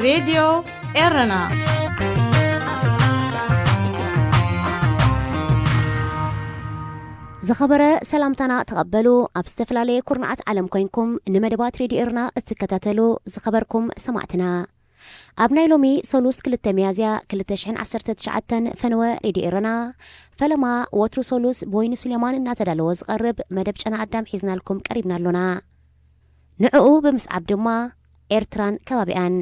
ሬድዮ ኤረና። ዝኸበረ ሰላምታና ተቐበሉ። ኣብ ዝተፈላለየ ኩርናዓት ዓለም ኮይንኩም ንመደባት ሬድዮ ኤረና እትከታተሉ ዝኸበርኩም ሰማዕትና፣ ኣብ ናይ ሎሚ ሰሉስ ክልተ ሚያዝያ ክልተ ሽሕን ዓሰርተ ትሽዓተን ፈነወ ሬድዮ ኤረና ፈለማ ወትሩ ሰሉስ ብወይኒ ሱሌማን እናተዳለወ ዝቐርብ መደብ ጨና ኣዳም ሒዝናልኩም ቀሪብና ኣሎና። ንዕኡ ብምስዓብ ድማ ኤርትራን ከባቢኣን።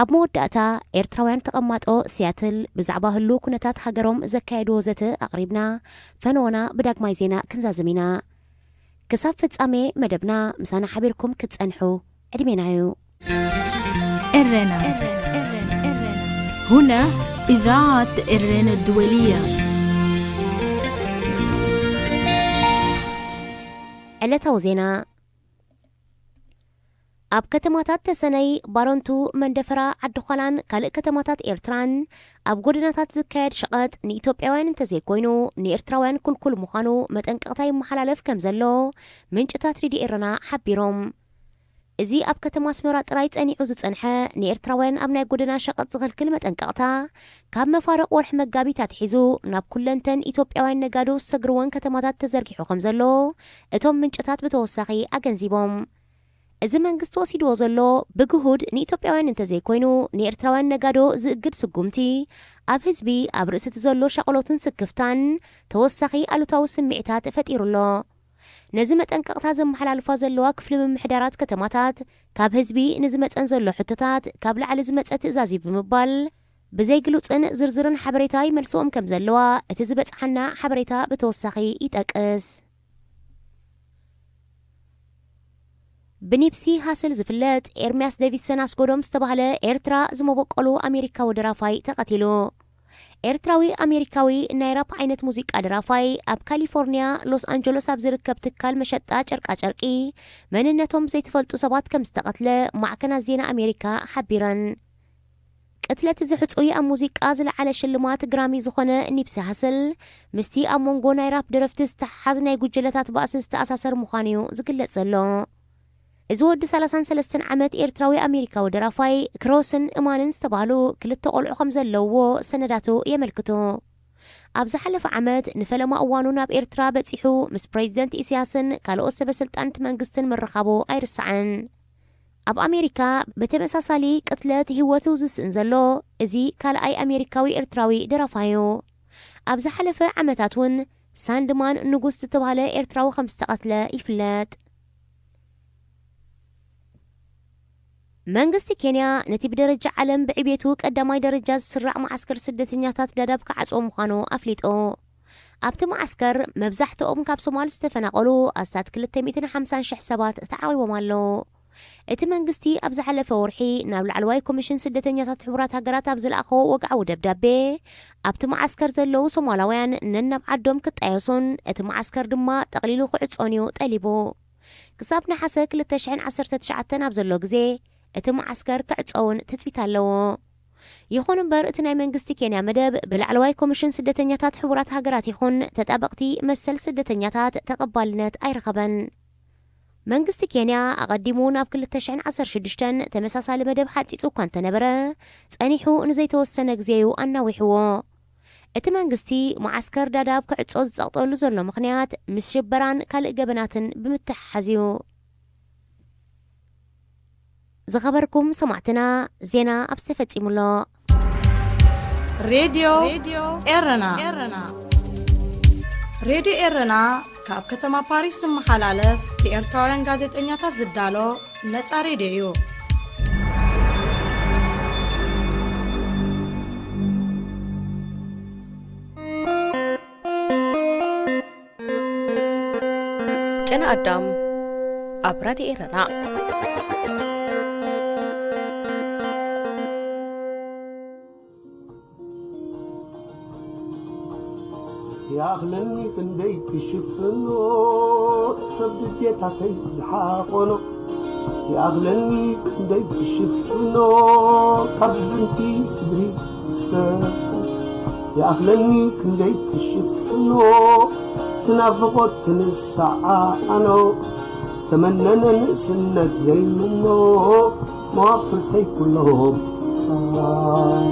ኣብ መወዳእታ ኤርትራውያን ተቐማጦ ሲያትል ብዛዕባ ህሉው ኩነታት ሃገሮም ዘካየድዎ ዘተ ኣቕሪብና ፈነወና ብዳግማይ ዜና ክንዛዝም ኢና። ክሳብ ፍጻሜ መደብና ምሳና ሓቢርኩም ክትጸንሑ ዕድሜና እዩ። ኤረና። هنا إذاعة إرن الدولية. ዕለታዊ ዜና። ኣብ ከተማታት ተሰነይ፣ ባረንቱ፣ መንደፈራ፣ ዓዲ ዃላን ካልእ ከተማታት ኤርትራን ኣብ ጎደናታት ዝካየድ ሸቐጥ ንኢትዮጵያውያን እንተዘይኮይኑ ንኤርትራውያን ኩልኩል ምዃኑ መጠንቀቕታ ይመሓላለፍ ከም ዘሎ ምንጭታት ሬድዮ ኤረና ሓቢሮም። እዚ ኣብ ከተማ ኣስመራ ጥራይ ጸኒዑ ዝጸንሐ ንኤርትራውያን ኣብ ናይ ጎደና ሸቐጥ ዝኽልክል መጠንቀቕታ ካብ መፋርቕ ወርሒ መጋቢት ኣትሒዙ ናብ ኩለንተን ኢትዮጵያውያን ነጋዶ ዝሰግርወን ከተማታት ተዘርጊሑ ከም ዘሎ እቶም ምንጭታት ብተወሳኺ ኣገንዚቦም። እዚ መንግስቲ ወሲድዎ ዘሎ ብግሁድ ንኢትዮጵያውያን እንተዘይኮይኑ ንኤርትራውያን ነጋዶ ዝእግድ ስጉምቲ ኣብ ህዝቢ ኣብ ርእሲ እቲ ዘሎ ሻቕሎትን ስክፍታን ተወሳኺ ኣሉታዊ ስምዒታት ፈጢሩ ኣሎ። ነዚ መጠንቀቕታ ዘመሓላልፋ ዘለዋ ክፍሊ ምምሕዳራት ከተማታት ካብ ህዝቢ ንዝመጸን ዘሎ ሕቶታት ካብ ላዕሊ ዝመጸ ትእዛዝ እዩ ብምባል ብዘይግሉጽን ዝርዝርን ሓበሬታ ይመልስዎም ከም ዘለዋ እቲ ዝበጽሓና ሓበሬታ ብተወሳኺ ይጠቅስ። ብኒፕሲ ሃስል ዝፍለጥ ኤርሚያስ ዴቪድሰን ኣስጎዶም ዝተባህለ ኤርትራ ዝመበቆሉ ኣሜሪካዊ ደራፋይ ተቐቲሉ። ኤርትራዊ ኣሜሪካዊ ናይ ራፕ ዓይነት ሙዚቃ ደራፋይ ኣብ ካሊፎርኒያ ሎስ ኣንጀሎስ ኣብ ዝርከብ ትካል መሸጣ ጨርቃጨርቂ መንነቶም ብዘይተፈልጡ ሰባት ከም ዝተቐትለ ማዕከናት ዜና ኣሜሪካ ሓቢረን። ቅትለት እዚ ሕጹይ ኣብ ሙዚቃ ዝለዓለ ሽልማት ግራሚ ዝኾነ ኒፕሲ ሃስል ምስቲ ኣብ መንጎ ናይ ራፕ ደረፍቲ ዝተሓሓዝ ናይ ጉጅለታት ባእሲ ዝተኣሳሰር ምዃኑ እዩ ዝግለጽ ዘሎ። እዚ ወዲ ሰላሳን ሰለስተን ዓመት ኤርትራዊ ኣሜሪካዊ ደራፋይ ክሮስን እማንን ዝተባህሉ ክልተ ቆልዑ ከም ዘለውዎ ሰነዳቱ የመልክቱ። ኣብ ዝሓለፈ ዓመት ንፈለማ እዋኑ ናብ ኤርትራ በጺሑ ምስ ፕሬዚደንት ኢሳያስን ካልኦት ሰበ ስልጣንት መንግስትን ምርኻቡ ኣይርሳዕን። ኣብ ኣሜሪካ ብተመሳሳሊ ቅትለት ህይወቱ ዝስእን ዘሎ እዚ ካልኣይ ኣሜሪካዊ ኤርትራዊ ደራፋይ እዩ። ኣብ ዝሓለፈ ዓመታት እውን ሳንድማን ንጉስ ዝተባህለ ኤርትራዊ ከም ዝተቐትለ ይፍለጥ። መንግስቲ ኬንያ ነቲ ብደረጃ ዓለም ብዕቤቱ ቀዳማይ ደረጃ ዝስራዕ መዓስከር ስደተኛታት ዳዳብ ክዓጽዎ ምዃኑ ኣፍሊጡ። ኣብቲ መዓስከር መብዛሕትኦም ካብ ሶማል ዝተፈናቐሉ ኣስታት ክልተ ሚእትን ሓምሳን ሽሕ ሰባት ተዓቒቦም ኣለዉ። እቲ መንግስቲ ኣብ ዝሓለፈ ወርሒ ናብ ላዕለዋይ ኮሚሽን ስደተኛታት ሕቡራት ሃገራት ኣብ ዝለኣኾ ወግዓዊ ደብዳቤ፣ ኣብቲ መዓስከር ዘለዉ ሶማላውያን ነናብ ዓዶም ክጣየሱን እቲ መዓስከር ድማ ጠቕሊሉ ክዕጾን እዩ ጠሊቡ። ክሳብ ነሓሰ ክልተ ሽሕን ዓሰርተ ትሽዓተን ኣብ ዘሎ ግዜ እቲ መዓስከር ክዕጸውን ትጽቢት ኣለዎ። ይኹን እምበር እቲ ናይ መንግስቲ ኬንያ መደብ ብላዕለዋይ ኮሚሽን ስደተኛታት ሕቡራት ሃገራት ይኹን ተጣበቕቲ መሰል ስደተኛታት ተቐባልነት ኣይረኸበን። መንግስቲ ኬንያ ኣቐዲሙ ናብ ክልተ ሽሕን ዓሰርተ ሽዱሽተን ተመሳሳሊ መደብ ሓጺጹ እኳ እንተነበረ፣ ጸኒሑ ንዘይተወሰነ ግዜ እዩ ኣናዊሕዎ። እቲ መንግስቲ መዓስከር ዳዳብ ክዕጾ ዝጸቕጠሉ ዘሎ ምኽንያት ምስ ሽበራን ካልእ ገበናትን ብምትሕሓዝ እዩ። ዝኸበርኩም ሰማዕትና፣ ዜና ኣብዚ ተፈጺሙ ኣሎ። ሬድዮ ኤረና። ሬድዮ ኤረና ካብ ከተማ ፓሪስ ዝመሓላለፍ ብኤርትራውያን ጋዜጠኛታት ዝዳሎ ነጻ ሬድዮ እዩ። ጨና ኣዳም ኣብ ራድዮ ኤረና። ይኣኽለኒ ክንደይ ክሽፍኖ ሰብ ድሌታተይ ዝሓቖኖ። ይኣኽለኒ ክንደይ ክሽፍኖ ካብ ዝንቲ ስድሪ ዝሰ ይኣኽለኒ ክንደይ ክሽፍኖ ትናፍቖት ትንሳዓኖ። ተመነነ ንእስነት ዘይምኖ መዋፍርተይ ኩሎም ሳይ።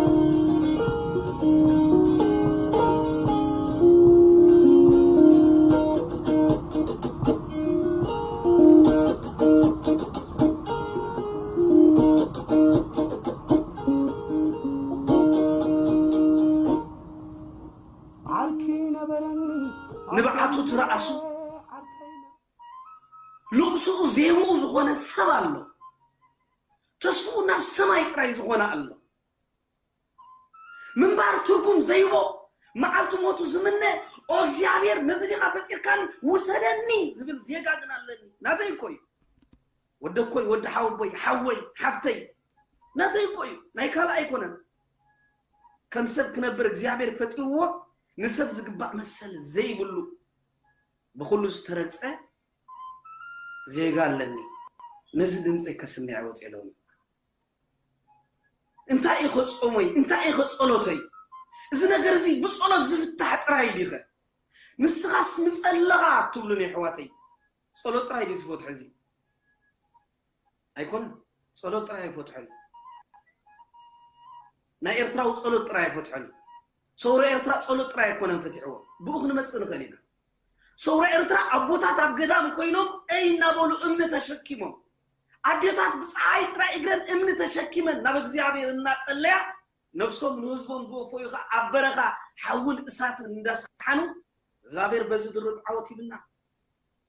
ዓርኪ ነበረኒ ንብዓቱ ትረኣሱ ዓርከይ ልቕስኡ ዜምኡ ዝኾነ ሰብ ኣሎ። ተስፍኡ ናብ ሰማይ ጥራይ ዝኾነ ኣሎ። ምንባር ትርጉም ዘይቦ መዓልቲ ሞቱ ዝምነ፣ "ኦ እግዚኣብሔር፣ ነዚ ዲኻ ፈጢርካኒ? ውሰደኒ" ዝብል ዜጋ ግን ኣለኒ። ናተይ እኮ እዩ። ወደኮይ፣ ወዲ ሓወቦይ፣ ሓወይ፣ ሓፍተይ፣ ናተይ እኮ እዩ። ናይ ካልእ ኣይኮነን። ከም ሰብ ክነብር እግዚኣብሔር ፈጢርዎ፣ ንሰብ ዝግባእ መሰል ዘይብሉ፣ ብኹሉ ዝተረግጸ ዜጋ ኣለኒ። ነዚ ድምፀይ ከስምዕ ወፅኤ ሎሚ። እንታይ ኢኸ ጾመይ? እንታይ ኢኸ ጸሎተይ? እዚ ነገር እዚ ብጸሎት ዝፍታሕ ጥራይ ዲኸ? ንስኻስ ምጸለኻ ትብሉኒ ኣሕዋተይ። ጸሎት ጥራይ ድዩ ዝፈትሖ እዚ? ኣይኮነን። ጸሎት ጥራይ ኣይፈትሖን። ናይ ኤርትራዊ ጸሎት ጥራይ ኣይፈትሖን። ሰውራ ኤርትራ ጸሎት ጥራይ ኣይኮነን ፈቲሕዎ። ብኡ ክንመጽእ ንኽእል ኢና። ሰውራ ኤርትራ ኣቦታት ኣብ ገዳም ኮይኖም እይ እናበሉ እምኒ ተሸኪሞም፣ ኣዴታት ብፀሓይ ጥራይ እግረን እምኒ ተሸኪመን ናብ እግዚኣብሔር እናጸለያ፣ ነፍሶም ንህዝቦም ዝወፈዩ ኸዓ ኣብ በረኻ ሓውን እሳትን እንዳሰሓኑ፣ እግዚኣብሔር በዚ ድሩት ዓወት ሂብና።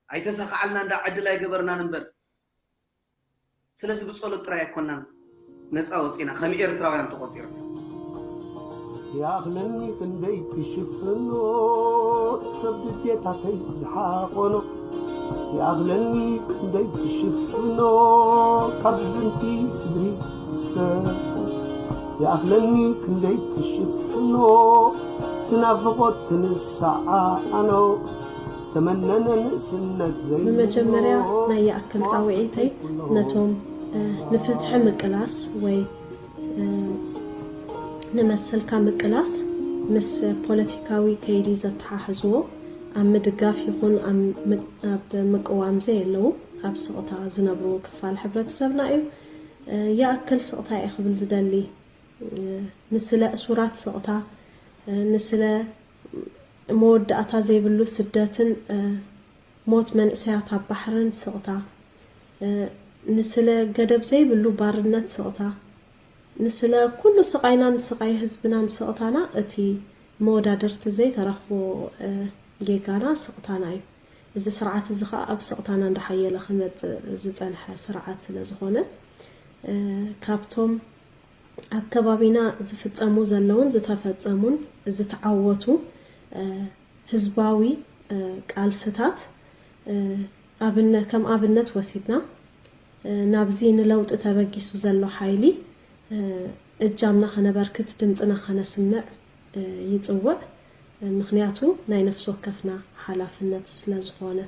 ኣይተሳኻዓልና እንዳ ዕድል ኣይገበርናን እምበር። ስለዚ ብጸሎት ጥራይ ኣይኮናን ነጻ ወጺና፣ ከም ኤርትራውያን ተቖጺርና። ይኣኽለኒ ክንደይ ክሽፍኖ ሰብ ድሌታተይ ዝሓቆኖ፣ ይኣኽለኒ ክንደይ ክሽፍኖ ካብ ዝንቲ ስድሪ ሰብ፣ ይኣኽለኒ ክንደይ ክሽፍኖ ትናፍቖት ትንሳዓኖ። ተመነነ ንእስነት ዘይብሎ ብመጀመርያ ናይ ይኣክል ጻውዒተይ ነቶም፣ እ፣ ንፍትሒ ምቅላስ ወይ፣ እ፣ ንመሰልካ ምቅላስ ምስ ፖለቲካዊ ከይዲ ዘተሓሕዝዎ ኣብ ምድጋፍ ይኹን ኣብ ም-፣ ኣብ ምቅዋም ዘየለዉ ኣብ ስቕታ ዝነብሩ ክፋል ሕብረተሰብና እዩ። እ፣ ይኣክል ስቕታ እየ ክብል ዝደሊ። እ፣ ንስለ እሱራት ስቕታ፣ እ፣ ንስለ መወዳእታ ዘይብሉ ስደትን፣ እ፣ ሞት መንእሰያት ኣብ ባሕርን ስቕታ፣ እ፣ ንስለ ገደብ ዘይብሉ ባርነት ስቕታ፣ ንስለ ኩሉ ስቓይናን ስቓይ ህዝብናን ስቕታና እቲ መወዳድርቲ ዘይተረኽቦ፣ እ፣ ጌጋና ስቕታና እዩ። እዚ ስርዓት እዚ ኸኣ ኣብ ስቕታና እንዳሓየለ ክመጽእ ዝጸንሐ ስርዓት ስለ ዝኾነ፣ እ፣ ካብቶም ኣብ ከባቢና ዝፍጸሙ ዘለዉን ዝተፈጸሙን ዝተዓወቱ፣ እ፣ ህዝባዊ፣ እ፣ ቃልስታት፣ እ፣ ኣብነ-፣ ከም ኣብነት ወሲድና፣ እ፣ ናብዚ ንለውጢ ተበጊሱ ዘሎ ሓይሊ፣ እ፣ እጃምና ከነበርክት፣ ድምጽና ከነስምዕ፣ እ፣ ይጽውዕ። እ፣ ምኽንያቱ ናይ ነፍሲ ወከፍና ሓላፍነት ስለ ዝኾነ።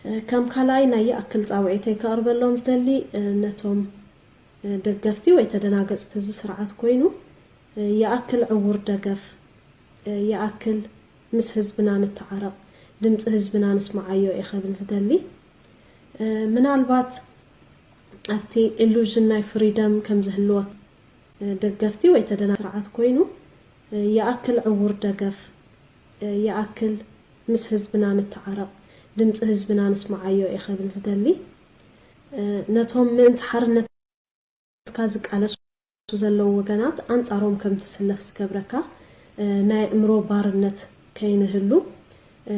እ፣ ከም ካልኣይ ናይ ይኣክል ጻውዒተይ ከቕርበሎም ዝደሊ፣ እ፣ ነቶም፣ እ፣ ደገፍቲ ወይ ተደናገጽቲ እዚ ስርዓት ኮይኑ፣ እ፣ ይኣክል ዕዉር ደገፍ፣ እ፣ ይኣክል ምስ ህዝብና ንተዓረቕ፣ ድምጺ ህዝብና ንስምዓዮ እየ ከብል ዝደሊ። እ፣ ምናልባት ኣብቲ ኢሉዥን ናይ ፍሪደም ከም ዝህልወ፣ እ፣ ደገፍቲ ወይ ተደና ስርዓት ኮይኑ፣ እ፣ ይኣክል ዕዉር ደገፍ፣ እ፣ ይኣክል ምስ ህዝብና ንተዓረቕ፣ ድምጺ ህዝብና ንስምዓዮ እየ ከብል ዝደሊ። እ፣ ነቶም ምእንቲ ሓርነትካ ዝቃለሱ ዘለዉ ወገናት ኣንጻሮም ከም ትስለፍ ዝገብረካ፣ እ፣ ናይ ኣእምሮ ባርነት ከይንህሉ፣ እ፣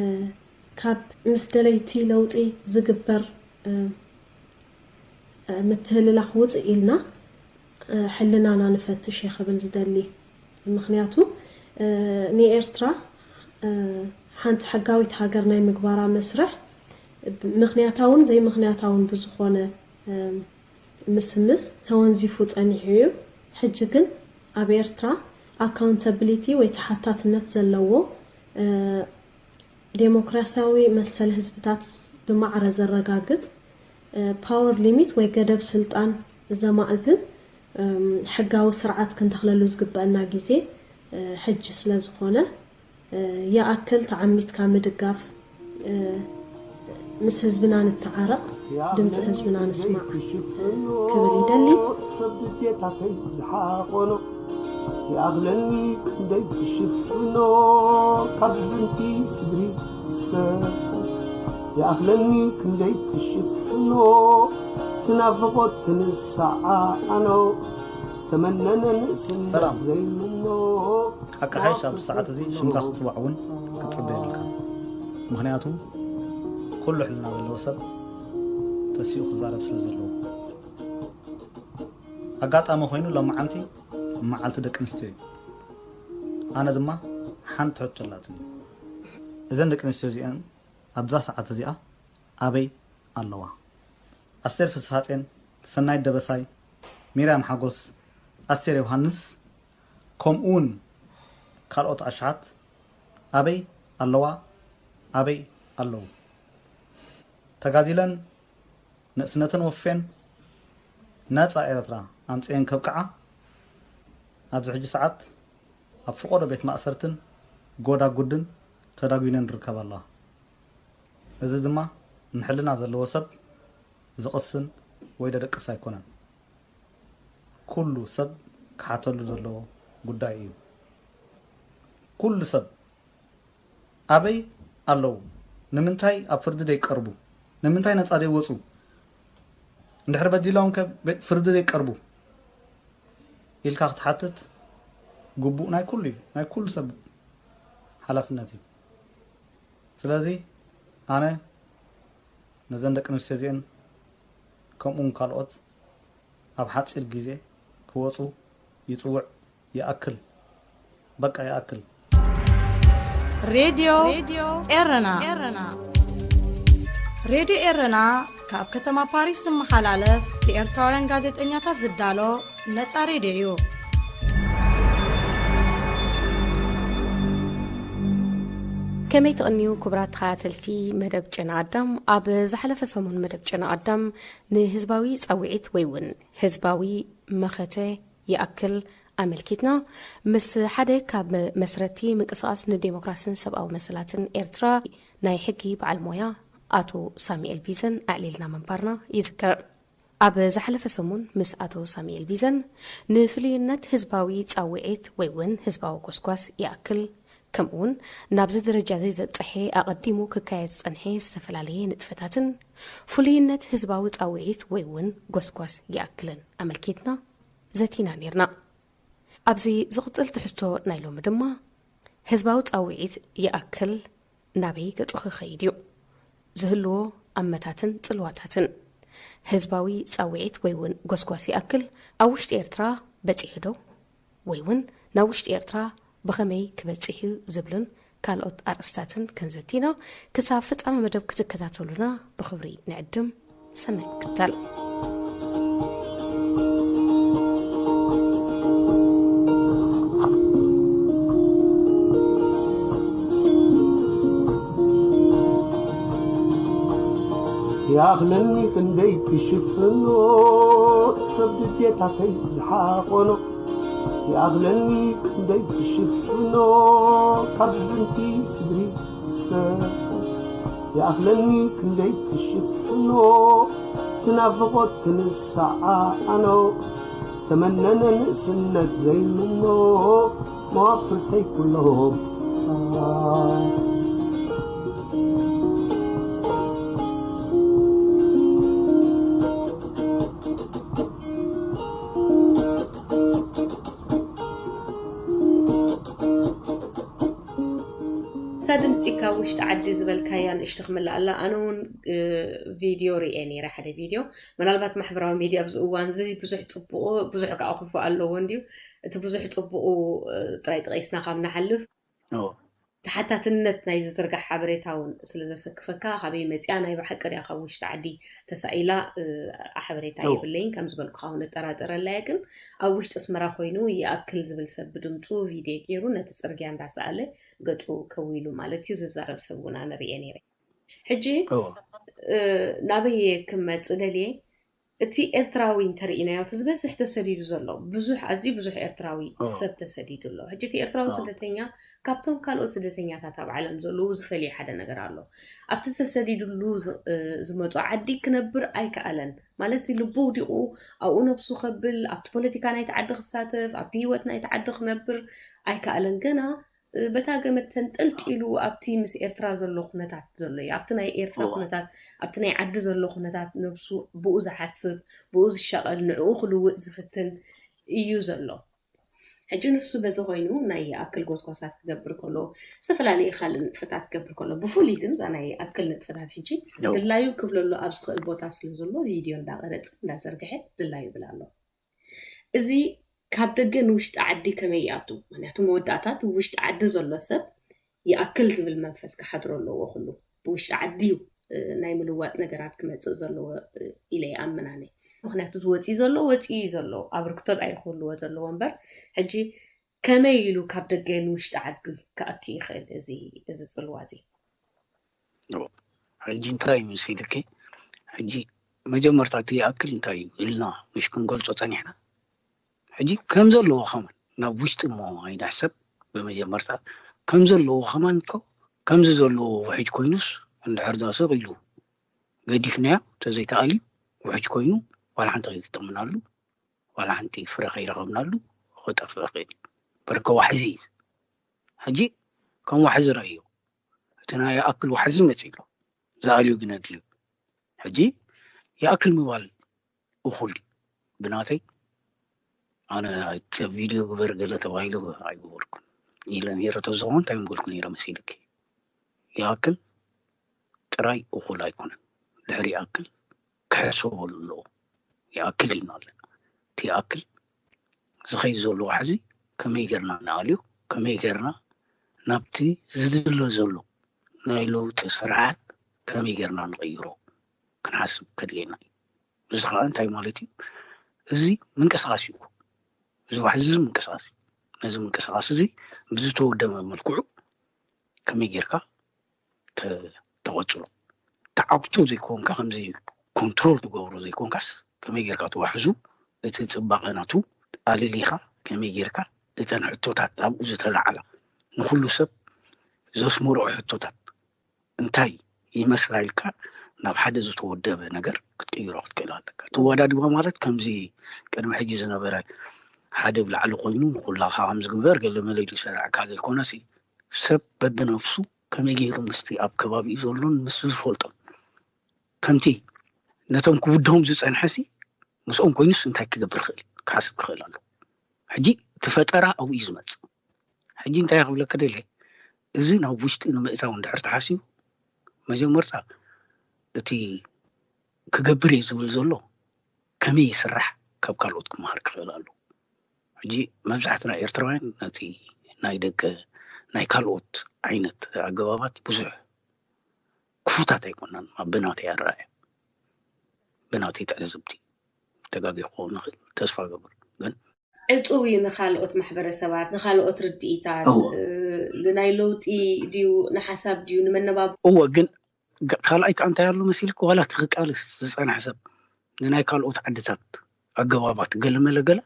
ካብ ምስ ደለይቲ ለውጢ ዝግበር፣ እ፣ እ፣ ምትህልላኽ ውጽእ ኢልና፣ እ፣ ሕልናና ንፈትሽ እየ ክብል ዝደሊ። ምኽንያቱ፣ እ፣ ንኤርትራ፣ እ፣ ሓንቲ ሕጋዊት ሃገር ናይ ምግባራ መስርሕ ብ-፣ ምኽንያታውን ዘይምኽንያታውን ብዝኾነ፣ እ፣ ምስምስ ተወንዚፉ ጸኒሑ እዩ። ሕጂ ግን ኣብ ኤርትራ ኣካውንታብሊቲ ወይ ተሓታትነት ዘለዎ፣ እ፣ ዴሞክራሲያዊ መሰል ህዝብታት ብማዕረ ዘረጋግጽ፣ እ፣ ፓወር ሊሚት ወይ ገደብ ስልጣን ዘማእዝን፣ እም፣ ሕጋዊ ስርዓት ክንተኽለሉ ዝግበአና ግዜ፣ እ፣ ሕጂ ስለ ዝኾነ፣ እ፣ ይኣክል ተዓሚትካ ምድጋፍ፣ እ፣ ምስ ህዝብና ንተዓረቕ፣ ድምፂ ህዝብና ንስማዕ ክብል ይደሊ። ዝሓቆኖ ይኣኽለኒ ክንደይ ክሽፍኖ ካብ ዝንቲ ስድሪ ሰብ ይኣኽለኒ ክንደይ ክሽፍኖ ትናፍቖት ትንስዓኖ ተመነነ ንእስነት ሰላም። ዘይምኖ ሓቂ ሓይሽ ኣብዚ ሰዓት እዚ ሽምካ ክትፅዋዕ እውን ክትፅበ የብልካ። ምክንያቱ ኩሉ ሕልና ዘለዎ ሰብ ተሲኡ ክዛረብ ስለ ዘለዎ። ኣጋጣሚ ኮይኑ ሎማዓንቲ መዓልቲ ደቂ ኣንስትዮ እዩ። ኣነ ድማ ሓንቲ ሕቶ ኣላትኒ። እዘን ደቂ ኣንስትዮ እዚኣን ኣብዛ ሰዓት እዚኣ ኣበይ ኣለዋ? ኣስቴር ፍስሃጼን፣ ሰናይት ደበሳይ፣ ሚርያም ሓጎስ፣ ኣስቴር ዮሃንስ፣ ከምኡ እውን ካልኦት ኣሽሓት ኣበይ ኣለዋ? ኣበይ ኣለዉ? ተጋዲለን ንእስነተን ወፌን ነፃ ኤርትራ ኣምፅኤን ከብቅዓ ኣብዚ ሕጂ ሰዓት ኣብ ፍቆዶ ቤት ማእሰርትን ጎዳጉድን ተዳጒነን ይርከባ ኣለዋ። እዚ ድማ ንሕልና ዘለዎ ሰብ ዝቕስን ወይ ደደቅስ ኣይኮነን። ኩሉ ሰብ ክሓተሉ ዘለዎ ጉዳይ እዩ። ኩሉ ሰብ ኣበይ ኣለዉ? ንምንታይ ኣብ ፍርዲ ደይቀርቡ? ንምንታይ ነፃ ደይወፁ? እንድሕር በዲሎም ከ ቤት ፍርዲ ደይቀርቡ ኢልካ ክትሓትት ግቡእ ናይ ኩሉ እዩ፣ ናይ ኩሉ ሰብ ሓላፍነት እዩ። ስለዚ ኣነ ነዘን ደቂ ኣንስትዮ እዚአን ከምኡውን ካልኦት ኣብ ሓፂር ግዜ ክወፁ ይፅውዕ። ይኣክል፣ በቃ ይኣክል። ሬድዮ ኤረና። ሬድዮ ኤረና ካብ ከተማ ፓሪስ ዝመሓላለፍ ብኤርትራውያን ጋዜጠኛታት ዝዳሎ ነጻ ሬድዮ እዩ። ከመይ ትቕንዩ ክቡራት ተኸታተልቲ መደብ ጨና ኣዳም? ኣብ ዝሓለፈ ሰሙን መደብ ጨና ኣዳም ንህዝባዊ ጻውዒት ወይ እውን ህዝባዊ መኸተ ይኣክል ኣመልኪትና ምስ ሓደ ካብ መስረቲ ምንቅስቓስ ንዴሞክራስን ሰብኣዊ መሰላትን ኤርትራ ናይ ሕጊ በዓል ሞያ ኣቶ ሳሙኤል ቢዘን ኣዕሊልና ምንባርና ይዝከር። ኣብ ዝሓለፈ ሰሙን ምስ ኣቶ ሳሙኤል ቢዘን ንፍሉይነት ህዝባዊ ጻውዒት ወይ እውን ህዝባዊ ጎስጓስ ይኣክል ከምኡውን ናብዚ ደረጃ እዚ ዘብጽሐ ኣቐዲሙ ክካየድ ዝጸንሐ ዝተፈላለየ ንጥፈታትን ፍሉይነት ህዝባዊ ጻውዒት ወይ እውን ጎስጓስ ይኣክልን ኣመልኪትና ዘቲና ኔርና። ኣብዚ ዝቕጽል ትሕዝቶ ናይ ሎሚ ድማ ህዝባዊ ጻውዒት ይኣክል ናበይ ገጹ ክኸይድ እዩ? ዝህልዎ ኣመታትን ጽልዋታትን። ህዝባዊ ጻውዒት ወይ እውን ጎስጓስ ይኣክል ኣብ ውሽጢ ኤርትራ በጺሑ ዶ? ወይ እውን ናብ ውሽጢ ኤርትራ ብኸመይ ክበጽሕ እዩ ዝብሉን ካልኦት ኣርእስታትን ክንዘቲ ኢና። ክሳብ ፍጻመ መደብ ክትከታተሉና ብኽብሪ ንዕድም። ሰናይ ምክትታል። ይኣኽለኒ ክንደይ ክሽፍኖ ሰብ ድሌታተይ ዝሓቆኖ ይኣኽለኒ ክንደይ ክሽፍኖ ካብ ዝንቲ ስድሪ ሰብ ይኣኽለኒ ክንደይ ክሽፍኖ ትናፍቖት ትንስዓኖ ተመነነ ንእስነት ዘይምኖ መዋፍርተይ ኩሎም እዛ ድምፂ ካብ ውሽጢ ዓዲ ዝበልካያ ንእሽቶ ክምልኣላ። ኣነ እውን እ፣ ቪድዮ ርኤ ነይረ፣ ሓደ ቪድዮ። ምናልባት ማሕበራዊ ሚድያ ኣብዚ እዋን እዚ ብዙሕ ፅቡቁ ብዙሕ ከዓ ክፉ ኣለዎ እንድዩ። እቲ ብዙሕ ፅቡቁ እ፣ ጥራይ ጠቂስና ካብ ንሓልፍ እዎ። ተሓታትነት ናይ ዝዝርጋሕ ሓበሬታ እውን ስለ ዘሰክፈካ፣ ካበይ መፅያ፣ ናይ ብሓቂ ድያ ካብ ውሽጢ ዓዲ ተሳኢላ እ፣ ሓበሬታ እዎ። የብለይን። ከም ዝበልኩ እውን እጠራጠረላ እየ። ግን ኣብ ውሽጢ ኣስመራ ኮይኑ ይኣክል ዝብል ሰብ ብድምፁ ቪድዮ ገይሩ ነቲ ፅርግያ እንዳሰኣለ ገፁ ከዊሉ ማለት እዩ ዝዛረብ ሰብ እውን ኣነ ርኤ ነይረ። ሕጂ እዎ። እ፣ ናበይ ክመፅእ ደልየ፣ እቲ ኤርትራዊ እንተርኢናዮ፣ እቲ ዝበዝሕ ተሰዲዱ ዘሎ፣ ብዙሕ፣ ኣዝዩ ብዙሕ ኤርትራዊ ሰብ ተሰዲዱ ኣሎ። ሕጂ እቲ ኤርትራዊ ስደተኛ ካብቶም ካልኦት ስደተኛታት ኣብ ዓለም ዘለዉ ዝፈልየ ሓደ ነገር ኣሎ። ኣብቲ ተሰዲዱሉ ዝመፁ ዓዲ ክነብር ኣይከኣለን። ማለት ልቡ ውዲቑ ኣብኡ ነብሱ ከብል፣ ኣብቲ ፖለቲካ ናይቲ ዓዲ ክሳተፍ፣ ኣብቲ ህይወት ናይቲ ዓዲ ክነብር ኣይከኣለን። ገና በታ ገመድ ተንጠልጢሉ ኣብቲ ምስ ኤርትራ ዘሎ ኩነታት ዘሎ እዩ። ኣብቲ ናይ ኤርትራ ኩነታት፣ ኣብቲ ናይ ዓዲ ዘሎ ኩነታት ነብሱ ብኡ ዝሓስብ፣ ብኡ ዝሻቐል፣ ንዕኡ ክልውጥ ዝፍትን እዩ ዘሎ። ሕጂ ንሱ በዚ ኮይኑ ናይ ይኣክል ጎስጓሳት ክገብር ከሎ፣ ዝተፈላለዩ ካልእ ንጥፈታት ክገብር ከሎ፣ ብፍሉይ ግን እዛ ናይ ይኣክል ንጥፈታት ሕጂ ድላዩ ክብለሉ ኣብ ዝኽእል ቦታ ስለ ዘሎ ቪድዮ እንዳቐረጸ እንዳዘርግሐ ድላዩ ይብል ኣሎ። እዚ ካብ ደገ ንውሽጢ ዓዲ ከመይ ይኣቱ? ምክንያቱ መወዳእታ እቲ ውሽጢ ዓዲ ዘሎ ሰብ ይኣክል ዝብል መንፈስ ክሓድሮ ኣለዎ። ኩሉ ብውሽጢ ዓዲ እዩ ናይ ምልዋጥ ነገራት ክመፅእ ዘለዎ ኢለ ይኣምን ኣነ። ምክንያቱ እቲ ወፂኡ ዘሎ ወፂኡ እዩ ዘሎ፣ ኣበርክቶ ዳኣ ክህልዎ ዘለዎ እምበር። ሕጂ ከመይ ኢሉ ካብ ደገ ንውሽጢ ዓዲ ክኣቱ ይኽእል እዚ እዚ ፅልዋ እዚ? ሕጂ እንታይ እዩ መሲልኪ? ሕጂ መጀመርታ እቲ ይኣክል እንታይ እዩ ኢልና ምሽ ክንገልጾ ጸኒሕና። ሕጂ ከም ዘለዎ ከማን ናብ ውሽጢ እሞ ኣይንሕሰብ። ብመጀመርታ ከም ዘለዎ ከማን እኮ ከምዚ ዘለዎ ውሕጅ ኮይኑስ እንድሕር ዳ ስቕ ኢሉ ገዲፍናዮ ተዘይተኣልዩ ውሕጅ ኮይኑ ዋላ ሓንቲ ከይትጠምናሉ ዋላ ሓንቲ ፍረ ከይረኸብናሉ ክጠፍእ ይኽእል እዩ። በርከ ዋሕዚ እዩ። ሕጂ ከም ዋሕዚ ረእዮ። እቲ ናይ ይኣክል ዋሕዚ መፂእ ኣሎ። ዝኣልዩ ግን ኣድልዩ። ሕጂ ይኣክል ምባል እኹል እዩ። ብናተይ ኣነ ቪድዮ ግበር ገለ ተባሂሉ ኣይገበርኩን ኢለ ነይረ። ተዝኸውን እንታይ ምበልኩ ነይረ መሲልኪ? ይኣክል ጥራይ እኹል ኣይኮነን። ድሕሪ ይኣክል ክሕሰበሉ ኣለዎ። ይኣክል ኢልና ኣለና። እቲ ይኣክል ዝኸይድ ዘሎ ዋሕዚ ከመይ ጌርና ንኣልዮ፣ ከመይ ጌርና ናብቲ ዝድለ ዘሎ ናይ ለውጢ ስርዓት ከመይ ጌርና ንቕይሮ ክንሓስብ ከድልየና እዩ። እዚ ከዓ እንታይ ማለት እዩ? እዚ ምንቅስቃስ እዩ። እዚ ዋሕዚ እዚ ምንቅስቃስ እዩ። ነዚ ምንቅስቃስ እዚ ብዝተወደበ መልክዑ ከመይ ጌርካ ተቐፅሎ። ተዓብቶ ዘይኮንካ ከምዚ ኮንትሮል ትገብሮ ዘይኮንካስ ከመይ ጌርካ ትዋሕዙ እቲ ፅባቐ ናቱ ኣልሊኻ ከመይ ጌርካ እተን ሕቶታት ኣብኡ ዝተላዓላ ንኩሉ ሰብ ዘስመርኦ ሕቶታት እንታይ ይመስላ ኢልካ ናብ ሓደ ዝተወደበ ነገር ክትቅይሮ ክትክእል ኣለካ። ተወዳድባ ማለት ከምዚ ቅድሚ ሕጂ ዝነበረ ሓደ ብላዕሊ ኮይኑ ንኩላኻ ከም ዝግበር ገለ መለ ኢሉ ዝሰርዐካ ዘይኮነሲ ሰብ በብነብሱ ከመይ ገይሩ ምስቲ ኣብ ከባቢኡ ዘሎን ምስ ዝፈልጦን ከምቲ ነቶም ክውድሆም ዝጸንሐሲ ምስኦም ኮይኑስ እንታይ ክገብር ይኽእል ክሓስብ ክኽእል ኣለዎ። ሕጂ እቲ ፈጠራ ኣብኡ እዩ ዝመጽእ። ሕጂ እንታይ ክብለካ ደልየ፣ እዚ ናብ ውሽጢ ንምእታው እንድሕር ተሓሲቡ መጀመርታ እቲ ክገብር እየ ዝብል ዘሎ ከመይ ይስራሕ ካብ ካልኦት ክመሃር ክኽእል ኣለዎ። ሕጂ መብዛሕትና ኤርትራውያን ነቲ ናይ ደገ ናይ ካልኦት ዓይነት ኣገባባት ብዙሕ ክፉታት ኣይኮናን ኣብ ብናተይ ኣረኣእያ ብናተይ ትዕዝብቲ ተጋጊ ክኸውን ንኽእል ተስፋ ገብር ግን ዕፁው እዩ ንካልኦት ማሕበረሰባት ንካልኦት ርድኢታት ናይ ለውጢ ድዩ ንሓሳብ ድዩ ንመነባብ እወ ግን ካልኣይ ከዓ እንታይ ኣሎ መሲልክ ዋላ እቲ ክቃለስ ዝፀንሐ ሰብ ንናይ ካልኦት ዓድታት ኣገባባት ገለመለ ገለ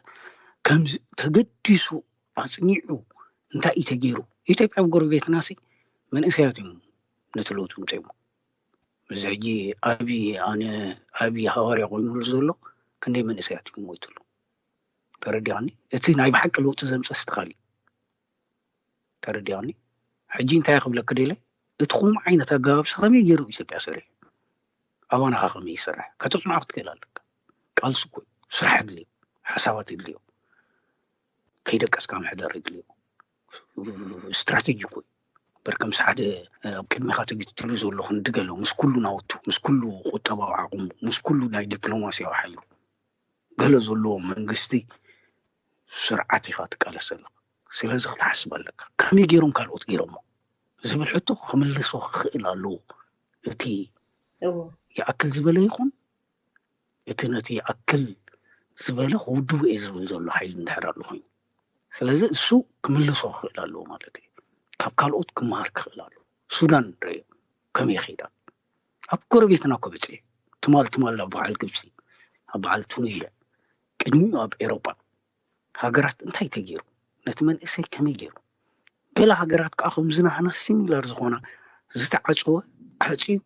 ከም ተገዲሱ ኣፅኒዑ እንታይ እዩ ተገይሩ ኢትዮጵያ ኣብ ጎረቤትና ሲ መንእሰያት እዮም ነቲ ለውጢ ምፅእሞ እዚ ሕጂ ኣብዪ ኣነ ኣብዪ ሃዋርያ ኮይኑሉ ዘሎ ክንደይ መንእሰያት እዩ ሞይትሉ ተረዲኻኒ እቲ ናይ ብሓቂ ለውጢ ዘምፀስ ትኻሊ ተረዲኻኒ ሕጂ እንታይ ክብለክ ደለ እቲ ከምኡ ዓይነት ኣገባብ ከመይ ገይሩ ኢትዮጵያ ሰሪሑ ኣባናኻ ከመይ ይሰርሕ ከተፅንዖ ክትክእል ኣለካ ቃልሲ እኮ ስራሕ ኣድልዮ ሓሳባት ኣድልዮ ከይደቀስካ ምሕዳር ኣድልዮ ስትራቴጂ እኮ በርከ ምስ ሓደ ኣብ ቅድሚኻ ተግትሉ ዘሎ ክንዲ ገለ ምስ ኩሉ ናውቱ ምስ ኩሉ ቁጠባዊ ዓቕሙ ምስ ኩሉ ናይ ዲፕሎማሲያዊ ሓይሉ ገለ ዘለዎ መንግስቲ ስርዓት ኢኻ ትቃለስ ዘለኻ ስለዚ ክትሓስብ ኣለካ ከመይ ገይሮም ካልኦት ገይሮሞ ዝብል ሕቶ ክምልሶ ክኽእል ኣለዎ እቲ ይኣክል ዝበለ ይኹን እቲ ነቲ ይኣክል ዝበለ ክውድቡ እየ ዝብል ዘሎ ሓይሊ እንድሕር ኣሎ ኮይኑ ስለዚ እሱ ክምልሶ ክኽእል ኣለዎ ማለት እዩ ካብ ካልኦት ክመሃር ክኽእል ኣለዎ ሱዳን ንረዮ ከመይ ኺዳ ኣብ ጎረቤትና እኮ በፂሑ ትማል ትማል ኣብ በዓል ግብፂ ኣብ በዓል ቱኒዝያ፣ ቅድሚኡ ኣብ ኤሮጳ ሃገራት እንታይ ተገይሩ? ነቲ መንእሰይ ከመይ ገይሩ? ገለ ሃገራት ከዓ ከምዚ ናህና ሲሚላር ዝኾና ዝተዓፀወ ዓፅዩ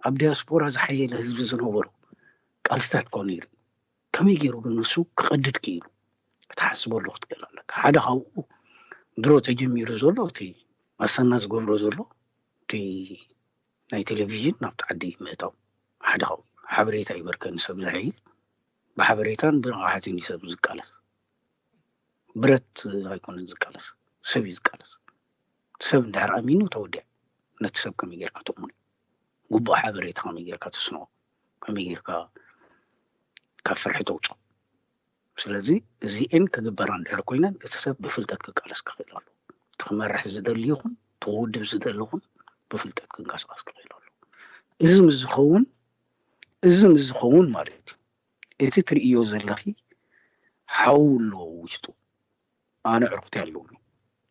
ኣብ ዲያስፖራ ዝሓየለ ህዝቢ ዝነበሮ ቃልስታት እኳ ነይሩ። ከመይ ገይሩ ግን ንሱ ክቐድድ ክኢሉ? ክትሓስበሉ ክትክእል ኣለካ። ሓደ ካብኡ ድሮ ተጀሚሩ ዘሎ እቲ ኣሰና ዝገብሮ ዘሎ እቲ ናይ ቴሌቪዥን ናብቲ ዓዲ ምእታው ሓደ ካብኡ ሓበሬታ ይበርከኒ ሰብ ዝሕይል ብሓበሬታን ብንቕሓትን እዩ ሰብ ዝቃለስ። ብረት ኣይኮነን ዝቃለስ፣ ሰብ እዩ ዝቃለስ። ሰብ እንድሕር ኣሚኑ ተወዲዐ። ነቲ ሰብ ከመይ ጌርካ ተእምኖ? ግቡእ ሓበሬታ ከመይ ጌርካ ተስንቖ? ከመይ ጌርካ ካብ ፍርሒ ተውፅኦ? ስለዚ እዚኤን ክግበራ እንድሕር ኮይነን እቲ ሰብ ብፍልጠት ክቃለስ ክኽእል ኣለዎ። እቲ ክመርሕ ዝደሊ ይኹን እቲ ክውድብ ዝደሊ ይኹን ብፍልጠት ክንቀሳቐስ ክኽእል ኣለዎ። እዚ ምስ ዝኸውን እዚ ምስ ዝኸውን ማለት እዩ እቲ ትርእዮ ዘለኺ ሓው ኣለዎ ውሽጡ። ኣነ ዕርኩቲ ኣለውኒ፣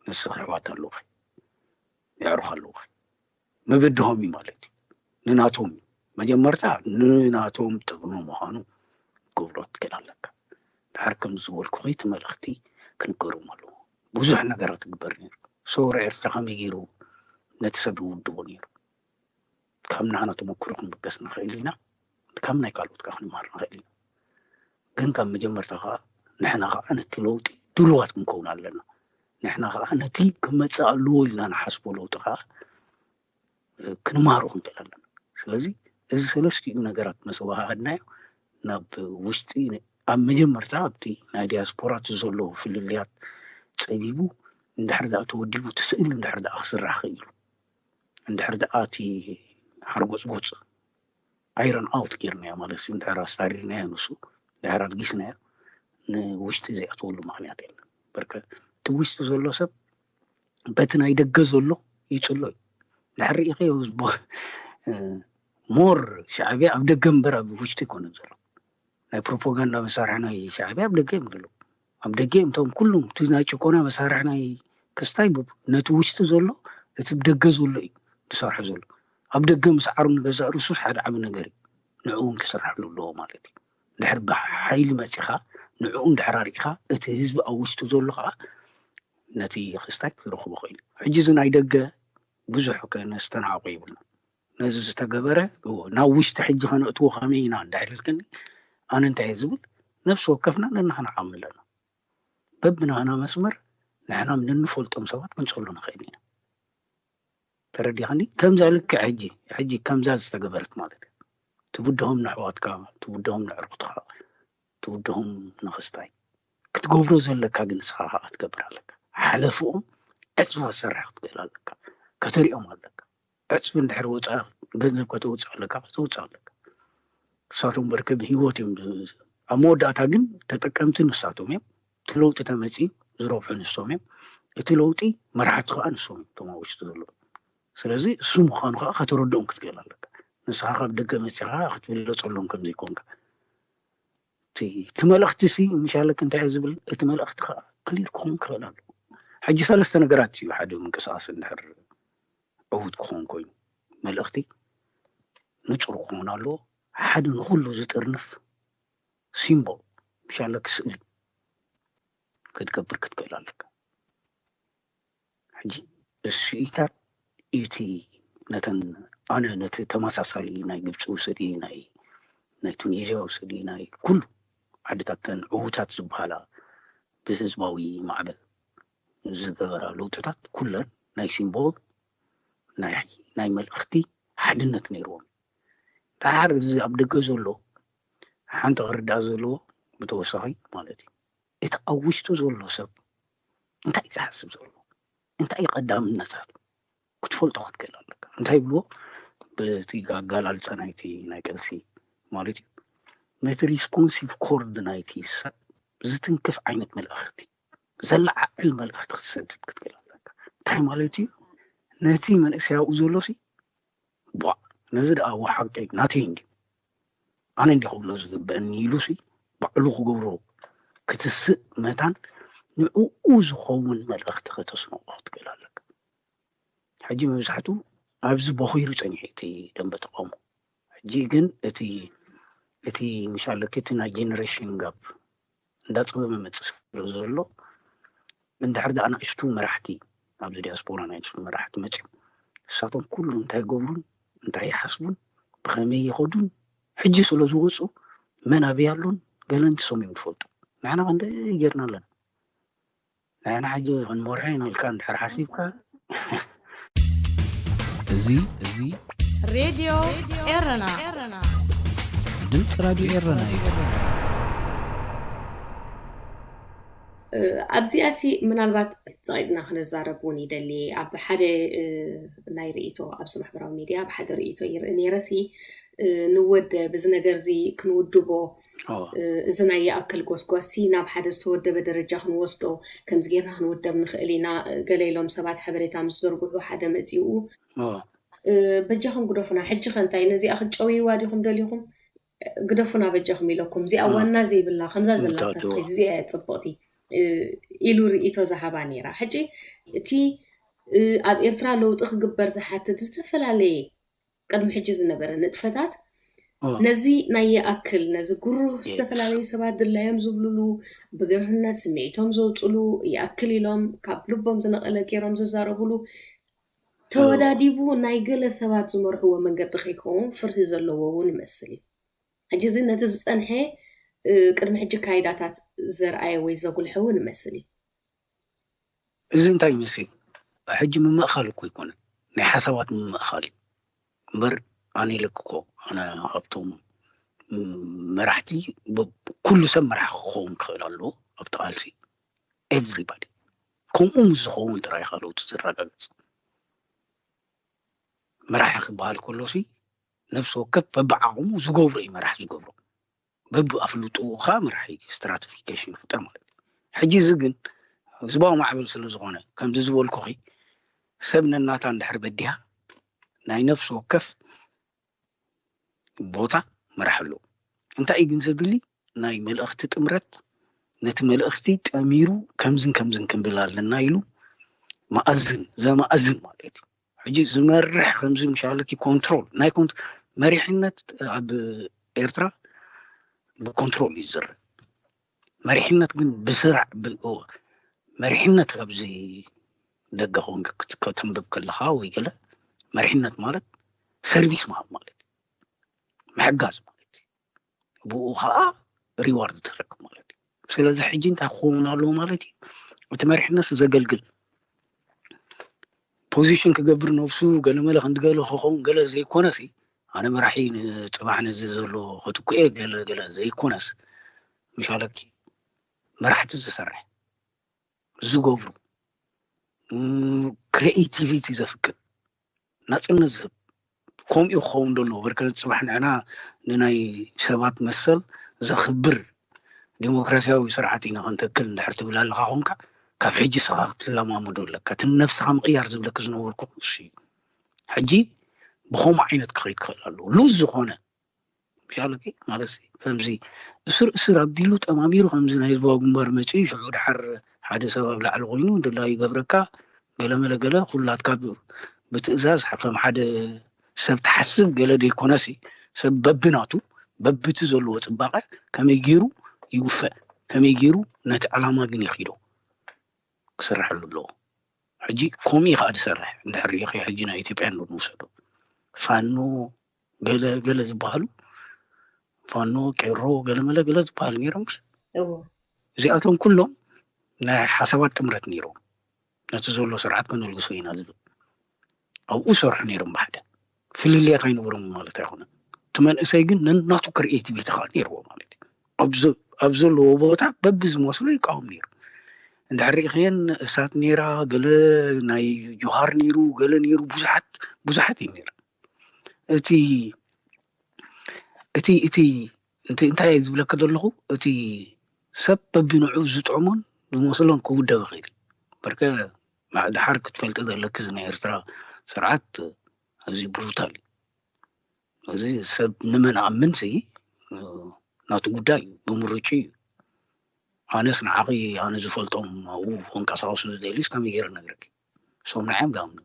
ንስኺ ኣሕዋት ኣለውኺ፣ የዕሩኽ ኣለውኺ ምብድሆም እዩ ማለት እዩ። ንናቶም እዩ መጀመርታ ንናቶም ጥቕሚ ምዃኑ ክብሮ ትክእል ኣለካ። ድሓር ከም ዝበልኩኺ እቲ መልእኽቲ ክንገሮም ኣለዎ። ብዙሕ ነገራት ትግበር ነይሩ። ሰውራ ኤርትራ ከመይ ገይሩ ነቲ ሰብ ዝውድቦ ነይሩ? ካብ ናህና ተመክሮ ክንብገስ ንኽእል ኢና፣ ካብ ናይ ካልኦት ከዓ ክንመሃር ንኽእል ኢና። ግን ካብ መጀመርታ ከዓ ንሕና ከዓ ነቲ ለውጢ ድሉዋት ክንከውን ኣለና። ንሕና ከዓ ነቲ ክመፅእ ኣለዎ ኢልና ንሓስቦ ለውጢ ከዓ ክንመሃሮ ክንክእል ኣለና። ስለዚ እዚ ሰለስቲኡ ነገራት ምስ ኣዋሃሃድናዮ ናብ ውሽጢ ኣብ መጀመርታ ኣብቲ ናይ ዲያስፖራ እቲ ዘሎ ፍልልያት ፀቢቡ እንድሕር ደኣ ተወዲቡ እቲ ስእሊ እንድሕር ደኣ ክስራሕ ክኢሉ እንድሕር ደኣ እቲ ሓርጎፅጎፅ ኣይረን ኣውት ጌርናዮ ማለት እዩ። እንድሕር ኣስታሪርናዮ ንሱ እንድሕር ኣልጊስናዮ ንውሽጢ ዘይኣትወሉ ምኽንያት የለን። በርከ እቲ ውሽጢ ዘሎ ሰብ በቲ ናይ ደገ ዘሎ ይፅሎ እዩ። ድሕር ርኢኸዮ ሞር ሻዕብያ ኣብ ደገ እምበር ኣብ ውሽጢ ኣይኮነን ዘሎ። ናይ ፕሮፓጋንዳ መሳርሒ ናይ ሻዕብያ ኣብ ደገ እዮም ዘለዉ። ኣብ ደገ እዮም እቶም ኩሉም እቲ ናይ ጭቆና መሳርሒ ናይ ክስታይ ነቲ ውሽጢ ዘሎ እቲ ደገ ዘሎ እዩ ዝሰርሖ ዘሎ። ኣብ ደገ ምስዓሩ ንገዛእ ርእሱስ ሓደ ዓቢ ነገር እዩ። ንዕኡ እውን ክስርሐሉ ኣለዎ ማለት እዩ። ድሕር ብሓይሊ መፂኻ ንዕኡ እንድሕር ኣርኢኻ እቲ ህዝቢ ኣብ ውሽጢ ዘሎ ከዓ ነቲ ክስታይ ክረኽቦ ክእል። ሕጂ እዚ ናይ ደገ ብዙሕ ከነስተናዕቆ ይብልና። ነዚ ዝተገበረ ናብ ውሽጢ ሕጂ ከነእትዎ ከመይ ኢና እንድሕር ኢልክኒ ኣነ እንታይ እየ ዝብል ነፍሲ ወከፍና ነናህና ዓቕሚ ኣለና። በብናህና መስመር ንሕና ንንፈልጦም ሰባት ክንፀሉ ንኽእል ኢና። ተረዲኻኒ? ከምዛ ልክዕ ሕጂ ሕጂ ከምዛ ዝተገበረት ማለት እዩ። ትብድሆም ንኣሕዋትካ፣ ትብድሆም ንዕርኩትካ፣ ትብድሆም ንኽስታይ ክትገብሮ ዘለካ ግን ንስኻ ከዓ ክትገብር ኣለካ። ሓለፍኦም ዕፅፊ ክትሰርሕ ክትክእል ኣለካ። ከተሪኦም ኣለካ። ዕፅፊ እንድሕር ወፃ ገንዘብ ከተውፅእ ኣለካ ከተውፅእ ኣለካ። ንሳቶም በርከ ብህይወት እዮም። ኣብ መወዳእታ ግን ተጠቀምቲ ንሳቶም እዮም። እቲ ለውጢ ተመፂኡ ዝረብሑ ንሶም እዮም። እቲ ለውጢ መርሓቲ ከዓ ንሶም እዮም እቶም ኣብ ውሽጢ ዘለዉ። ስለዚ እሱ ምዃኑ ከዓ ከተረድኦም ክትክእል ኣለካ። ንስኻ ካብ ደገ መፂኻ ክትብለፀሎም ከምዘይኮንካ እቲ መልእኽቲ ሲ ምሻለክ እንታይ ዝብል እቲ መልእኽቲ ከዓ ክሊር ክኸውን ክኽእል ኣለዎ። ሕጂ ሰለስተ ነገራት እዩ ሓደ ምንቅስቃስ እንድሕር ዕዉት ክኸውን ኮይኑ መልእኽቲ ንፁር ክኸውን ኣለዎ። ሓደ ንኩሉ ዝጥርንፍ ሲምቦል ምሻለክ ስእሊ ክትገብር ክትክእል ኣለካ። ሕጂ እሱ ኢታ እቲ ነተን ኣነ ነቲ ተመሳሳሊ ናይ ግብፂ ውሰዲ ናይ ናይ ቱኒዝያ ውሰዲ ናይ ኩሉ ዓድታት ተን ዕዉታት ዝበሃላ ብህዝባዊ ማዕበል ዝገበራ ለውጥታት ኩለን ናይ ሲምቦል ናይ ናይ መልእኽቲ ሓድነት ነይርዎም። ደሓር እዚ ኣብ ደገ ዘሎ ሓንቲ ክርዳእ ዘለዎ ብተወሳኺ ማለት እዩ እቲ ኣብ ውሽጡ ዘሎ ሰብ እንታይ ዝሓስብ ዘሎ እንታይ ቀዳምነታቱ ክትፈልጦ ክትክእል ኣለካ። እንታይ ይብልዎ በቲ ኣጋላልፃ ናይቲ ናይ ቀልሲ ማለት እዩ ነቲ ሪስፖንሲቭ ኮርድ ናይቲ ሰብ ዝትንክፍ ዓይነት መልእኽቲ ዘለዓዕል መልእኽቲ ክትሰድድ ክትክእል ኣለካ። እንታይ ማለት እዩ ነቲ መንእሰይ ኣብኡ ዘሎ ሲ ቧዕ ነዚ ደኣ ወሓቂ ናተይ እንዲ ኣነ እንዲ ክብሎ ዝግበአኒ ኢሉ ሲ ባዕሉ ክገብሮ ክትስእ መታን ንዕኡ ዝኸውን መልእኽቲ ከተስንቆ ክትክእል ኣለካ። ሕጂ መብዛሕቱ ኣብዚ ቦኺሩ ጸኒሑ እቲ ደንበ ተቃውሞ። ሕጂ ግን እቲ እቲ ምሻለኪ እቲ ናይ ጀነሬሽን ጋፕ እንዳፀበበ መፅእ ስለ ዘሎ፣ እንድሕር ደኣ ንኣሽቱ መራሕቲ ኣብዚ ዲያስፖራ ናይ ንሱ መራሕቲ መፅዮም፣ ንሳቶም ኩሉ እንታይ ይገብሩን እንታይ ይሓስቡን ብኸመይ ይኸዱን ሕጂ ስለ ዝወፁ መን ኣበይ ኣሎን ገለን ንሶም እዮም ዝፈልጡ። ንሕና ክንደይ ጌርና ኣለና። ንሕና ሕጂ ክንመርሖ ኢና ኢልካ እንድሕር ሓሲብካ እዚ እዚ ሬድዮ ኤረና ድምፂ ራድዮ ኤረና እዩ። ኣብዚኣሲ ምናልባት ጸቂጥና ክንዛረብ እውን ይደሊ። ኣብ ሓደ ናይ ርእይቶ ኣብዚ ማሕበራዊ ሚድያ ኣብ ሓደ ርእይቶ ይርኢ ነይረሲ ንወደ ብዚ ነገርዚ ክንውድቦ እዚ ናይ ይኣክል ጎስጓሲ ናብ ሓደ ዝተወደበ ደረጃ ክንወስዶ ከምዚ ጌርና ክንውደብ ንኽእል ኢና ገለ ኢሎም ሰባት ሓበሬታ ምስ ዘርግሑ ሓደ መፂኡ በጃኹም ግደፉና ሕጂ ከ እንታይ ነዚኣ ክትጨውይዋ ዲኹም ደሊኹም ግደፉና በጃኹም ኢለኩም እዚኣ ዋና ዘይብላ ከምዛ ዘላታ ትኸይድ እዚኣ እያ ፅብቕቲ ኢሉ ርእይቶ ዝሃባ ነይራ ሕጂ እቲ ኣብ ኤርትራ ለውጢ ክግበር ዝሓትት ዝተፈላለየ ቅድሚ ሕጂ ዝነበረ ንጥፈታት ነዚ ናይ ይኣክል ነዚ ግሩህ ዝተፈላለዩ ሰባት ድላዮም ዝብልሉ ብግርህነት ስምዒቶም ዘውፅሉ ይኣክል ኢሎም ካብ ልቦም ዝነቐለ ገይሮም ዝዛረብሉ ተወዳዲቡ ናይ ገለ ሰባት ዝመርሕዎ መንገዲ ከይከውን ፍርሂ ዘለዎ እውን ይመስል እዩ። ሕጂ እዚ ነቲ ዝፀንሐ ቅድሚ ሕጂ ካይዳታት ዘርኣየ ወይ ዘጉልሐ እውን ይመስል እዩ። እዚ እንታይ ይመስል? ሕጂ ምምእኻል እኮ ኣይኮነን፣ ናይ ሓሳባት ምምእኻል እዩ እምበር ኣነ ኢለኪ እኮ ኣነ ካብቶም መራሕቲ ኩሉ ሰብ መራሒ ክኸውን ክኽእል ኣለዎ ኣብቲ ቃልሲ everybody ከምኡ ምስ ዝኸውን ጥራይ ካልኦት ዝረጋገፅ መራሒ ክበሃል ከሎሲ ነፍሲ ወከፍ በብዓቕሙ ዝገብሮ እዩ መራሕ ዝገብሮ በብኣፍልጥኡ ከዓ መራሕ stratification ይፍጠር ማለት እዩ ሕጂ እዚ ግን ህዝባዊ ማዕበል ስለ ዝኾነ ከምዚ ዝበልኩኺ ሰብ ነናታ እንድሕር በዲሃ ናይ ነፍሲ ወከፍ ቦታ መራሕ ኣለዎ እንታይ እዩ ግን ዘድሊ ናይ መልእኽቲ ጥምረት ነቲ መልእኽቲ ጠሚሩ ከምዝን ከምዝን ክንብል ኣለና ኢሉ መኣዝን ዘመኣዝን ማለት እዩ ሕጂ ዝመርሕ ከምዚ ምሻለኪ ኮንትሮል ናይ ኮንት መሪሕነት ኣብ ኤርትራ ብኮንትሮል እዩ ዝዝረ መሪሕነት ግን ብስራዕ መሪሕነት ኣብዚ ደገ ኮንክ ከተንብብ ከለኻ ወይ ገለ መሪሕነት ማለት ሰርቪስ ምሃብ ማለት ምሕጋዝ ማለት ብኡ ከዓ ሪዋርድ ትረክብ ማለት እዩ ስለዚ ሕጂ እንታይ ክኸውን ኣለዎ ማለት እዩ እቲ መሪሕነት ዘገልግል ፖዚሽን ክገብር ነብሱ ገለመለ ክንዲ ገለ ክኸውን ገለ ዘይኮነሲ ኣነ መራሒ ንፅባሕ ነዚ ዘሎ ከትኩኤ ገለ ገለ ዘይኮነስ ምሻለኪ መራሕቲ ዝሰርሕ ዝገብሩ ክሪኤቲቪቲ ዘፍቅድ ናፅነት ዝህብ ከምኡ ክኸውን ደሎ በርከ ፅባሕ ንዕና ንናይ ሰባት መሰል ዘኽብር ዲሞክራሲያዊ ስርዓት ኢና ክንተክል እንድሕር ትብል ኣለካ ኮንካ ካብ ሕጂ ስኻ ክትለማመዶ ኣለካ እቲ ነብስኻ ምቕያር ዝብለክ ዝነበርኩ እሱ እዩ ሕጂ ብኸምኡ ዓይነት ክኸይድ ክኽእል ኣለዎ ሉዝ ዝኾነ ምሻለኪ ማለት ከምዚ እስር እስር ኣቢሉ ጠማሚሩ ከምዚ ናይ ህዝባዊ ግንባር መፂኡ ሽዑ ድሓር ሓደ ሰብ ኣብ ላዕሊ ኮይኑ ድላዩ ይገብረካ ገለመለ ገለ ኩላትካ ብትእዛዝ ከም ሓደ ሰብ ትሓስብ ገለ ዘይኮነሲ ሰብ በብናቱ በብቲ ዘለዎ ፅባቐ ከመይ ገይሩ ይውፈእ ከመይ ገይሩ ነቲ ዕላማ ግን የኺዶ ክስርሐሉ ኣለዎ ሕጂ ከምኡ ከዓ ዝሰርሕ እንድሕር ሪኢኺ ሕጂ ናይ ኢትዮጵያ ንውሰዶ ፋኖ ገለ ገለ ዝበሃሉ ፋኖ ቄሮ ገለመለ ገለ ዝበሃሉ ነይሮም እዚኣቶም ኩሎም ናይ ሓሳባት ጥምረት ነይሮም ነቲ ዘሎ ስርዓት ከነልግሶ ኢና ዝብል ኣብኡ ሰርሑ ነይሮም ብሓደ ፍልልያት ኣይነበሮም ማለት ኣይኮነን እቲ መንእሰይ ግን ነናቱ ክሪኤቲቪቲ ከዓ ነይርዎ ማለት እዩ ኣብ ዘለዎ ቦታ በቢ ዝመስሎ ይቃወም ነይሩ እንድሕር ርኢኽየን እሳት ነይራ ገለ ናይ ጆሃር ነይሩ ገለ ነይሩ ብዙሓት ብዙሓት እዩ ነይሩ እቲ እቲ እቲ እቲ እንታይ ዝብለካ ዘለኹ እቲ ሰብ በቢንዑ ዝጥዕሞን ዝመስሎን ክውደብ ይኽእል በርከ ድሓር ክትፈልጢ ዘለኪ እዚ ናይ ኤርትራ ስርዓት ኣዝዩ ብሩታል እዩ እዚ ሰብ ንመን ኣምን ሲ ናቱ ጉዳይ እዩ ብምርጩ እዩ ኣነስ ንዓኺ ኣነ ዝፈልጦም ኣብኡ ክንቀሳቀሱ ዝደልዩስ ከመይ ገይረ ነግረኪ እሶም ንዓዮም ዝኣምኑ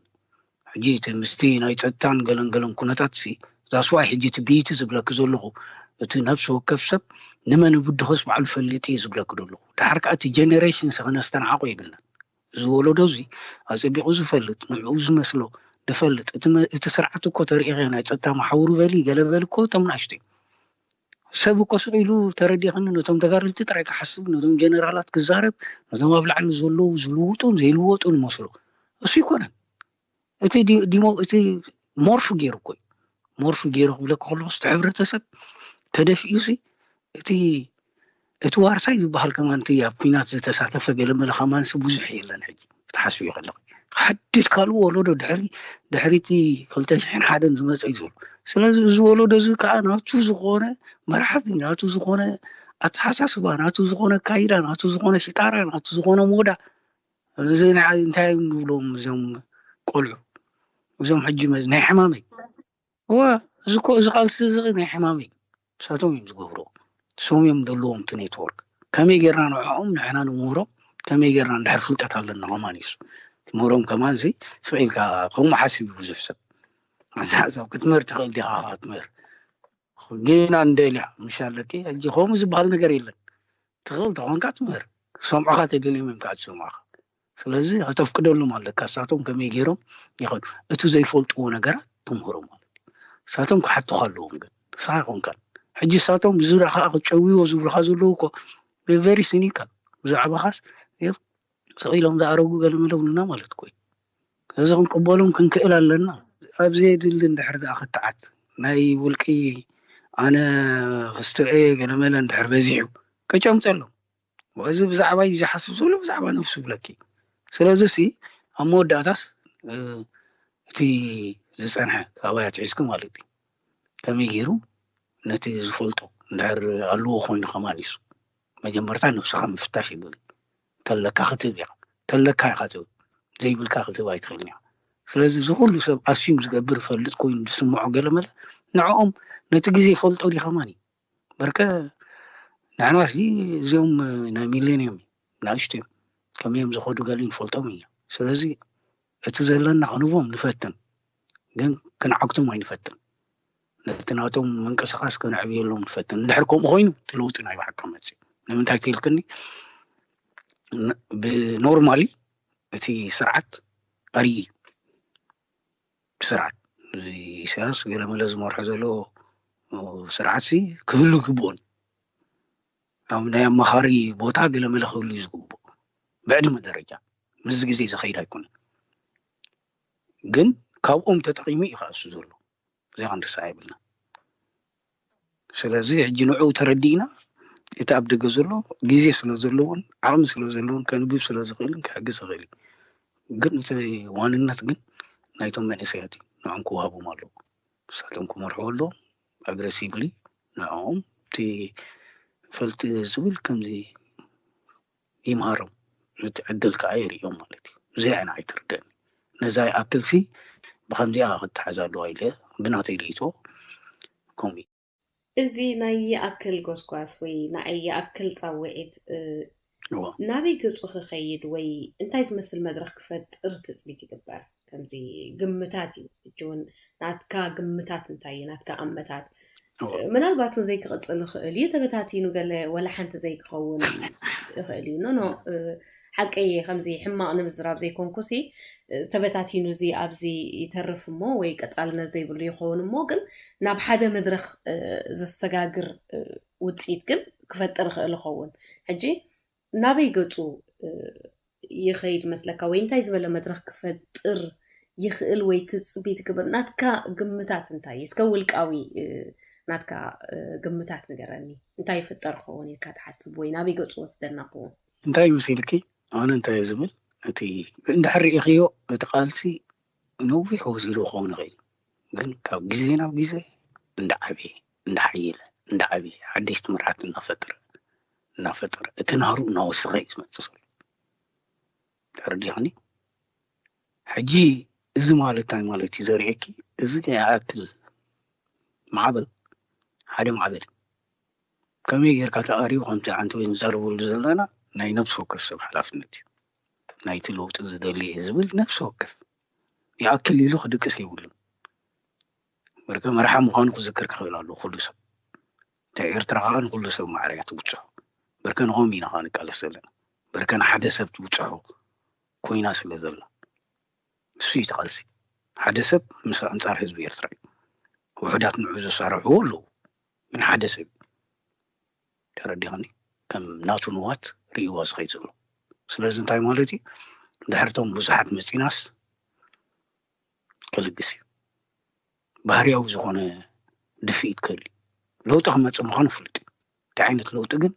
ሕጂ እቲ ምስቲ ናይ ፀጥታን ገለን ገለን ኩነታት ሲ that's why ሕጂ እቲ ብይቲ ዝብለኪ ዘለኹ እቲ ነፍሲ ወከፍ ሰብ ንመን ብድኾስ ባዕሉ ፈልጥ እዩ ዝብለክ ዘለኹ። ድሓር ከዓ እቲ ጀኔሬሽን ከነስተንዓቆ የብልናን። እዚ ወለዶ እዚ ኣጸቢቑ ዝፈልጥ፣ ንዕኡ ዝመስሎ ዝፈልጥ፣ እቲ ስርዓት እኮ ተሪኢኸ ናይ ጸጥታ መሓውሩ በሊ ገለ በሊ እኮ እቶም ናእሽተይ ሰብ እኮ ስቕ ኢሉ ተረዲእኽኒ፣ ነቶም ተጋደልቲ ጥራይ ክሓስብ፣ ነቶም ጀነራላት ክዛረብ፣ ነቶም ኣብ ላዕሊ ዘለዉ ዝልውጡን ዘይልወጡን ይመስሎ። እሱ ይኮነን። እቲ ዲሞ እቲ ሞርፍ ገይሩ እኮ እዩ። ሞርፍ ገይሩ ክብለካ ከለኹ እቲ ሕብረተሰብ ተደፊኡ ሲ እቲ እቲ ዋርሳይ ዝበሃል ከማን እቲ ኣብ ኩናት ዝተሳተፈ ገለመለ ከማንሲ ብዙሕ የለን። ሕጂ ክትሓስብዮ ከለኹ ሓድሽ ካልኡ ወለዶ ድሕሪ ድሕሪ እቲ ክልተ ሽሕን ሓደን ዝመፀ እዩ ዘሎ። ስለዚ እዚ ወለዶ እዚ ከዓ ናቱ ዝኾነ መራሕቲ፣ ናቱ ዝኾነ ኣተሓሳስባ፣ ናቱ ዝኾነ ካይዳ፣ ናቱ ዝኾነ ሽጣራ፣ ናቱ ዝኾነ ሞዳ። እዚ ንዓይ እንታይ እዮም ንብሎም እዞም ቆልዑ? እዞም ሕጂ መዝ ናይ ሕማመይ እዋ እዚ እኮ እዚ ቃልሲ እዚ ናይ ሕማመይ ንሳቶም እዮም ዝገብርዎ። ንሶም እዮም ዘለዎም እቲ ኔትወርክ። ከመይ ጌርና ንዕኦም ንሕና ንምህሮም? ከመይ ጌርና እንድሕር ፍልጠት ኣለና ከማን እዩ እሱ ትምህሮም ከማን እዚ ስቕ ኢልካ ከምኡ ሓሲብ ብዙሕ ሰብ። ኣዛ ክትምህር ትኽእል ዲኻ ክትምህር ጌና እንደልያ ምሽ ኣለኪ ሕጂ ከምኡ ዝበሃል ነገር የለን። ትኽእል ተኾንካ ትምህር ሰምዑኻ ተደልዮም እዮም ከዓ ዝሰምዑኻ። ስለዚ ከተፍቅደሎም ኣለካ እሳቶም ከመይ ገይሮም ይኸዱ እቲ ዘይፈልጥዎ ነገራት ትምህሮም ማለት እዩ። እሳቶም ክሓቱኻ ኣለዎም ግን ንስኻ ኣይኮንካን። ሕጂ እሳቶም ብዙርያኻ ክጨውይዎ ዝብሉኻ ዘለዉ እኮ very cynical ብዛዕባኻስ ስቕ ኢሎም ዝኣረጉ ገለመለ ብሉና ማለት እኮ እዩ። ስለዚ ክንቅበሎም ክንክእል ኣለና። ኣብ ዘየድሊ እንድሕር ደኣ ክትዓት ናይ ውልቂ ኣነ ክስትዑ እየ ገለመለ እንድሕር በዚሑ ከጨምፀሎም እዚ ብዛዕባ እዩ ዝሓስብ ዘሎ ብዛዕባ ነፍሱ ብለኪ። ስለዚ ሲ ኣብ መወዳእታስ እቲ ዝፀንሐ ካባይ ኣትሒዝኪ ማለት እዩ ከመይ ገይሩ ነቲ ዝፈልጦ እንድሕር ኣለዎ ኮይኑ ከማን እዩ መጀመርታ ነብስኻ ምፍታሽ ይብል። ተለካ ክትብ ኢኻ ተለካ ኢኻ ትብ ዘይብልካ ክትብ ኣይትኽእልን ኢኻ። ስለዚ እዚ ኩሉ ሰብ ኣስዩም ዝገብር ፈልጥ ኮይኑ ዝስምዖ ገለመለ ንዕኦም ነቲ ግዜ ይፈልጦ ድዩ ከማን እዩ። በርከ ንሕና ሲ እዚኦም ናይ ሚሌኒየም ናእሽቱ እዮም ከመዮም ዝኸዱ ገለ ንፈልጦም ኢና። ስለዚ እቲ ዘለና ክንቦም ንፈትን ግን ክንዓግቶም ኣይንፈትን። ነቲ ናቶም ምንቅስቃስ ከነዕብየሎም ንፈትን። እንድሕር ከምኡ ኮይኑ እቲ ለውጢ ናይ ብሓቂ ክመፅእ እዩ። ንምንታይ ትልክኒ ብኖርማሊ እቲ ስርዓት ኣርዩ እዩ። ስርዓት ኢሳያስ ገለመለ ዝመርሖ ዘሎ ስርዓት ሲ ክህሉ ግብኦን ኣብ ናይ ኣማኻሪ ቦታ ገለመለ ክህሉ እዩ ዝግብኦ ብዕድመ ደረጃ ምስዚ ግዜ ዝኸይድ ኣይኮነን። ግን ካብኦም ተጠቒሙ እዩ ከእሱ ዘሎ እዚኣ ክንርሳዕ የብልና። ስለዚ ሕጂ ንዕኡ ተረዲእና እቲ ኣብ ደገ ዘሎ ግዜ ስለ ዘለዎን ዓቕሚ ስለ ዘለዎን ከንብብ ስለ ዝኽእልን ክሕግዝ ይኽእል እዩ። ግን እቲ ዋንነት ግን ናይቶም መንእሰያት እዩ። ንዖም ክወሃቦም ኣለዎ። ንሳቶም ክመርሕዎ ኣለዎም። ኣግረሲቭሊ ንዕኦም እቲ ፈልጢ ዝብል ከምዚ ይምሃሮም። እቲ ዕድል ከዓ የርእዮም ማለት እዩ። እዚኣ ኢና ኣይትርደኒ። ነዛ ይኣክል ሲ ብከምዚኣ ክትሓዝ ኣለዋ ኢለ ብናተይ ርእይቶ ከምኡ እዩ። እዚ ናይ ይኣክል ጎስጓስ ወይ ንኣይ ይኣክል ጻውዒት ናበይ ገጹ ክኸይድ ወይ እንታይ ዝመስል መድረኽ ክፈጥር ትጽቢት ይግበር? ከምዚ ግምታት እዩ። ሕጂ እውን ናትካ ግምታት እንታይ እዩ? ናትካ ኣመታት ምናልባት እውን ዘይክቕጽል ይኽእል እዩ። ተበታቲኑ ገለ ወላ ሓንቲ ዘይክኸውን ይኽእል እዩ። ኖኖ ሓቀየ ከምዚ ሕማቕ ንምዝራብ ዘይኮንኩሲ ተበታቲኑ እዚ ኣብዚ ይተርፍ እሞ ወይ ቀጻልነት ዘይብሉ ይኸውን እሞ ግን ናብ ሓደ መድረኽ ዘሰጋግር ውፅኢት ግን ክፈጥር ይኽእል ይኸውን። ሕጂ ናበይ ገፁ ይኸይድ መስለካ ወይ እንታይ ዝበለ መድረኽ ክፈጥር ይኽእል ወይ ትፅቢት ክብል ናትካ ግምታት እንታይ እዩ? እስከ ውልቃዊ ናትካ ግምታት ንገረኒ። እንታይ ይፍጠር ክኸውን ኢልካ ትሓስብ ወይ ናበይ ገፁ ወስደና ክኸውን? እንታይ ይመስልኪ? ኣነ እንታይ ዝብል እቲ እንድሕር ርኢኽዮ እቲ ቃልሲ ነዊሕ ወሲዱ ክኸውን ይኽእል ግን ካብ ግዜ ናብ ግዜ እንዳዓበየ እንዳሓየለ እንዳዓበየ ሓደሽቲ መራሕቲ እናፈጠረ እናፈጠረ እቲ ናሩ እናወሰኸ እዩ ዝመፅእ ዘሎ። ተረዲኽኒ? ሕጂ እዚ ማለት እንታይ ማለት እዩ ዘርእየኪ? እዚ ይኣክል ማዕበል ሓደ ማዕበል እዩ። ከመይ ጌርካ ተቓሪቡ ከምቲ ሓንቲ ወይ ንዛረበሉ ዘለና ናይ ነብሲ ወከፍ ሰብ ሓላፍነት እዩ። ናይቲ ለውጢ ዝደሊ እየ ዝብል ነብሲ ወከፍ ይኣክል ኢሉ ክድቅስ የብሉን። በርከ መርሓ ምዃኑ ክዝክር ክኽእል ኣለዎ ኩሉ ሰብ። እታ ኤርትራ ከዓ ንኩሉ ሰብ ማዕረ እያ ትብፅሖ። በርከ ንኸም ኢና ከዓ ንቃለስ ዘለና። በርከ ንሓደ ሰብ ትብፅሖ ኮይና ስለ ዘላ፣ እሱ እዩ እቲ ቃልሲ። ሓደ ሰብ ምስ ኣንጻር ህዝቢ ኤርትራ እዩ። ውሑዳት ንዑ ዘሳርሕዎ ኣለዉ፣ ግን ሓደ ሰብ እዩ። ተረዲኻኒ? ከም ናቱ ንዋት ርእይዋ ዝኸይድ ዘሎ። ስለዚ እንታይ ማለት እዩ? ድሕርቶም ብዙሓት መጺናስ ከልግስ እዩ። ባህርያዊ ዝኾነ ድፍኢት ክህሉ እዩ። ለውጢ ክመጽእ ምዃኑ ፍሉጥ እዩ። እንታይ ዓይነት ለውጢ ግን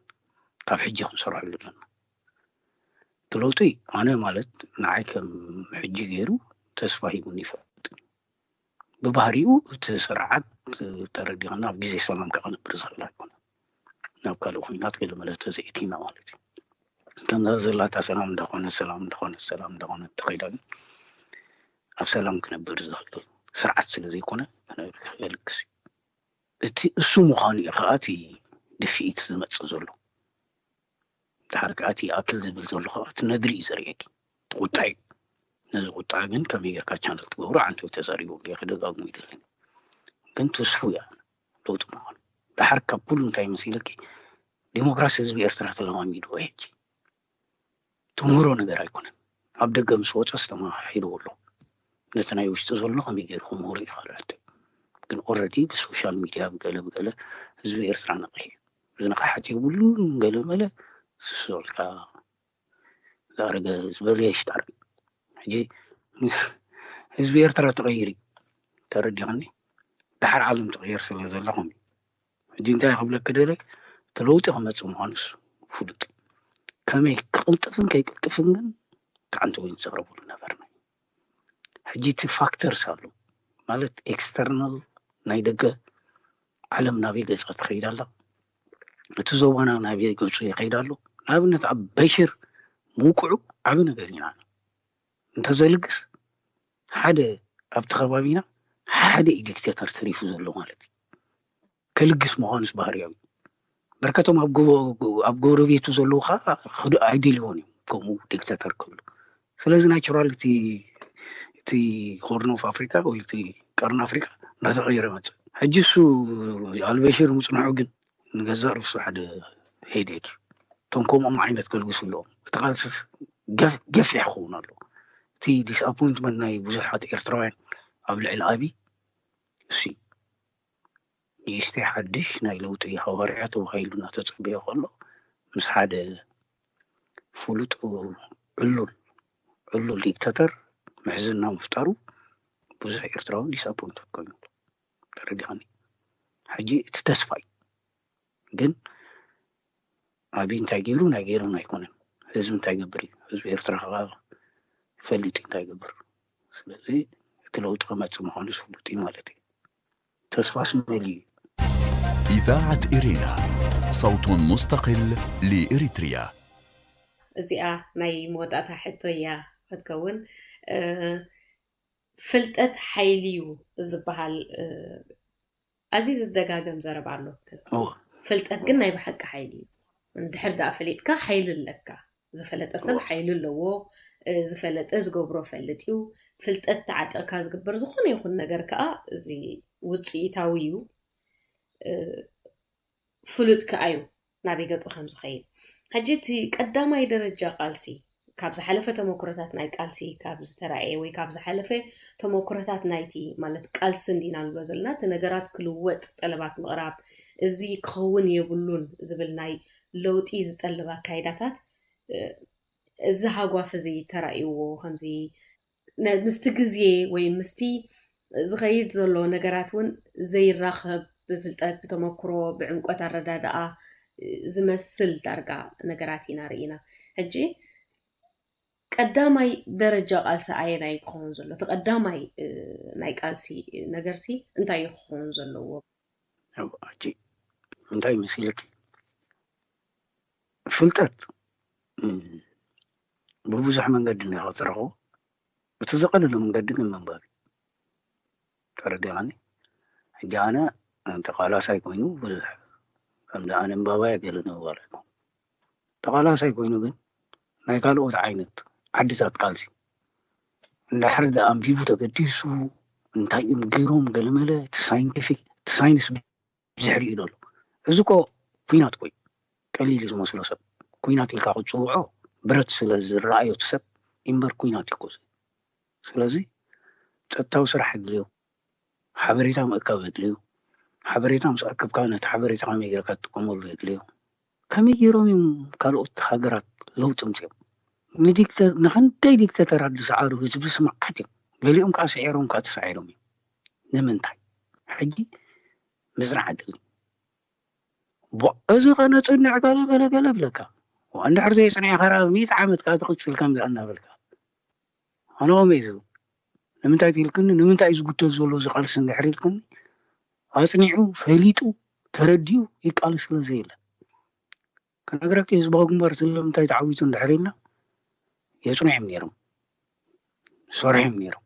ካብ ሕጂ ክንሰርሐሉ ኣለና። እቲ ለውጢ ኣነ ማለት ንዓይ ከም ሕጂ ገይሩ ተስፋ ሂቡኒ ይፈልጥ። ብባህሪኡ እቲ ስርዓት ተረዲእና ኣብ ግዜ ሰላም ከቕንብር ዝኽእል ኣይኮነ። ናብ ካልእ ኩናት ገለመለ ተዘይእቲና ማለት እዩ። ከምዛ ዘላታ ሰላም እንዳኾነ ሰላም እንዳኾነ ሰላም እንዳኾነ ተኸይዳ ግን ኣብ ሰላም ክነብር ዝኽእል ስርዓት ስለ ዘይኮነ ክነብር ክልግስ እዩ። እቲ እሱ ምዃኑ እዩ ከዓ እቲ ድፍኢት ዝመፅእ ዘሎ። ድሓር ከዓ እቲ ኣክል ዝብል ዘሎ ከዓ እቲ ነድሪ እዩ ዘርእየኪ። እቲ ቁጣ እዩ። ነዚ ቁጣ ግን ከመይ ጌርካ ቻነል ትገብሮ ዓንቶ ተዛሪቡ ጌርካ ደጋግሙ ይደልን። ግን ትስፉ እያ ለውጢ ምዃኑ። ድሓር ካብ ኩሉ እንታይ መሲለኪ? ዲሞክራሲ ህዝቢ ኤርትራ ተለማሚድዎ ሕጂ። ትምህሮ ነገር ኣይኮነን። ኣብ ደገ ምስ ወፀስ ተማሓሒልዎ ኣሎ። ነቲ ናይ ውሽጢ ዘሎ ከመይ ገይሩ ክምህሮ እዩ ካልኣት። ግን ኦረዲ ብሶሻል ሚድያ ብገለ ብገለ ህዝቢ ኤርትራ ነቕሕ እዩ። ዝነቕሓት የብሉን ገለ መለ ስሶልካ ዝኣረገ ዝበለ ይሽጣር። ሕጂ ህዝቢ ኤርትራ ተቐይር እዩ። ተረዲኻኒ? ድሓር ዓለም ትቕየር ስለ ዘለኹም እዩ። ሕጂ እንታይ ክብለክ ደለ እቲ ለውጢ ክመፅእ ምዃኑስ ፍሉጥ እዩ። ከመይ ክቕልጥፍን ከይቅልጥፍን ግን ተዓንተ ወይም ዘቕረብሉ ነበርና። ሕጂ እቲ ፋክተርስ ኣሎ ማለት ኤክስተርናል ናይ ደገ ዓለም ናበይ ገፃ ትኸይድ ኣላ፣ እቲ ዞባና ናበይ ገፁ ይኸይድ ኣሎ። ንኣብነት ኣብ በሽር ምውቅዑ ዓብ ነገር ኢና እንተዘልግስ ሓደ ኣብቲ ከባቢና ሓደ እዩ ዲክቴተር ተሪፉ ዘሎ ማለት እዩ። ከልግስ ምዃኑስ ባህርያዊ። በርከቶም ኣብ ጎ- ኣብ ጎረቤቱ ዘለዉ ከዓ ክድ- ኣይደልይዎን እዮም ከምኡ ዲክቴተር ክብሉ። ስለዚ ናቹራል እቲ እቲ ሆርን ኦፍ ኣፍሪካ ወይ እቲ ቀርኒ ኣፍሪካ እናተቐየረ መፅእ። ሕጂ እሱ ኣልበሽር ምፅንሑ ግን ንገዛእ ርእሱ ሓደ ሄዴክ እዩ። እቶም ከምኦም ዓይነት ከልግሱ ኣለዎም። እቲ ቃልሲ ገፍ- ገፊሕ ክኸውን ኣለዎ። እቲ ዲስኣፖይንትመንት ናይ ብዙሓት ኤርትራውያን ኣብ ልዕሊ ኣብይ እሱ እዩ። ንእሽተይ ሓድሽ ናይ ለውጢ ሃዋርያ ተባሂሉ እናተጸበየ ከሎ ምስ ሓደ ፍሉጥ ዕሉል ዕሉል ዲክታተር ምሕዝና ምፍጣሩ ብዙሕ ኤርትራዊ ዲስኣፖይንትድ ኮይኑ ኣሎ። ተረዲኻኒ? ሕጂ እቲ ተስፋ እዩ። ግን ኣብይ እንታይ ገይሩ ናይ ገይሩን ኣይኮነን። ህዝቢ እንታይ ገብር እዩ? ህዝቢ ኤርትራ ከዓ ይፈልጥ እዩ እንታይ ገብር። ስለዚ እቲ ለውጢ ክመፅእ ምዃኑ ዝፍሉጥ እዩ ማለት እዩ። ተስፋስ መሊኡ እዩ። إذاعة إرينا، صوت مستقل لإريتريا. እዚኣ ናይ መወዳእታ ሕቶ እያ ክትከውን። እ፣ ፍልጠት ሓይሊ እዩ ዝበሃል፣ እ፣ ኣዝዩ ዝደጋገም ዘረባ ኣሎ። እወ። ፍልጠት ግን ናይ ብሓቂ ሓይሊ እዩ። እንድሕር ደኣ ፈሊጥካ ሓይሊ ኣለካ። ዝፈለጠ ሰብ እወ። ሓይሊ ኣለዎ። እ፣ ዝፈለጠ ዝገብሮ ፈልጥ እዩ። ፍልጠት ተዓጢቕካ ዝግበር ዝኾነ ይኹን ነገር ከዓ እዚ ውፅኢታዊ እዩ። እ፣ ፍሉጥ ከኣ እዩ ናበይ ገጹ ከም ዝኸይድ። ሕጂ እቲ ቀዳማይ ደረጃ ቃልሲ ካብ ዝሓለፈ ተመክሮታት ናይ ቃልሲ ካብ ዝተራእየ ወይ ካብ ዝሓለፈ ተመክሮታት ናይቲ ማለት ቃልሲ እንዲና ንብሎ ዘለና እቲ ነገራት ክልወጥ ጠለባት ምቕራብ እዚ ክኸውን የብሉን ዝብል ናይ ለውጢ ዝጠልብ ኣካይዳታት እዚ ሃጓፍ እዚ ተራእይዎ ከምዚ ምስቲ ግዜ ወይ ምስቲ ዝኸይድ ዘሎ ነገራት እውን ዘይራኸብ ብፍልጠት ብተመክሮ ብዕምቆት ኣረዳድኣ ዝመስል ዳርጋ ነገራት ኢና ርኢና። ሕጂ ቀዳማይ ደረጃ ቃልሲ ኣየናይ ክኸውን ዘሎ? እቲ ቀዳማይ ናይ ቃልሲ ነገርሲ እንታይ እዩ ክኸውን ዘለዎ? ሕጂ እንታይ መሲልኪ ፍልጠት ብብዙሕ መንገዲ ኒኻ ትረኽቦ። እቲ ዝቐለለ መንገዲ ግን ምንባር እዩ። ተረዲኻኒ? ሕጂ ኣነ ተቓላሳይ ኮይኑ ብዙሕ ከምዚ ኣነ እምባባያ ገለ ንምባል ኣይኮን። ተቓላሳይ ኮይኑ ግን ናይ ካልኦት ዓይነት ዓድታት ቃልሲ እንድሕር ደኣ ኣንቢቡ ተገዲሱ እንታይ እዮም ገይሮም ገለመለ እቲ ሳይንቲፊክ እቲ ሳይንስ ብዙሕ ሪኡ ደሎ እዚ እኮ ኲናት እኮ እዩ። ቀሊል እዩ ዝመስሎ ሰብ። ኲናት ኢልካ ክትጽውዖ ብረት ስለ ዝረኣዮ እቲ ሰብ እምበር ኲናት እዩ እኮ እዚ። ስለዚ ጸጥታዊ ስራሕ የድልዮ፣ ሓበሬታ ምእካብ የድልዮ። ሓበሬታ ምስ ኣከብካ ነቲ ሓበሬታ ከመይ ጌርካ ትጥቀመሉ የድልዮ። ከመይ ገይሮም እዮም ካልኦት ሃገራት ለውጢ ምፅኦም? ንዲክተ ንክንደይ ዲክተተራት ዝሰዓሩ ህዝቢ ስምዓት እዮም። ገሊኦም ከዓ ስዒሮም ከዓ ተሳዒሮም እዮም። ንምንታይ? ሕጂ ምፅናዕ ኣድሊ። ቦ- እዚ ከነፅንዕ ገለ ገለ ገለ ብለካ። እንድሕር ዘይፅኒዕካ ራ ሚእቲ ዓመት ከዓ ትቕፅል ከምዚ እናበልካ ኣነ ከምኡ እዩ ዝብል። ንምንታይ ትልክኒ? ንምንታይ እዩ ዝጉተት ዘሎ እዚ ቃልሲ እንድሕር ኢልክኒ? ኣፅኒዑ ፈሊጡ ተረዲኡ ይቃለስ ስለ ዘየለ። ከነግረኪ ህዝባዊ ግንባር ስለምንታይ ተዓዊቱ እንድሕር ኢልና የፅንዑ እዮም ነይሮም፣ ሰሪሖም ነይሮም።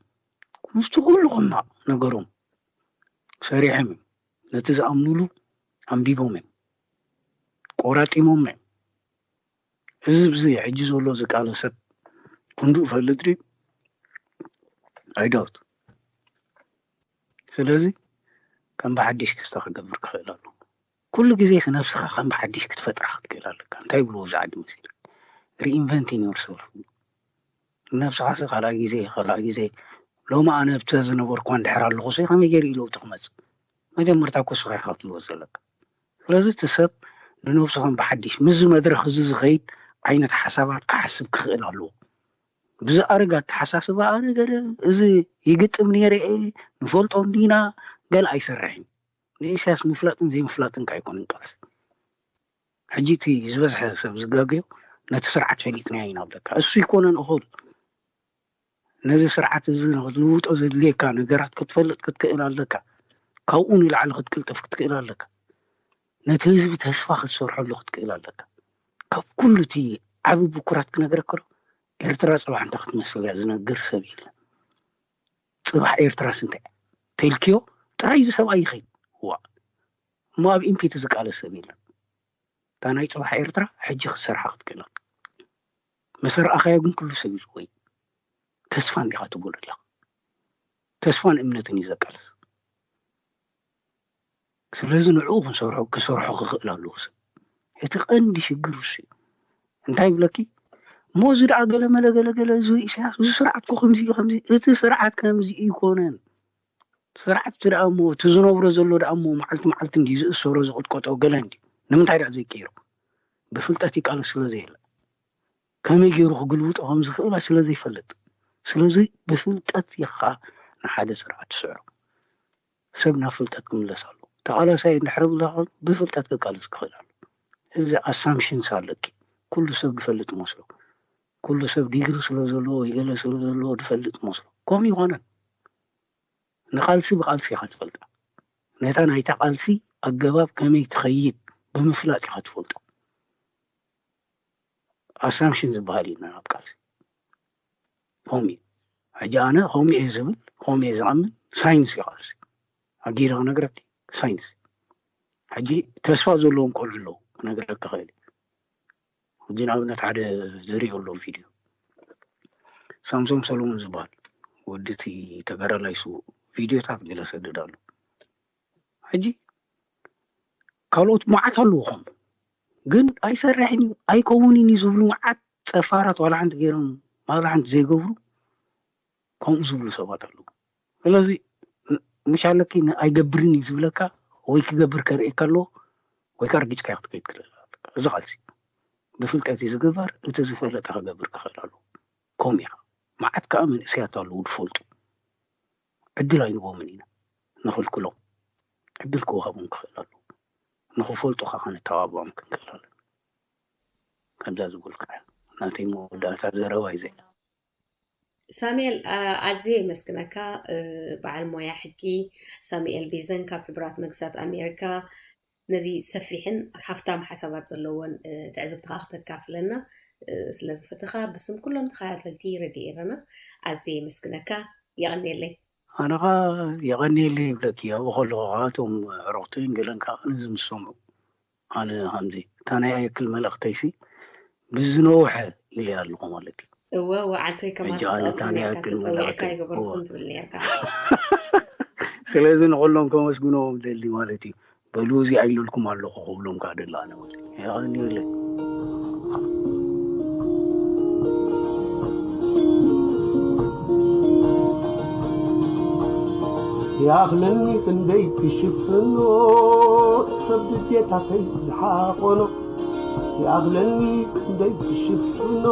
ምስቲ ኩሉ ሕማቕ ነገሮም ሰሪሖም እዮም። ነቲ ዝኣምኑሉ ኣንቢቦም እዮም፣ ቆራጢሞም እዮም። እዚ ብዚ ሕጂ ዘሎ ዝቃለሰ ክንዱ ፈልጥ ድዩ? ኣይዳውት። ስለዚ ከም ብሓድሽ ክስተ ክገብር ክኽእል ኣለዎ። ኩሉ ግዜ ነብስኻ ከም ብሓድሽ ክትፈጥራ ክትክእል ኣለካ። እንታይ ይብልዎ እዚ ዓዲ መሲሉ? Reinventing yourself። ነብስኻ ሲ ካልኣይ ግዜ ካልኣይ ግዜ ሎሚ ኣነ ብተ ዝነበርኳ እንድሕር ኣለኹ ሲ ከመይ ገይሩ እዩ ለውጢ ክመፅእ? መጀመርታ እኮ ንስኻ ኢኻ ክትልወጥ ዘለካ። ስለዚ እቲ ሰብ ንነብሱ ከም ብሓድሽ ምስዚ መድረኽ እዚ ዝኸይድ ዓይነት ሓሳባት ክሓስብ ክኽእል ኣለዎ። ብዚ ኣረግ ኣተሓሳስባ ኣነ ገለ እዚ ይግጥም ነይረ እየ ንፈልጦ እንዲና ገለ ኣይሰርሕን። ንኢሳያስ ምፍላጥን ዘይምፍላጥን ከ ኣይኮነን ቃልሲ። ሕጂ እቲ ዝበዝሐ ሰብ ዝጋገዮ ነቲ ስርዓት ፈሊጥናዮ ኢና ብለካ። እሱ ይኮነን እኹል ነዚ ስርዓት እዚ ንክትልውጦ ዘድልየካ ነገራት ክትፈልጥ ክትክእል ኣለካ። ካብኡ ንላዕሊ ክትቅልጥፍ ክትክእል ኣለካ። ነቲ ህዝቢ ተስፋ ክትሰርሐሉ ክትክእል ኣለካ። ካብ ኩሉ እቲ ዓቢ ብኩራት ክነግረካ ዶ ኤርትራ ጽባሕ እንታይ ክትመስል እያ ዝነግር ሰብ የለን። ጽባሕ ኤርትራስ እንታይ እያ ተልክዮ ጥራይ እዚ ሰብኣይ ይኸይድ። ዋ እሞ ኣብ ኢምፒቲ ዝቃለስ ሰብ የለን። እታ ናይ ጽባሕ ኤርትራ ሕጂ ክትሰርሓ ክትክእል ኣለካ። መሰረኣኻዮ ግን ኩሉ ሰብ እዩ ዝኮይ። ተስፋ እንዲኻ ትጎደላ። ተስፋን እምነትን እዩ ዘቃልስ። ስለዚ ንዕኡ ክንሰርሖ ክሰርሖ ክኽእል ኣለዎ ሰብ። እቲ ቀንዲ ሽግር እሱ እዩ። እንታይ ይብለኪ? እሞ እዚ ደኣ ገለ መለ ገለ ገለ እዚ ኢሳያስ እዚ ስርዓት ኮ ከምዚ እዩ ከምዚ እቲ ስርዓት ከምዚ ይኮነን። ስርዓት እቲ ደኣ እሞ እቲ ዝነብሮ ዘሎ ደኣ እሞ መዓልቲ መዓልቲ እንዲ ዝእሰሮ ዝቕጥቀጦ ገለ እንዲ ንምንታይ ደኣ ዘይቀይሮ? ብፍልጠት ይቃለስ ስለ ዘየለ ከመይ ገይሩ ክግልብጦ ከም ዝኽእል ስለ ዘይፈልጥ። ስለዚ ብፍልጠት ኢኻ ንሓደ ስርዓት ትስዕሮ። ሰብ ናብ ፍልጠት ክምለስ ኣለዎ። ተቓላሳይ እንድሕር ብላ ብፍልጠት ክቃለስ ክኽእል ኣሎ። እዚ ኣሳምሽንስ ኣለኪ። ኩሉ ሰብ ዝፈልጥ መስሎ፣ ኩሉ ሰብ ዲግሪ ስለ ዘለዎ ወይ ገለ ስለ ዘለዎ ዝፈልጥ መስሎ። ከምኡ ይኾነን። ንቓልሲ ብቓልሲ ኢኻ ትፈልጣ። ነታ ናይታ ቃልሲ ኣገባብ ከመይ ትኸይድ ብምፍላጥ ኢኻ ትፈልጦ። ኣሳምሽን ዝበሃል እዩ ናብ ቃልሲ። ከምኡ እዩ። ሕጂ ኣነ ከምኡ እየ ዝብል፣ ከምኡ እየ ዝኣምን፣ ሳይንስ እዩ ቃልሲ። ኣጊረ ክነግረኪ ሳይንስ። ሕጂ ተስፋ ዘለዎም ቆልዑ ኣለዉ ክነግረኪ ክእል። ሕጂ ንኣብነት ሓደ ዝሪኦ ኣለዉ ቪድዮ ሳምሶም ሰሎሞን ዝበሃል ወዲ እቲ ተጋዳላይ ሱ ቪድዮታት ገለ ሰድድ ኣሎ። ሕጂ ካልኦት መዓት ኣለዉ ከምኡ ግን ኣይሰርሕን እዩ ኣይከውንን እዩ ዝብሉ መዓት ጸፋራት ዋላ ሓንቲ ገይሮም ዋላ ሓንቲ ዘይገብሩ ከምኡ ዝብሉ ሰባት ኣለዉ። ስለዚ ምሽ ኣለኪ ኣይገብርን እዩ ዝብለካ ወይ ክገብር ከርእየካ ኣለዎ ወይ ከዓ ርጊጽካ ክትከይድ ክኽእል ኣለካ። እዚ ቃልሲ ብፍልጠት እዩ ዝግበር። እቲ ዝፈለጠ ክገብር ክኽእል ኣለዎ። ከምኡ ኢኻ። መዓት ከዓ መንእሰያት ኣለዉ ዝፈልጡ። ዕድል ኣይንቦምን ኢና። ንኽልክሎም። ዕድል ክወሃቦም ክኽእል ኣለዎ። ንኽፈልጡ ከዓ ከነተባብዖም ክንክእል ኣለና። ከምዛ ዝበልካ ናተይ መወዳእታ ዘረባ እዩ ዘይ ሳሙኤል ኣዝየ የመስግነካ። በዓል ሞያ ሕጊ ሳሙኤል ቤዘን ካብ ሕቡራት መንግስታት ኣሜሪካ ነዚ ሰፊሕን ሃፍታም ሓሳባት ዘለዎን ትዕዝብትኻ ክተካፍለና ስለዝፈተኻ ብስም ኩሎም ተኸታተልቲ ረድዮ ኤረና ኣዝየ የመስግነካ። የቐንየለይ። ኣነ ኸዓ የቐንየለይ ይብለኪ። ኣብኡ ከለኹ ኸዓ እቶም ኣዕሩኽተይን ገለን ከዓ ነዚ ምስ ሰምዑ ኣነ ከምዚ እታ ናይ ኣየክል መልእኽተይሲ ብዝነውሐ ኢለያ ኣለኹ ማለት እዩ። እወ እወ ዓንቶይ ከማን ሕጂ ኣነ እታ ትጠቕስ ናይ ነርካ ኣየክል ተጸዊዕካ መልእኽተይ እወ። ይገበርኩን ትብል ነርካ። ስለዚ ንኹሎም ከመስግኖም ደሊ ማለት እዩ። በሉ፣ እዚ ኣይለልኩም ኣለኹ ክብሎም ከዓ ደላ ኣነ ማለት እዩ። የቐንየለይ። ይኣኽለኒ ክንደይ ክሽፍኖ፣ ሰብ ድሌታተይ ዝሓቆኖ። ይኣኽለኒ ክንደይ ክሽፍኖ፣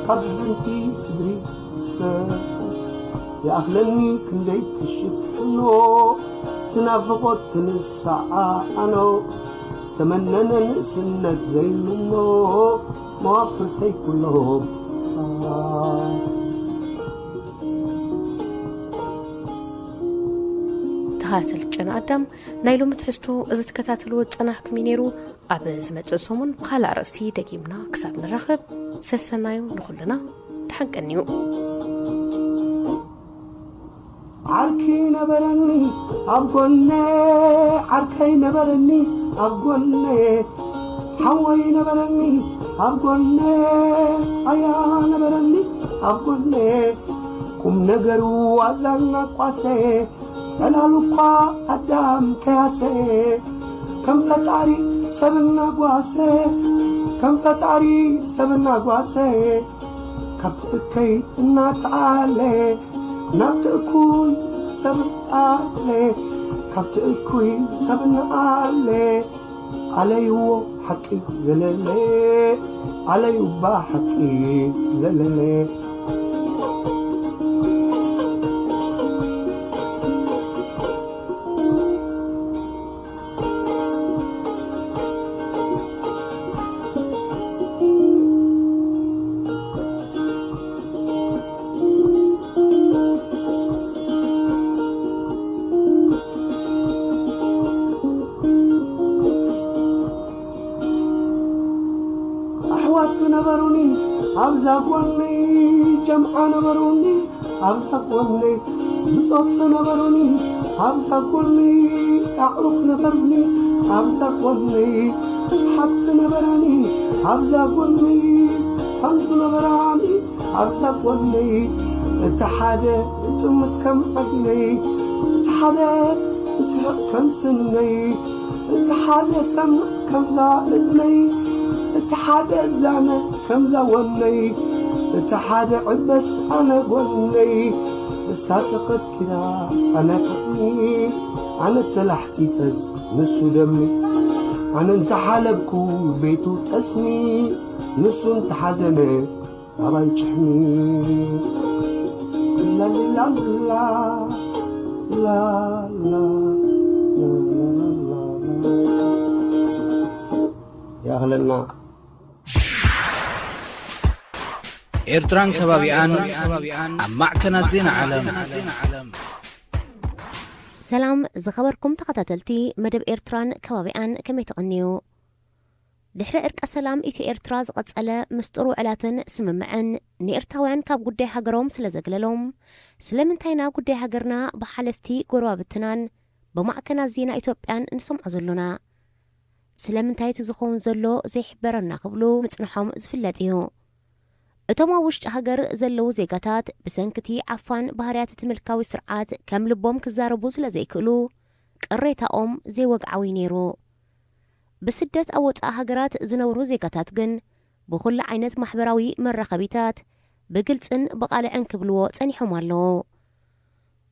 ካብ ዝንቲ ስድሪ ሰብ። ይኣኽለኒ ክንደይ ክሽፍኖ፣ ትናፍቖት ትንሳዓኖ። ተመነነ ንእስነት ዘይምኖ፣ መዋፍርተይ ኩሎም ሳት። ተኸታተልቲ ጨና ኣዳም፣ ናይ ሎሚ ትሕዝቶ እዚ ትከታተልዎ ዝጸናሕኩም እዩ ነይሩ። ኣብ ዝመጽእ ሰሙን ብኻልእ ኣርእስቲ ደጊምና ክሳብ ንራኸብ፣ ሰሰናዩ ንኹልና። ደሓን ቀንዩ። ዓርኪ ነበረኒ ኣብ ጎነ፣ ዓርከይ ነበረኒ ኣብ ጎነ፣ ሓወይ ነበረኒ ኣብ ጎነ፣ ኣያ ነበረኒ ኣብ ጎነ። ቁም ነገሩ ዋዛና ቋሰ፣ ዕላሉ እኳ ኣዳም ከያሰ። ከም ፈጣሪ ሰብ እናጓሰ፣ ከም ፈጣሪ ሰብ እናጓሰ፣ ካብቲ እከይ እናተኣለ፣ ናብቲ እኩይ ሰብ ኣለ፣ ካብቲ እኩይ ሰብ ኣለ። ኣለይዎ ሓቂ ዘለለ፣ ኣለዩ እባ ሓቂ ዘለለ። ኣሕዋት ነበሩኒ ኣብዛ ጎነይ፣ ጀምዓ ነበሩኒ ኣብዛ ጎነይ፣ ብጾት ነበሩኒ ኣብዛ ጎነይ፣ ኣዕሩኽ ነበሩኒ ኣብዛ ጎነይ፣ ሓብቲ ነበራኒ ኣብዛ ጎነይ፣ ሓንቲ ነበራኒ ኣብዛ ጎነይ። እቲ ሓደ ጥምት ከም ዓይነይ፣ እቲ ሓደ ዝስሕቕ ከም ስነይ፣ እቲ ሓደ ሰምዕ ከምዛ እዝነይ፣ እቲ ሓደ ዛነ ከምዛ ወነይ፣ እቲ ሓደ ዕበስ ኣነ ጎነይ። እሳ ተኸትኪላስ ኣነ ዓቕሚ፣ ኣነ ተላሕጺጸስ ንሱ ደሚ፣ ኣነ እንተሓለብኩ ቤቱ ጠስሚ፣ ንሱ እንተሓዘነ ኣባይ ጭሕሚ። ላሊላላ፣ ላላ፣ ላላላላ። ይኣኽለና። ኤርትራን ከባቢኣን ኣብ ማዕከናት ዜና ዓለም። ሰላም ዝኸበርኩም ተኸታተልቲ መደብ ኤርትራን ከባቢኣን፣ ከመይ ትቕንዩ? ድሕሪ ዕርቀ ሰላም ኢትዮ ኤርትራ ዝቐጸለ ምስጢር ውዕላትን ስምምዕን ንኤርትራውያን ካብ ጉዳይ ሃገሮም ስለ ዘግለሎም፣ ስለምንታይና ጉዳይ ሃገርና ብሓለፍቲ ጎረባብትናን ብማዕከናት ዜና ኢትዮጵያን ንሰምዖ ዘሎና? ስለምንታይ እቲ ዝኸውን ዘሎ ዘይሕበረና ክብሉ ምጽንሖም ዝፍለጥ እዩ። እቶም ኣብ ውሽጢ ሃገር ዘለዉ ዜጋታት ብሰንኪ እቲ ዓፋን ባህርያት እቲ ምልካዊ ስርዓት ከም ልቦም ክዛረቡ ስለ ዘይክእሉ፣ ቅሬታኦም ዘይወግዓዊ ነይሩ። ብስደት ኣብ ወጻኢ ሃገራት ዝነብሩ ዜጋታት ግን ብኹሉ ዓይነት ማሕበራዊ መራኸቢታት ብግልጽን ብቓልዕን ክብልዎ ጸኒሖም ኣለዉ።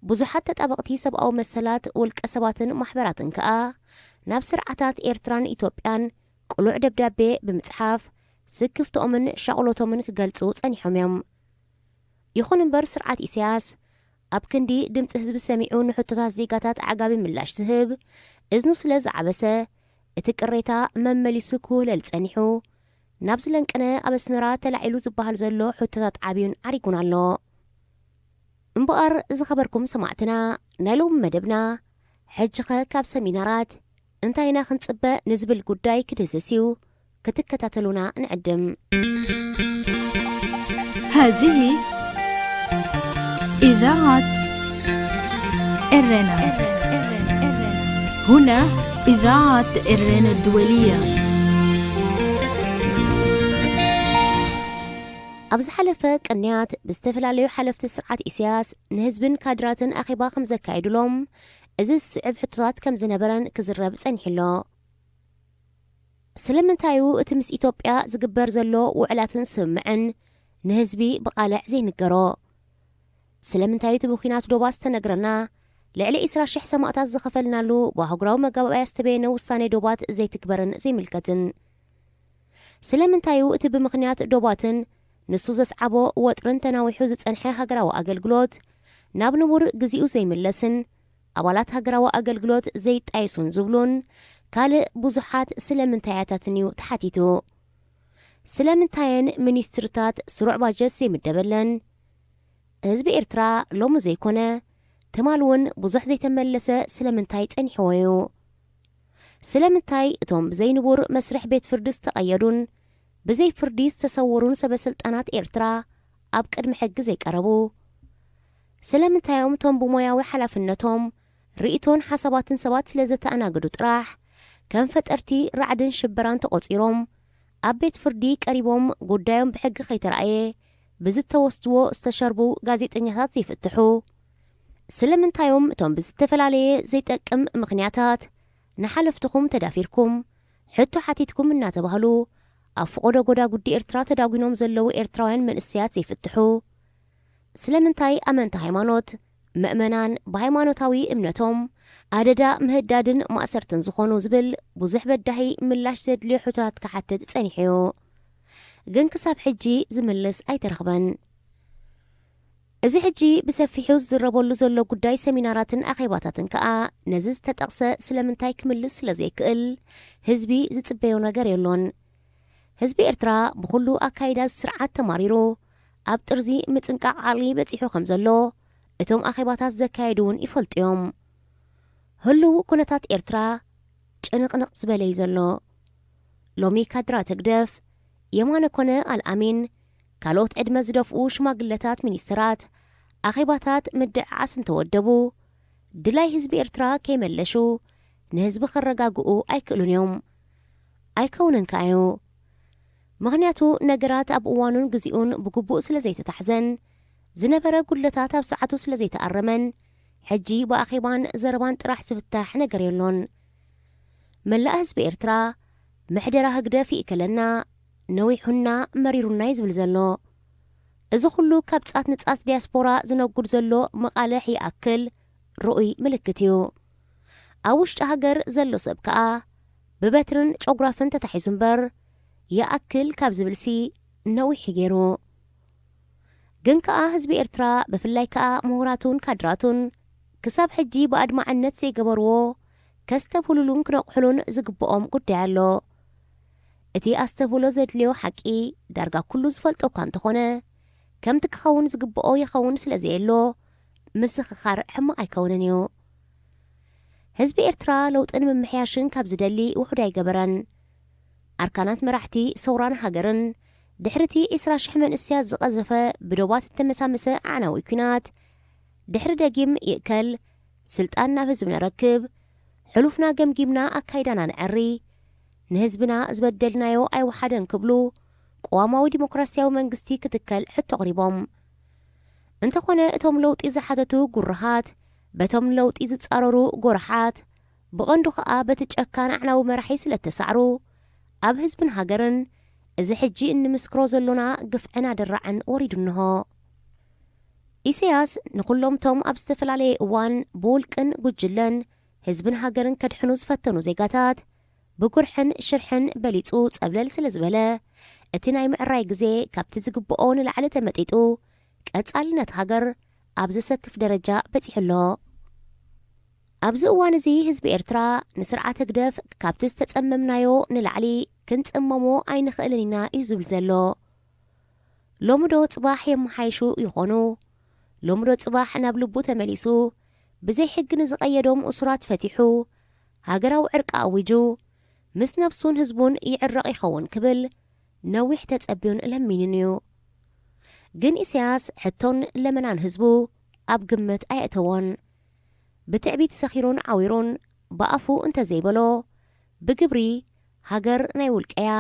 ብዙሓት ተጣበቕቲ ሰብኣዊ መሰላት ውልቀ ሰባትን ማሕበራትን ከኣ ናብ ስርዓታት ኤርትራን ኢትዮጵያን ቅሉዕ ደብዳቤ ብምጽሓፍ ስክፍትኦምን ሻቕሎቶምን ክገልጹ ጸኒሖም እዮም። ይኹን እምበር ስርዓት ኢሳያስ ኣብ ክንዲ ድምጺ ህዝቢ ሰሚዑ ንሕቶታት ዜጋታት ኣዕጋቢ ምላሽ ዝህብ እዝኑ ስለ ዝዓበሰ፣ እቲ ቅሬታ መመሊሱ ክውህለል ጸኒሑ፣ ናብ ዝለንቅነ ኣብ ኣስመራ ተላዒሉ ዝበሃል ዘሎ ሕቶታት ዓብዩን ዓሪጉን ኣሎ። እምበኣር ዝኸበርኩም ሰማዕትና፣ ናይ ሎሚ መደብና፣ ሕጂኸ ካብ ሰሚናራት እንታይ ኢና ክንጽበ ንዝብል ጉዳይ ክድህስስ እዩ። ክትከታተሉና ንዕድም። هذه إذاعة إرينا. هنا إذاعة إرينا الدولية. ኣብ ዝሓለፈ ቅንያት ብዝተፈላለዩ ሓለፍቲ ስርዓት ኢሳያስ ንህዝብን ካድራትን ኣኼባ ከም ዘካየዱሎም እዚ ዝስዕብ ሕቶታት ከም ዝነበረን ክዝረብ ጸኒሑ ኣሎ። ስለምንታይ እዩ እቲ ምስ ኢትዮጵያ ዝግበር ዘሎ ውዕላትን ስምምዕን ንህዝቢ ብቓልዕ ዘይንገሮ? ስለምንታይ እዩ እቲ ብኲናት ዶባት ዝተነግረና ልዕሊ ዕስራ ሽሕ ሰማእታት ዝኸፈልናሉ ብኣህጉራዊ መጋባእያ ዝተበየነ ውሳኔ ዶባት ዘይትግበርን ዘይምልከትን? ስለምንታይ እዩ እቲ ብምኽንያት ዶባትን ንሱ ዘስዓቦ ወጥርን ተናዊሑ ዝጸንሐ ሃገራዊ ኣገልግሎት ናብ ንቡር ግዜኡ ዘይምለስን ኣባላት ሃገራዊ ኣገልግሎት ዘይጣየሱን ዝብሉን ካልእ ብዙሓት ስለምንታያታትን እዩ ተሓቲቱ። ስለምንታየን ሚኒስትርታት ስሩዕ ባጀት ዘይምደበለን? ህዝቢ ኤርትራ ሎሚ ዘይኮነ ትማል እውን ብዙሕ ዘይተመለሰ ስለምንታይ ጸኒሕዎ እዩ? ስለምንታይ እቶም ብዘይንቡር መስርሕ ቤት ፍርዲ ዝተቐየዱን ብዘይ ፍርዲ ዝተሰወሩን ሰበ ስልጣናት ኤርትራ ኣብ ቅድሚ ሕጊ ዘይቀረቡ? ስለምንታይ እዮም እቶም ብሞያዊ ሓላፍነቶም ርእይቶን ሓሳባትን ሰባት ስለ ዘተኣናገዱ ጥራሕ ከም ፈጠርቲ ራዕድን ሽበራን ተቖጺሮም ኣብ ቤት ፍርዲ ቀሪቦም ጉዳዮም ብሕጊ ከይተራእየ ብዝተወስድዎ ዝተሸርቡ ጋዜጠኛታት ዘይፍትሑ? ስለምንታይ እዮም እቶም ብዝተፈላለየ ዘይጠቅም ምኽንያታት ንሓለፍትኹም ተዳፊርኩም ሕቶ ሓቲትኩም እናተባህሉ ኣብ ፈቐዶ ጎዳጉዲ ኤርትራ ተዳጒኖም ዘለዉ ኤርትራውያን መንእሰያት ዘይፍትሑ? ስለምንታይ ኣመንቲ ሃይማኖት፣ ምእመናን ብሃይማኖታዊ እምነቶም ኣደዳ ምህዳድን ማእሰርትን ዝኾኑ ዝብል ብዙሕ በዳሂ ምላሽ ዘድልዮ ሕቶታት ክሓትት ጸኒሑ እዩ። ግን ክሳብ ሕጂ ዝምልስ ኣይተረኽበን። እዚ ሕጂ ብሰፊሑ ዝዝረበሉ ዘሎ ጉዳይ ሰሚናራትን ኣኼባታትን ከኣ ነዚ ዝተጠቕሰ ስለምንታይ ክምልስ ስለ ዘይክእል ህዝቢ ዝጽበዮ ነገር የሎን። ህዝቢ ኤርትራ ብኹሉ ኣካይዳ እዚ ስርዓት ተማሪሩ ኣብ ጥርዚ ምጽንቃቕ ዓቕሊ በጺሑ ከም ዘሎ እቶም ኣኼባታት ዘካየዱ እውን ይፈልጡ እዮም። ህሉው ኩነታት ኤርትራ ጭንቕንቕ ዝበለ እዩ ዘሎ። ሎሚ ካድራት ህግደፍ፣ የማነ ኮነ ኣልኣሚን፣ ካልኦት ዕድመ ዝደፍኡ ሽማግለታት ሚኒስተራት፣ ኣኼባታት ምድዕዓስ እንተወደቡ፣ ድላይ ህዝቢ ኤርትራ ከይመለሹ ንህዝቢ ከረጋግኡ ኣይክእሉን እዮም። ኣይከውንን ከኣ እዩ። ምኽንያቱ ነገራት ኣብ እዋኑን ግዚኡን ብግቡእ ስለ ዘይተታሕዘን፣ ዝነበረ ጉድለታት ኣብ ሰዓቱ ስለ ዘይተኣረመን፣ ሕጂ ብኣኼባን ዘረባን ጥራሕ ዝፍታሕ ነገር የሎን። መላእ ህዝቢ ኤርትራ ምሕደራ ህግደፍ ይእከለና፣ ነዊሑና፣ መሪሩና እዩ ዝብል ዘሎ። እዚ ኩሉ ካብ ጻት ንጻት ዲያስፖራ ዝነጉድ ዘሎ መቓልሕ ይኣክል ርኡይ ምልክት እዩ። ኣብ ውሽጢ ሃገር ዘሎ ሰብ ከኣ ብበትርን ጨጉራፍን ተታሒዙ እምበር ይኣክል ካብ ዝብልሲ ነዊሕ እዩ ገይሩ። ግን ከኣ ህዝቢ ኤርትራ ብፍላይ ከኣ ምሁራቱን ካድራቱን ክሳብ ሕጂ ብኣድማዕነት ዘይገበርዎ ከስተብህሉሉን ክነቕሕሉን ዝግብኦም ጉዳይ ኣሎ። እቲ ኣስተብህሎ ዘድልዮ ሓቂ ዳርጋ ኩሉ ዝፈልጦ እኳ እንተኾነ፣ ከምቲ ክኸውን ዝግብኦ ይኸውን ስለ ዘየሎ፣ ምስኽኻር ሕማቕ ኣይከውንን እዩ። ህዝቢ ኤርትራ ለውጥን ምምሕያሽን ካብ ዝደሊ ውሑድ ኣይገበረን። ኣርካናት መራሕቲ ሰውራን ሃገርን፣ ድሕሪ እቲ ዕስራ ሽሕ መንእሰያት ዝቐዘፈ ብዶባት እተመሳመሰ ኣዕናዊ ኲናት፣ ድሕሪ ደጊም ይእከል፣ ስልጣን ናብ ህዝቢ ነረክብ፣ ሕሉፍና ገምጊምና ኣካይዳና ነዐሪ፣ ንህዝብና ዝበደልናዮ ኣይወሓደን ክብሉ፣ ቅዋማዊ ዲሞክራስያዊ መንግስቲ ክትከል ሕቶ ኣቕሪቦም። እንተኾነ እቶም ለውጢ ዝሓተቱ ጉርሃት፣ በቶም ለውጢ ዝጻረሩ ጎርሓት፣ ብቐንዱ ኸኣ በቲ ጨካን ኣዕናዊ መራሒ ስለ እተሳዕሩ፣ ኣብ ህዝብን ሃገርን እዚ ሕጂ እንምስክሮ ዘሎና ግፍዕን ኣደራዕን ወሪዱ እንሆ። ኢሳያስ ንኹሎም እቶም ኣብ ዝተፈላለየ እዋን ብውልቅን ጉጅለን ህዝብን ሃገርን ከድሕኑ ዝፈተኑ ዜጋታት ብጉርሕን ሽርሕን በሊጹ ጸብለል ስለ ዝበለ፣ እቲ ናይ ምዕራይ ግዜ ካብቲ ዝግብኦ ንላዕሊ ተመጢጡ ቀጻልነት ሃገር ኣብ ዘሰክፍ ደረጃ በጺሑ ኣሎ። ኣብዚ እዋን እዚ ህዝቢ ኤርትራ ንስርዓት ህግደፍ ካብቲ ዝተጸመምናዮ ንላዕሊ ክንጽመሞ ኣይንኽእልን ኢና እዩ ዝብል ዘሎ። ሎሚ ዶ ጽባሕ የመሓይሹ ይኾኑ? ሎሚ ዶ ጽባሕ ናብ ልቡ ተመሊሱ ብዘይ ሕጊ ንዝቐየዶም እሱራት ፈቲሑ ሃገራዊ ዕርቂ ኣዊጁ ምስ ነብሱን ህዝቡን ይዕረቕ ይኸውን ክብል ነዊሕ ተጸብዩን ለሚኑን እዩ። ግን ኢሳያስ ሕቶን ለመናን ህዝቡ ኣብ ግምት ኣየእተዎን። ብትዕቢት ሰኺሩን ዓዊሩን ብኣፉ እንተዘይበሎ፣ ብግብሪ ሃገር ናይ ውልቀያ፣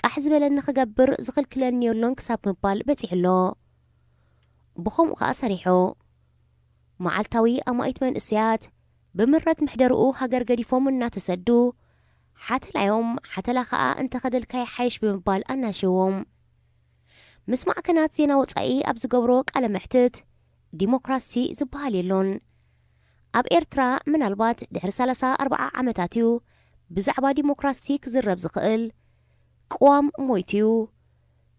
ቃሕ ዝበለኒ ክገብር ዝኽልክለኒ የሎን ክሳብ ምባል በጺሑ ኣሎ። ብኸምኡ ኸኣ ሰሪሑ። መዓልታዊ ኣማኢት መንእሰያት ብምረት ምሕደርኡ ሃገር ገዲፎም እናተሰዱ፣ ሓተላዮም ሓተላ ኸኣ እንተኸደልካ ይሓይሽ ብምባል ኣናሽዎም። ምስ ማዕከናት ዜና ወጻኢ ኣብ ዝገብሮ ቃለ መሕትት፣ ዲሞክራሲ ዝበሃል የሎን። ኣብ ኤርትራ ምናልባት ድሕሪ ሰላሳ ኣርባዓ ዓመታት እዩ ብዛዕባ ዲሞክራሲ ክዝረብ ዝኽእል። ቅዋም ሞይቱ እዩ።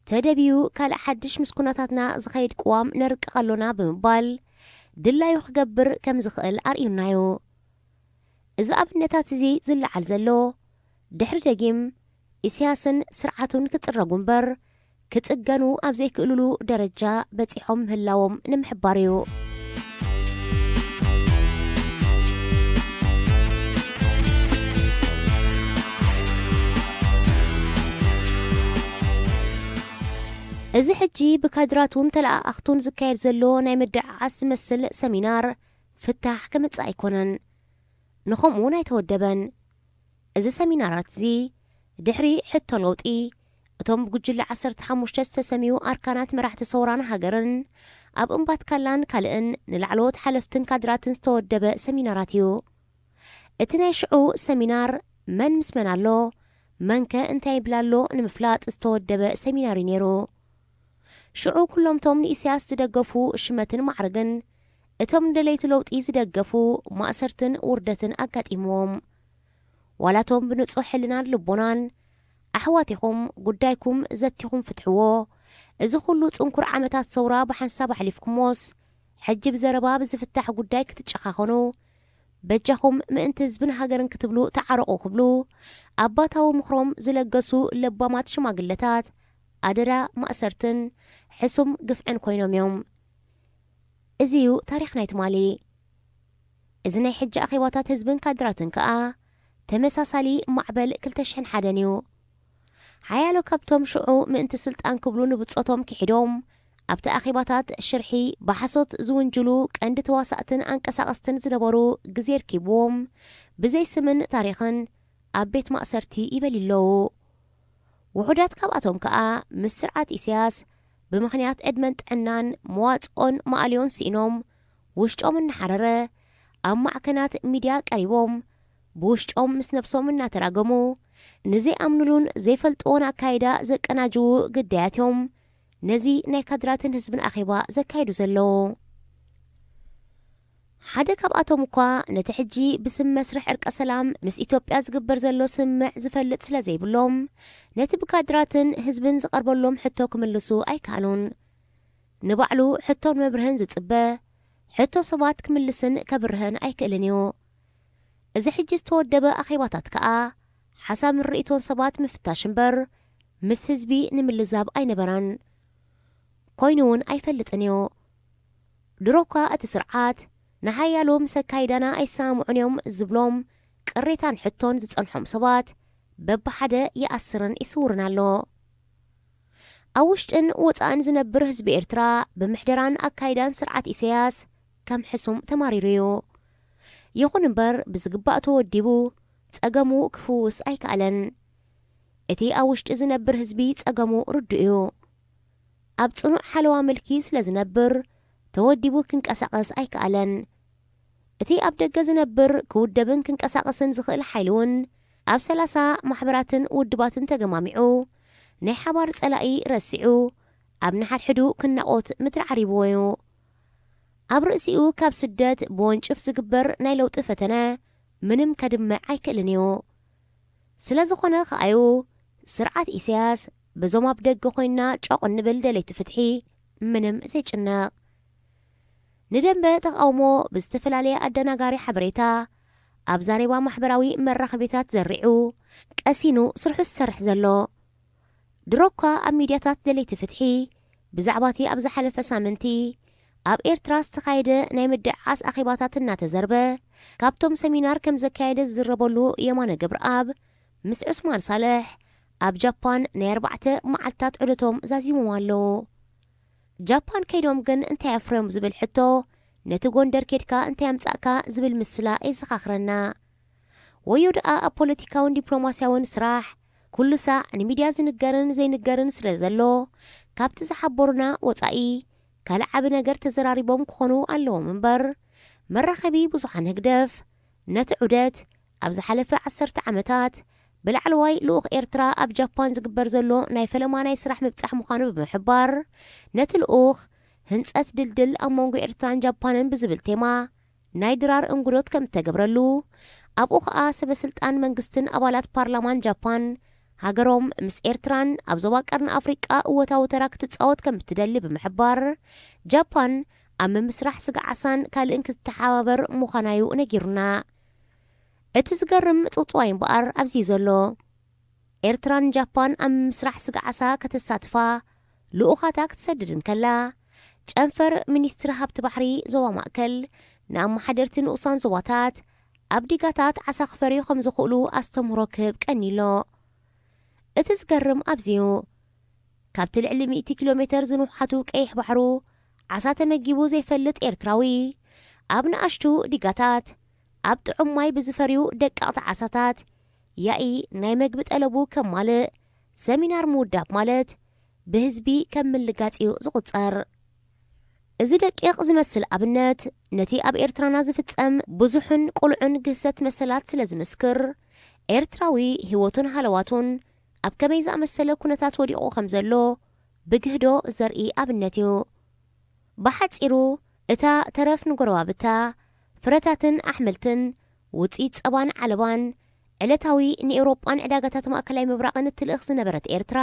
ተደብዩ ካልእ ሓድሽ ምስ ኩነታትና ዝኸይድ ቅዋም ነርቅቕ ኣሎና ብምባል ድላዩ ክገብር ከም ዝኽእል ኣርእዩና እዩ። እዚ ኣብነታት እዚ ዝለዓል ዘሎ ድሕሪ ደጊም ኢሳያስን ስርዓቱን ክጽረጉ እምበር ክጽገኑ ኣብ ዘይክእሉሉ ደረጃ በጺሖም ምህላዎም ንምሕባር እዩ። እዚ ሕጂ ብካድራቱን ተለኣኣኽቱን ዝካየድ ዘሎ ናይ ምድዕዓስ ዝመስል ሰሚናር ፍታሕ ከምጽእ ኣይኮነን። ንኸምኡ እውን ኣይተወደበን። እዚ ሰሚናራት እዚ ድሕሪ ሕቶ ለውጢ እቶም ብጉጅለ ዓሰርተ ሓሙሽተ ዝተሰምዩ ኣርካናት መራሕቲ ሰውራን ሃገርን ኣብ እምባትካላን ካልእን ንላዕለዎት ሓለፍትን ካድራትን ዝተወደበ ሰሚናራት እዩ። እቲ ናይ ሽዑ ሰሚናር መን ምስ መን ኣሎ፣ መንከ እንታይ ይብል ኣሎ ንምፍላጥ ዝተወደበ ሰሚናር እዩ ነይሩ። ሽዑ ኩሎምቶም ንኢሳያስ ዝደገፉ ሽመትን ማዕርግን፣ እቶም ንደለይቲ ለውጢ ዝደገፉ ማእሰርትን ውርደትን ኣጋጢምዎም። ዋላቶም ብንጹህ ሕልናን ልቦናን ኣሕዋት ኢኹም፣ ጉዳይኩም ዘቲኹም ፍትሕዎ፣ እዚ ኩሉ ጽንኩር ዓመታት ሰውራ ብሓንሳብ ኣሕሊፍኩሞስ፣ ሕጂ ብዘረባ ብዝፍታሕ ጉዳይ ክትጨኻኸኑ፣ በጃኹም ምእንቲ ህዝብን ሃገርን ክትብሉ ተዓረቑ ክብሉ ኣባታዊ ምኽሮም ዝለገሱ ለባማት ሽማግለታት ኣደዳ ማእሰርትን ሕሱም ግፍዕን ኮይኖም እዮም። እዚ እዩ ታሪኽ ናይ ትማሊ። እዚ ናይ ሕጂ ኣኼባታት ህዝብን ካድራትን ከኣ ተመሳሳሊ ማዕበል ክልተ ሽሕን ሓደን እዩ። ሓያሎ ካብቶም ሽዑ ምእንቲ ስልጣን ክብሉ ንብጾቶም ክሒዶም ኣብቲ ኣኼባታት ሽርሒ ብሓሶት ዝውንጅሉ ቀንዲ ተዋሳእትን ኣንቀሳቐስትን ዝነበሩ ግዜ ርኪብዎም ብዘይ ስምን ታሪኽን ኣብ ቤት ማእሰርቲ ይበልዩ ኣለዉ። ውሑዳት ካብኣቶም ከኣ ምስ ስርዓት ኢሳያስ ብምኽንያት ዕድመን ጥዕናን መዋጽኦን መኣልዮን ስኢኖም ውሽጦም እናሓረረ ኣብ ማዕከናት ሚድያ ቀሪቦም ብውሽጦም ምስ ነብሶም እናተራገሙ ንዘይኣምኑሉን ዘይፈልጥዎን ኣካይዳ ዘቀናጅዉ ግዳያት እዮም ነዚ ናይ ካድራትን ህዝብን ኣኼባ ዘካይዱ ዘለዉ። ሓደ ካብኣቶም እኳ ነቲ ሕጂ ብስም መስርሕ ዕርቀ ሰላም ምስ ኢትዮጵያ ዝግበር ዘሎ ስምምዕ ዝፈልጥ ስለ ዘይብሎም፣ ነቲ ብካድራትን ህዝብን ዝቐርበሎም ሕቶ ክምልሱ ኣይከኣሉን። ንባዕሉ ሕቶን መብርህን ዝጽበ፣ ሕቶ ሰባት ክምልስን ከብርህን ኣይክእልን እዩ። እዚ ሕጂ ዝተወደበ ኣኼባታት ከኣ ሓሳብን ርእይቶን ሰባት ምፍታሽ እምበር ምስ ህዝቢ ንምልዛብ ኣይነበራን። ኮይኑ እውን ኣይፈልጥን እዩ። ድሮ እኳ እቲ ስርዓት ንሓያሎ ምስ ኣካይዳና ኣይሰማምዑን እዮም ዝብሎም ቅሬታን ሕቶን ዝጸንሖም ሰባት በብሓደ ይኣስርን ይስውርን ኣሎ። ኣብ ውሽጥን ወጻእን ዝነብር ህዝቢ ኤርትራ ብምሕደራን ኣካይዳን ስርዓት ኢሳያስ ከም ሕሱም ተማሪሩ እዩ። ይኹን እምበር ብዝግባእ ተወዲቡ ጸገሙ ክፍውስ ኣይከኣለን። እቲ ኣብ ውሽጢ ዝነብር ህዝቢ ጸገሙ ርዱእ እዩ። ኣብ ጽኑዕ ሓለዋ ምልኪ ስለ ዝነብር ተወዲቡ ክንቀሳቐስ ኣይከኣለን። እቲ ኣብ ደገ ዝነብር ክውደብን ክንቀሳቐስን ዝኽእል ሓይሊ እውን ኣብ ሰላሳ ማሕበራትን ውድባትን ተገማሚዑ ናይ ሓባር ጸላኢ ረሲዑ ኣብ ንሓድሕዱ ክናቖት ምድሪ ዓሪብዎ እዩ። ኣብ ርእሲኡ ካብ ስደት ብወንጭፍ ዝግበር ናይ ለውጢ ፈተነ ምንም ከድምዕ ኣይክእልን እዩ። ስለ ዝኾነ ከኣዩ ስርዓት ኢሳያስ በዞም ኣብ ደገ ኮይንና ጮቕ እንብል ደለይቲ ፍትሒ ምንም ዘይጭነቕ። ንደንበ ተቓውሞ ብዝተፈላለየ ኣደናጋሪ ሓበሬታ ኣብ ዛሬባ ማሕበራዊ መራኸቢታት ዘሪዑ ቀሲኑ ስርሑ ዝሰርሕ ዘሎ። ድሮ እኳ ኣብ ሚድያታት ደለይቲ ፍትሒ ብዛዕባ እቲ ኣብ ዝሓለፈ ሳምንቲ ኣብ ኤርትራ ዝተኻየደ ናይ ምድዕዓስ ኣኼባታት እናተዘርበ ካብቶም ሰሚናር ከም ዘካየደ ዝዝረበሉ የማነ ገብረኣብ ምስ ዑስማን ሳልሕ ኣብ ጃፓን ናይ ኣርባዕተ መዓልታት ዑደቶም ዛዚሞም ኣለዉ። ጃፓን ከይዶም ግን እንታይ ኣፍርዮም ዝብል ሕቶ ነቲ ጎንደር ኬድካ እንታይ ኣምጻእካ ዝብል ምስላ የዘኻኽረና። ወዮ ደኣ ኣብ ፖለቲካውን ዲፕሎማስያውን ስራሕ ኩሉ ሳዕ ንሚድያ ዝንገርን ዘይንገርን ስለ ዘሎ ካብቲ ዝሓበሩና ወጻኢ ካልእ ዓቢ ነገር ተዘራሪቦም ክኾኑ ኣለዎም እምበር መራኸቢ ብዙሓን ህግደፍ ነቲ ዑደት ኣብ ዝሓለፈ ዓሰርተ ዓመታት ብላዕለዋይ ልኡኽ ኤርትራ ኣብ ጃፓን ዝግበር ዘሎ ናይ ፈለማ ናይ ስራሕ ምብጻሕ ምዃኑ ብምሕባር፣ ነቲ ልኡኽ ህንጸት ድልድል ኣብ መንጎ ኤርትራን ጃፓንን ብዝብል ቴማ ናይ ድራር እንጉዶት ከም እተገብረሉ፣ ኣብኡ ኸኣ ሰበ ስልጣን መንግስትን ኣባላት ፓርላማን ጃፓን ሃገሮም ምስ ኤርትራን ኣብ ዞባ ቀርኒ ኣፍሪቃ እወታዊ ተራ ክትጻወት ከም እትደሊ ብምሕባር፣ ጃፓን ኣብ ምምስራሕ ስጋ ዓሳን ካልእን ክትተሓባበር ምዃና'ዩ ነጊሩና። እቲ ዝገርም ጽውጽዋይ እምበኣር ኣብዚ'ዩ ዘሎ። ኤርትራን ጃፓን ኣብ ምምስራሕ ስጋ ዓሳ ከተሳትፋ ልኡኻታ ክትሰድድ እንከላ፣ ጨንፈር ሚኒስትሪ ሃብቲ ባሕሪ ዞባ ማእከል ንኣመሓደርቲ ንኡሳን ዞባታት ኣብ ዲጋታት ዓሳ ክፈርዩ ከም ዝኽእሉ ኣስተምህሮ ክህብ ቀንዩ ኣሎ። እቲ ዝገርም ኣብዚ'ዩ። ካብቲ ልዕሊ ሚእቲ ኪሎ ሜተር ዝንውሓቱ ቀይሕ ባሕሩ ዓሳ ተመጊቡ ዘይፈልጥ ኤርትራዊ፣ ኣብ ንኣሽቱ ዲጋታት፣ ኣብ ጥዑም ማይ ብዝፈርዩ ደቀቕቲ ዓሳታት፣ ያኢ ናይ መግቢ ጠለቡ ከማልእ፣ ሰሚናር ምውዳብ ማለት፣ ብህዝቢ ከም ምልጋጽ እዩ ዝቑጸር። እዚ ደቂቕ ዝመስል ኣብነት፣ ነቲ ኣብ ኤርትራና ዝፍጸም ብዙሕን ቁልዑን ግህሰት መሰላት ስለ ዝምስክር፣ ኤርትራዊ ህይወቱን ሃለዋቱን ኣብ ከመይ ዝኣመሰለ ኩነታት ወዲቑ ከም ዘሎ ብግህዶ ዘርኢ ኣብነት እዩ። ብሓጺሩ፣ እታ ተረፍ ንጎረባብታ፣ ፍረታትን ኣሕምልትን፣ ውጽኢት ጸባን ዓለባን፣ ዕለታዊ ንኤውሮጳን ዕዳጋታት ማእከላይ ምብራቕን እትልእኽ ዝነበረት ኤርትራ፣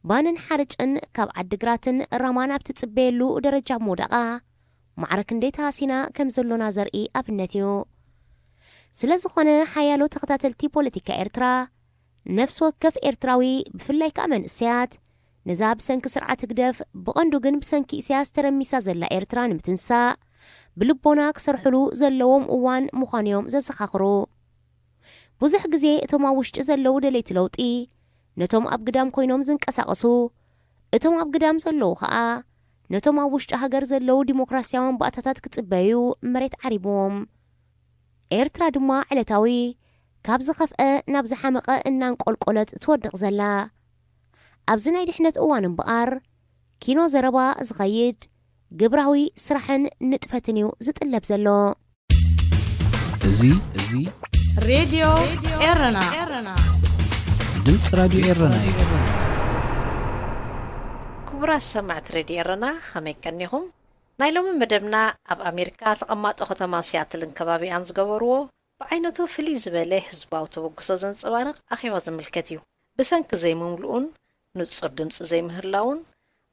ባንን ሓርጭን ካብ ዓዲግራትን ራማን ኣብ ትጽበየሉ ደረጃ ምውዳቓ፣ ማዕረ ክንደይ ተሃሲና ከም ዘሎና ዘርኢ ኣብነት እዩ። ስለ ዝኾነ፣ ሓያሎ ተኸታተልቲ ፖለቲካ ኤርትራ፣ ነፍሲ ወከፍ ኤርትራዊ፣ ብፍላይ ከኣ መንእሰያት፣ ነዛ ብሰንኪ ስርዓት ህግደፍ፣ ብቐንዱ ግን ብሰንኪ ኢሳያስ ተረሚሳ ዘላ ኤርትራ ንምትንሳእ፣ ብልቦና ክሰርሕሉ ዘለዎም እዋን ምዃኑ'ዮም ዘዘኻኽሩ። ብዙሕ ግዜ እቶም ኣብ ውሽጢ ዘለዉ ደለይቲ ለውጢ፣ ነቶም ኣብ ግዳም ኮይኖም ዝንቀሳቐሱ፣ እቶም ኣብ ግዳም ዘለዉ ኸኣ፣ ነቶም ኣብ ውሽጢ ሃገር ዘለዉ ዲሞክራስያውያን ባእታታት ክጽበዩ መሬት ዓሪብዎም። ኤርትራ ድማ ዕለታዊ ካብ ዝኸፍአ ናብ ዝሓመቐ እናንቆልቆለት ትወድቕ ዘላ። ኣብዚ ናይ ድሕነት እዋን እምበኣር፣ ኪኖ ዘረባ ዝኸይድ ግብራዊ ስራሕን ንጥፈትን እዩ ዝጥለብ ዘሎ። እዚ፣ እዚ ሬድዮ ኤረና። ድምፂ ራድዮ ኤረና እዩ። ክቡራት ሰማዕቲ ሬድዮ ኤረና፣ ከመይ ቀኒኹም? ናይ ሎሚ መደብና ኣብ ኣሜሪካ ተቐማጦ ከተማ ሲያትልን ከባቢኣን ዝገበርዎ ብዓይነቱ ፍልይ ዝበለ ህዝባዊ ተበግሶ ዘንጸባርቕ ኣኼባ ዝምልከት እዩ። ብሰንኪ ዘይምምልኡን ንጹር ድምጺ ዘይምህላውን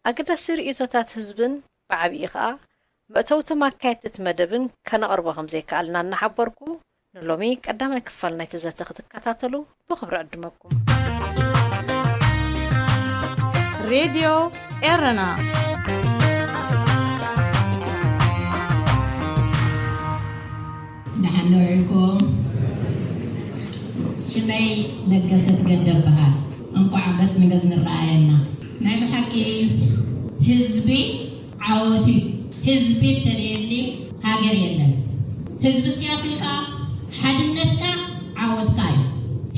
ኣገዳሲ ርእይቶታት ህዝብን ብዓቢኡ ኸኣ መእተውቶም ኣካየድቲ እቲ መደብን ከነቕርቦ ከም ዘይከኣልና እናሓበርኩ፣ ንሎሚ ቀዳማይ ክፋል ናይቲ ዘተ ክትከታተሉ ብኽብሪ ዕድመኩም። ሬድዮ ኤረና። ደሓን ውዒልኩም። ሽመይ ለገሰት ገደ እበሃል። እንቋዕ ገጽ ንገጽ ንረኣየና። ናይ ብሓቂ ህዝቢ ዓወት እዩ። ህዝቢ እንተደየሊ ሃገር የለን። ህዝቢ ሲያትል ከኣ ሓድነትካ ዓወትካ እዩ።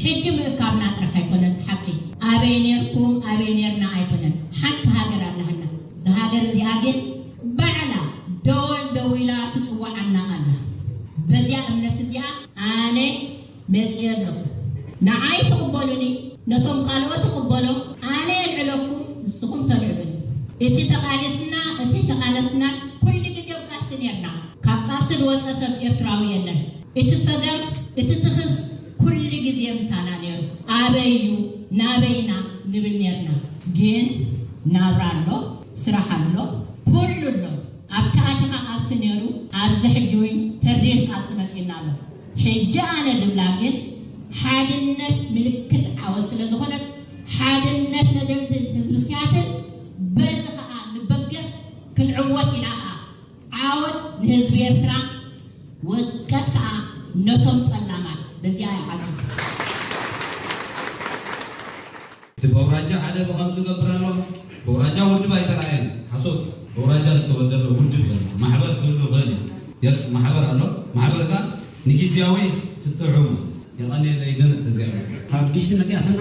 ሕጂ ምእካብና ጥራሕ ኣይኮነን ሓቂ። ኣበይ ኔርኩም ኣበይ ኔርና ኣይኮነን። ሓንቲ ሃገር ኣለሃና። እዛ ሃገር እዚኣ ግን ባዕላ ደወል ደዊላ ትጽውዓና ኣላ። በዚኣ እምነት እዚኣ ኣነ መጽየ ኣለኹ። ንዓይ ትቕበሉኒ፣ ነቶም ካልኦት ትቕበሎም፣ ኣነ የልዕለኩም፣ ንስኹም ተልዕሉኒ። እቲ ተቓሊስና፣ እቲ ተቓለስና፣ ኩሉ ግዜ ኣብ ቃልሲ ኔርና። ካብ ቃልሲ ዝወጸ ሰብ ኤርትራዊ የለን። እቲ ፈገም፣ እቲ ትኽስ ኩሉ ግዜ ምሳና ኔሩ። ኣበይ እዩ? ናበይ ኢና? ንብል ኔርና። ግን ናብራ ኣሎ፣ ስራሕ ኣሎ፣ ኩሉ ኣሎ። ኣብቲ ኣቲኻ ቃልሲ ኔሩ፣ ኣብዚ ሕጂ እውን ተሪር ቃልሲ መጺእና ኣሎ። ሕጂ ኣነ ድብላ ግን ሓድነት ምልክት ዓወት ስለ ዝኾነት፣ ሓድነት ነደልድል ህዝቢ ሲያትል፣ በዚ ኸኣ ንበገስ ክንዕወት ኢና ኸኣ። ዓወት ንህዝቢ ኤርትራ፣ ውድቀት ከኣ ነቶም ጸላማት። በዚኣ ይሓስብ። እቲ በውራጃ ሓደ ብኸም ዝገብር ኣሎ። በውራጃ ውድብ ኣይተራእየን። ሓሶት። በውራጃ ዝተወደበ ውድብ የለን። ማሕበር ክህሉ ይኽእል እዩ። የስ፣ ማሕበር ኣሎ። ማሕበር ከኣ ንግዝያዊ ፍትሑ የቐንየለይ ግን እግዚኣብሔር። ካብ ዲሲ መጺኣትና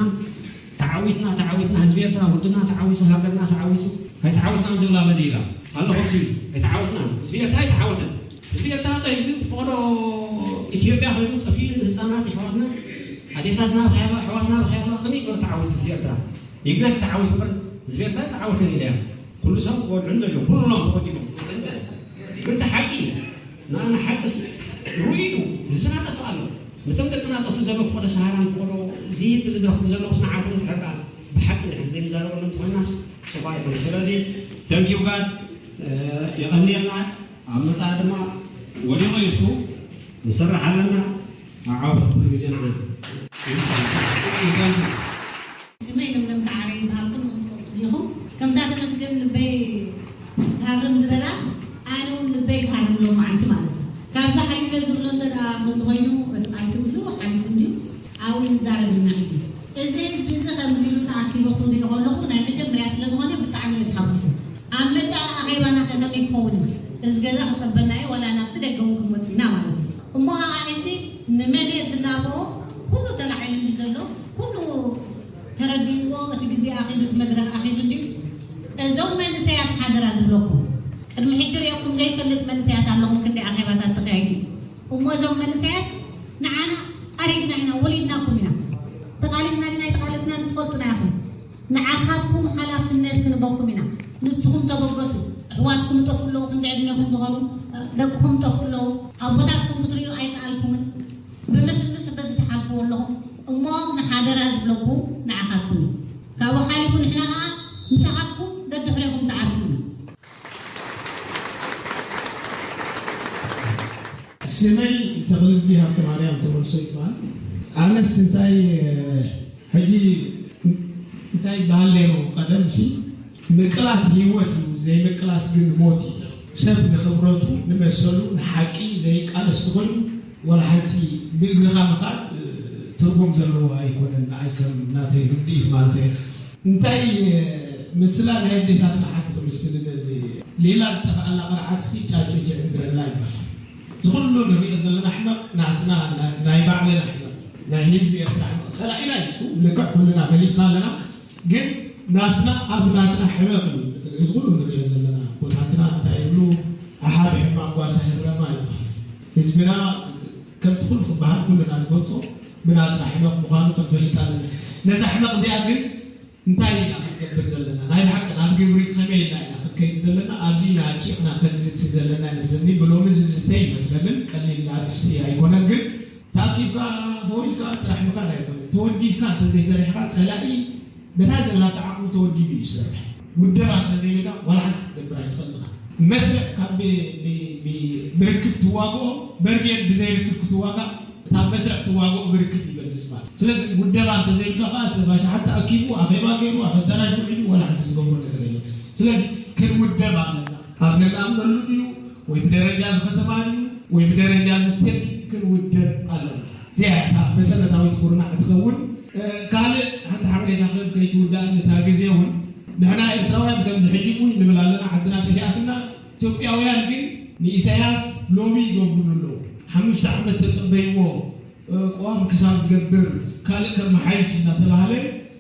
ተዓዊትና፣ ተዓዊትና፣ ህዝቢ ኤርትራ፣ ውድብና ተዓዊቱ፣ ሃገርና ተዓዊቱ፣ ኣይተዓወትናን ዝብላ መደይባ ኣሎ። ከምዚ ኣይተዓወትናን። ህዝቢ ኤርትራ ኣይተዓወተን። ህዝቢ ኤርትራ እንታይ ኢሉ? ፈቐዶ ኢትዮ ኢትዮጵያ ኮይኑ ጠፊኡ ንህፃናት ኣሕዋትና ኣዴታትና ብኸያባ ኣሕዋትና ብኸያባ ከመይ ገሩ ተዓወት ህዝቢ ኤርትራ? ይግደፍ ተዓወት እምበር ህዝቢ ኤርትራ ተዓወተን ኢለያ። ኩሉ ሰብ ወድዑን ዘሎ ኩሎም ተቆዲቦም። ግን እቲ ሓቂ ንኣና ሓቅስ ርኡይ እዩ። ህዝብና ጠፍእ ኣሎ። ነቶም ደቅና ጠፍኡ ዘለዉ ፍቆዶ ሰሃራን ፍቆዶ ዝይት ዝረኽቡ ዘለዉ ንዓቶም ድሕር ከኣ ብሓቂ ንሕን ዘይንዛረበሎም እንተኾይናስ ጽቡቕ ኣይኮነ። ስለዚ ተንኪው ጋድ የቐንየልና። ኣብ መጻኢ ድማ ወዲቑ ይሱ ንሰርሕ ኣለና። ኣዓውታት ኩሉ ግዜ ንዓና። ስመይ ለምለም ተዓረ ይበሃል። ኩልኹም ትፈልጡ ዲኹም? ከምታ ተመስገን ልበይ ክሃርም ዝበላ ኣነ እውን ልበይ ክሃርም ሎም መዓልቲ ማለት እዩ። ካብዛ ሓሊፈ ዝብሎ እንተ ደኣ እንተኾይኑ እቲ ቃልሲ ብዙሕ ሓሊፉ እንድዩ ኣብኡ ንዛረብ ኢና ሕጂ። እዚ ህዝቢ እዚ ከምዚ ኢሉ ተኣኪቡ ክሪኦ ከለኹ ናይ መጀመርያ ስለ ዝኾነ ብጣዕሚ እየ ተሓጒሰ። ኣብ መጻኢ ኣኼባና ከ ከመይ ክኸውን እዩ? እዚ ገዛ ክጸበና እዩ ዋላ ናብቲ ደገ እውን ክንወጽእ ኢና ማለት እዩ። እሞ ከዓ ሕጂ ንመን እየ ዝላበኦ? ኩሉ ተላዒሉ እንድዩ ዘሎ፣ ኩሉ ተረዲእዎ እቲ ግዜ ኣኺሉ እቲ መድረኽ ኣኺሉ እንድዩ። እዞም መንእሰያት ሓደራ ዝብለኩም ቅድሚ ሕጂ ሪኦኩም ዘይፈልጥ መንእሰያት ኣለኹም ክንደይ ኣኼባታት ተኻይዱ። እሞ እዞም መንእሰያት ንዓና ኣሪግና ኢና ወሊድናኩም ኢና ተቓሊስና ድና ኣይተቓለስናን ትፈልጡና ኢኹም። ንዓኻትኩም ሓላፍነት ክንበኩም ኢና። ንስኹም ተበገሱ። ኣሕዋትኩም ይጠፍኡ ኣለዉ ክንዲ ዕድሜኹም ዝኾኑ ደቅኹም ይጠፍኡ ኣለዉ። ኣቦታትኩም ክትርእዩ ኣይከኣልኩምን። ብምስምስ በዚ ትሓልፍዎ ኣለኹም እሞ ንሓደራ ዝብለኩ ንዓኻትኩም እዩ። ካብኡ ሓሊፉ ንሕና ኸዓ ምሳኻትኩም ደድሕሬኹም ዝዓርኩ ኢና። ስመይ ተኽልዝጊ ሃብተማርያም ተመልሶ ይበሃል። ኣነስ እንታይ ሕጂ እንታይ ይበሃል ነይሩ ቀደም ሲ ምቅላስ ህይወት እዩ ዘይምቅላስ ግን ሞት እዩ። ሰብ ንኽብረቱ ንመሰሉ ንሓቂ ዘይቃለስ ተኾይኑ ዋላ ሓንቲ ብእግርኻ ምኻድ ትርጉም ዘለዎ ኣይኮነን። ንኣይ ከም ናተይ ርድኢት ማለት እየ። እንታይ ምስላ ናይ ኣዴታትና ሓንቲ ክምስል እደሊ። ሌላ ዝተኸኣላ ቅርዓት ሲ ጫጩ ይዕንድረላ ይበሃል። ዝኹሉ ንሪኦ ዘለና ሕመቕ ናትና ናይ ባዕልና ሕመቕ ናይ ህዝቢ ኤርትራ ሕመቕ ጸላኢና እዩ እሱ ልክዕ ኩልና ፈሊጥና ኣለና። ግን ናትና ኣብ ናትና ሕመቕ እዩ እዚ ኩሉ ንሪኦ ዘለና። ኣቦታትና እንታይ ይብሉ ኣሓ ብሕማም ጓሳ ህብረማ ይበሃል። ህዝብና ከምቲ ኩሉ ክበሃል ኩልና ንፈልጦ ብናትና ሕመቕ ምዃኑ ክንፈልጥ ኣለና። ነዛ ሕመቕ እዚኣ ግን እንታይ ኢና ክንገብር ዘለና? ናይ ብሓቂ ናብ ግብሪ ከመይ ኢልና ኢና ክንከይድ ዘለና? ኣብዚ ኢና ኣርቂቕና ከንዝቲ ዘለና ይመስለኒ። ብሎሚ ዝዝተ ይመስለንን ቀሊል ኣርእስቲ ኣይኮነን። ግን ተኣኪብካ ፈዊዝካ ጥራሕ ምኻድ ኣይኮነን። ተወዲብካ እንተዘይሰሪሕካ ጸላኢ በታ ዘላታ ዓቕሙ ተወዲቡ እዩ ዝሰርሕ። ውደባ እንተዘይብልካ ዋላ ሓንቲ ክትገብር ኣይትኽእል ኢኻ። መስርዕ ካብ ብ- ብ- ብ- ብርክብ ትዋግኦ በርጌድ ብዘይርክብ ክትዋጋእ እታ መስርዕ ትዋግኦ ብርክብ ይበልጽ ማለት። ስለዚ ውደባ እንተዘይብልካ ከኣ ሰብ ኣሽሓት ተኣኪቡ ኣኼባ ገይሩ ኣብ ኣዳራሽ ውዒሉ ዋላ ሓንቲ ዝገብሮ ነገር የለን። ስለዚ ክንውደብ ኣለና። ኣብ ነንኣምነሉ ድዩ ወይ ብደረጃ እዚ ከተማ ድዩ ወይ ብደረጃ እዚ ስቴት ክንውደብ ኣለና። እዚኣ እያ እታ መሰረታዊት ኩርናዕ ትኸውን። ካልእ ሓንቲ ሓበሬታ ክህብ ከይትውዳእኒ እታ ግዜ እውን ንሕና ኤርትራውያን ከምዚ ሕጂ እውን ንብል ኣለና ዓድና ጠፊኣትና ኢትዮጵያውያን ግን ንኢሳያስ ሎሚ ይገብሩሉ ኣለዉ። ሓሙሽተ ዓመት ተጸበይዎ ቅዋም ክሳብ ዝገብር ካልእ ከመሓይሽ እናተባህለ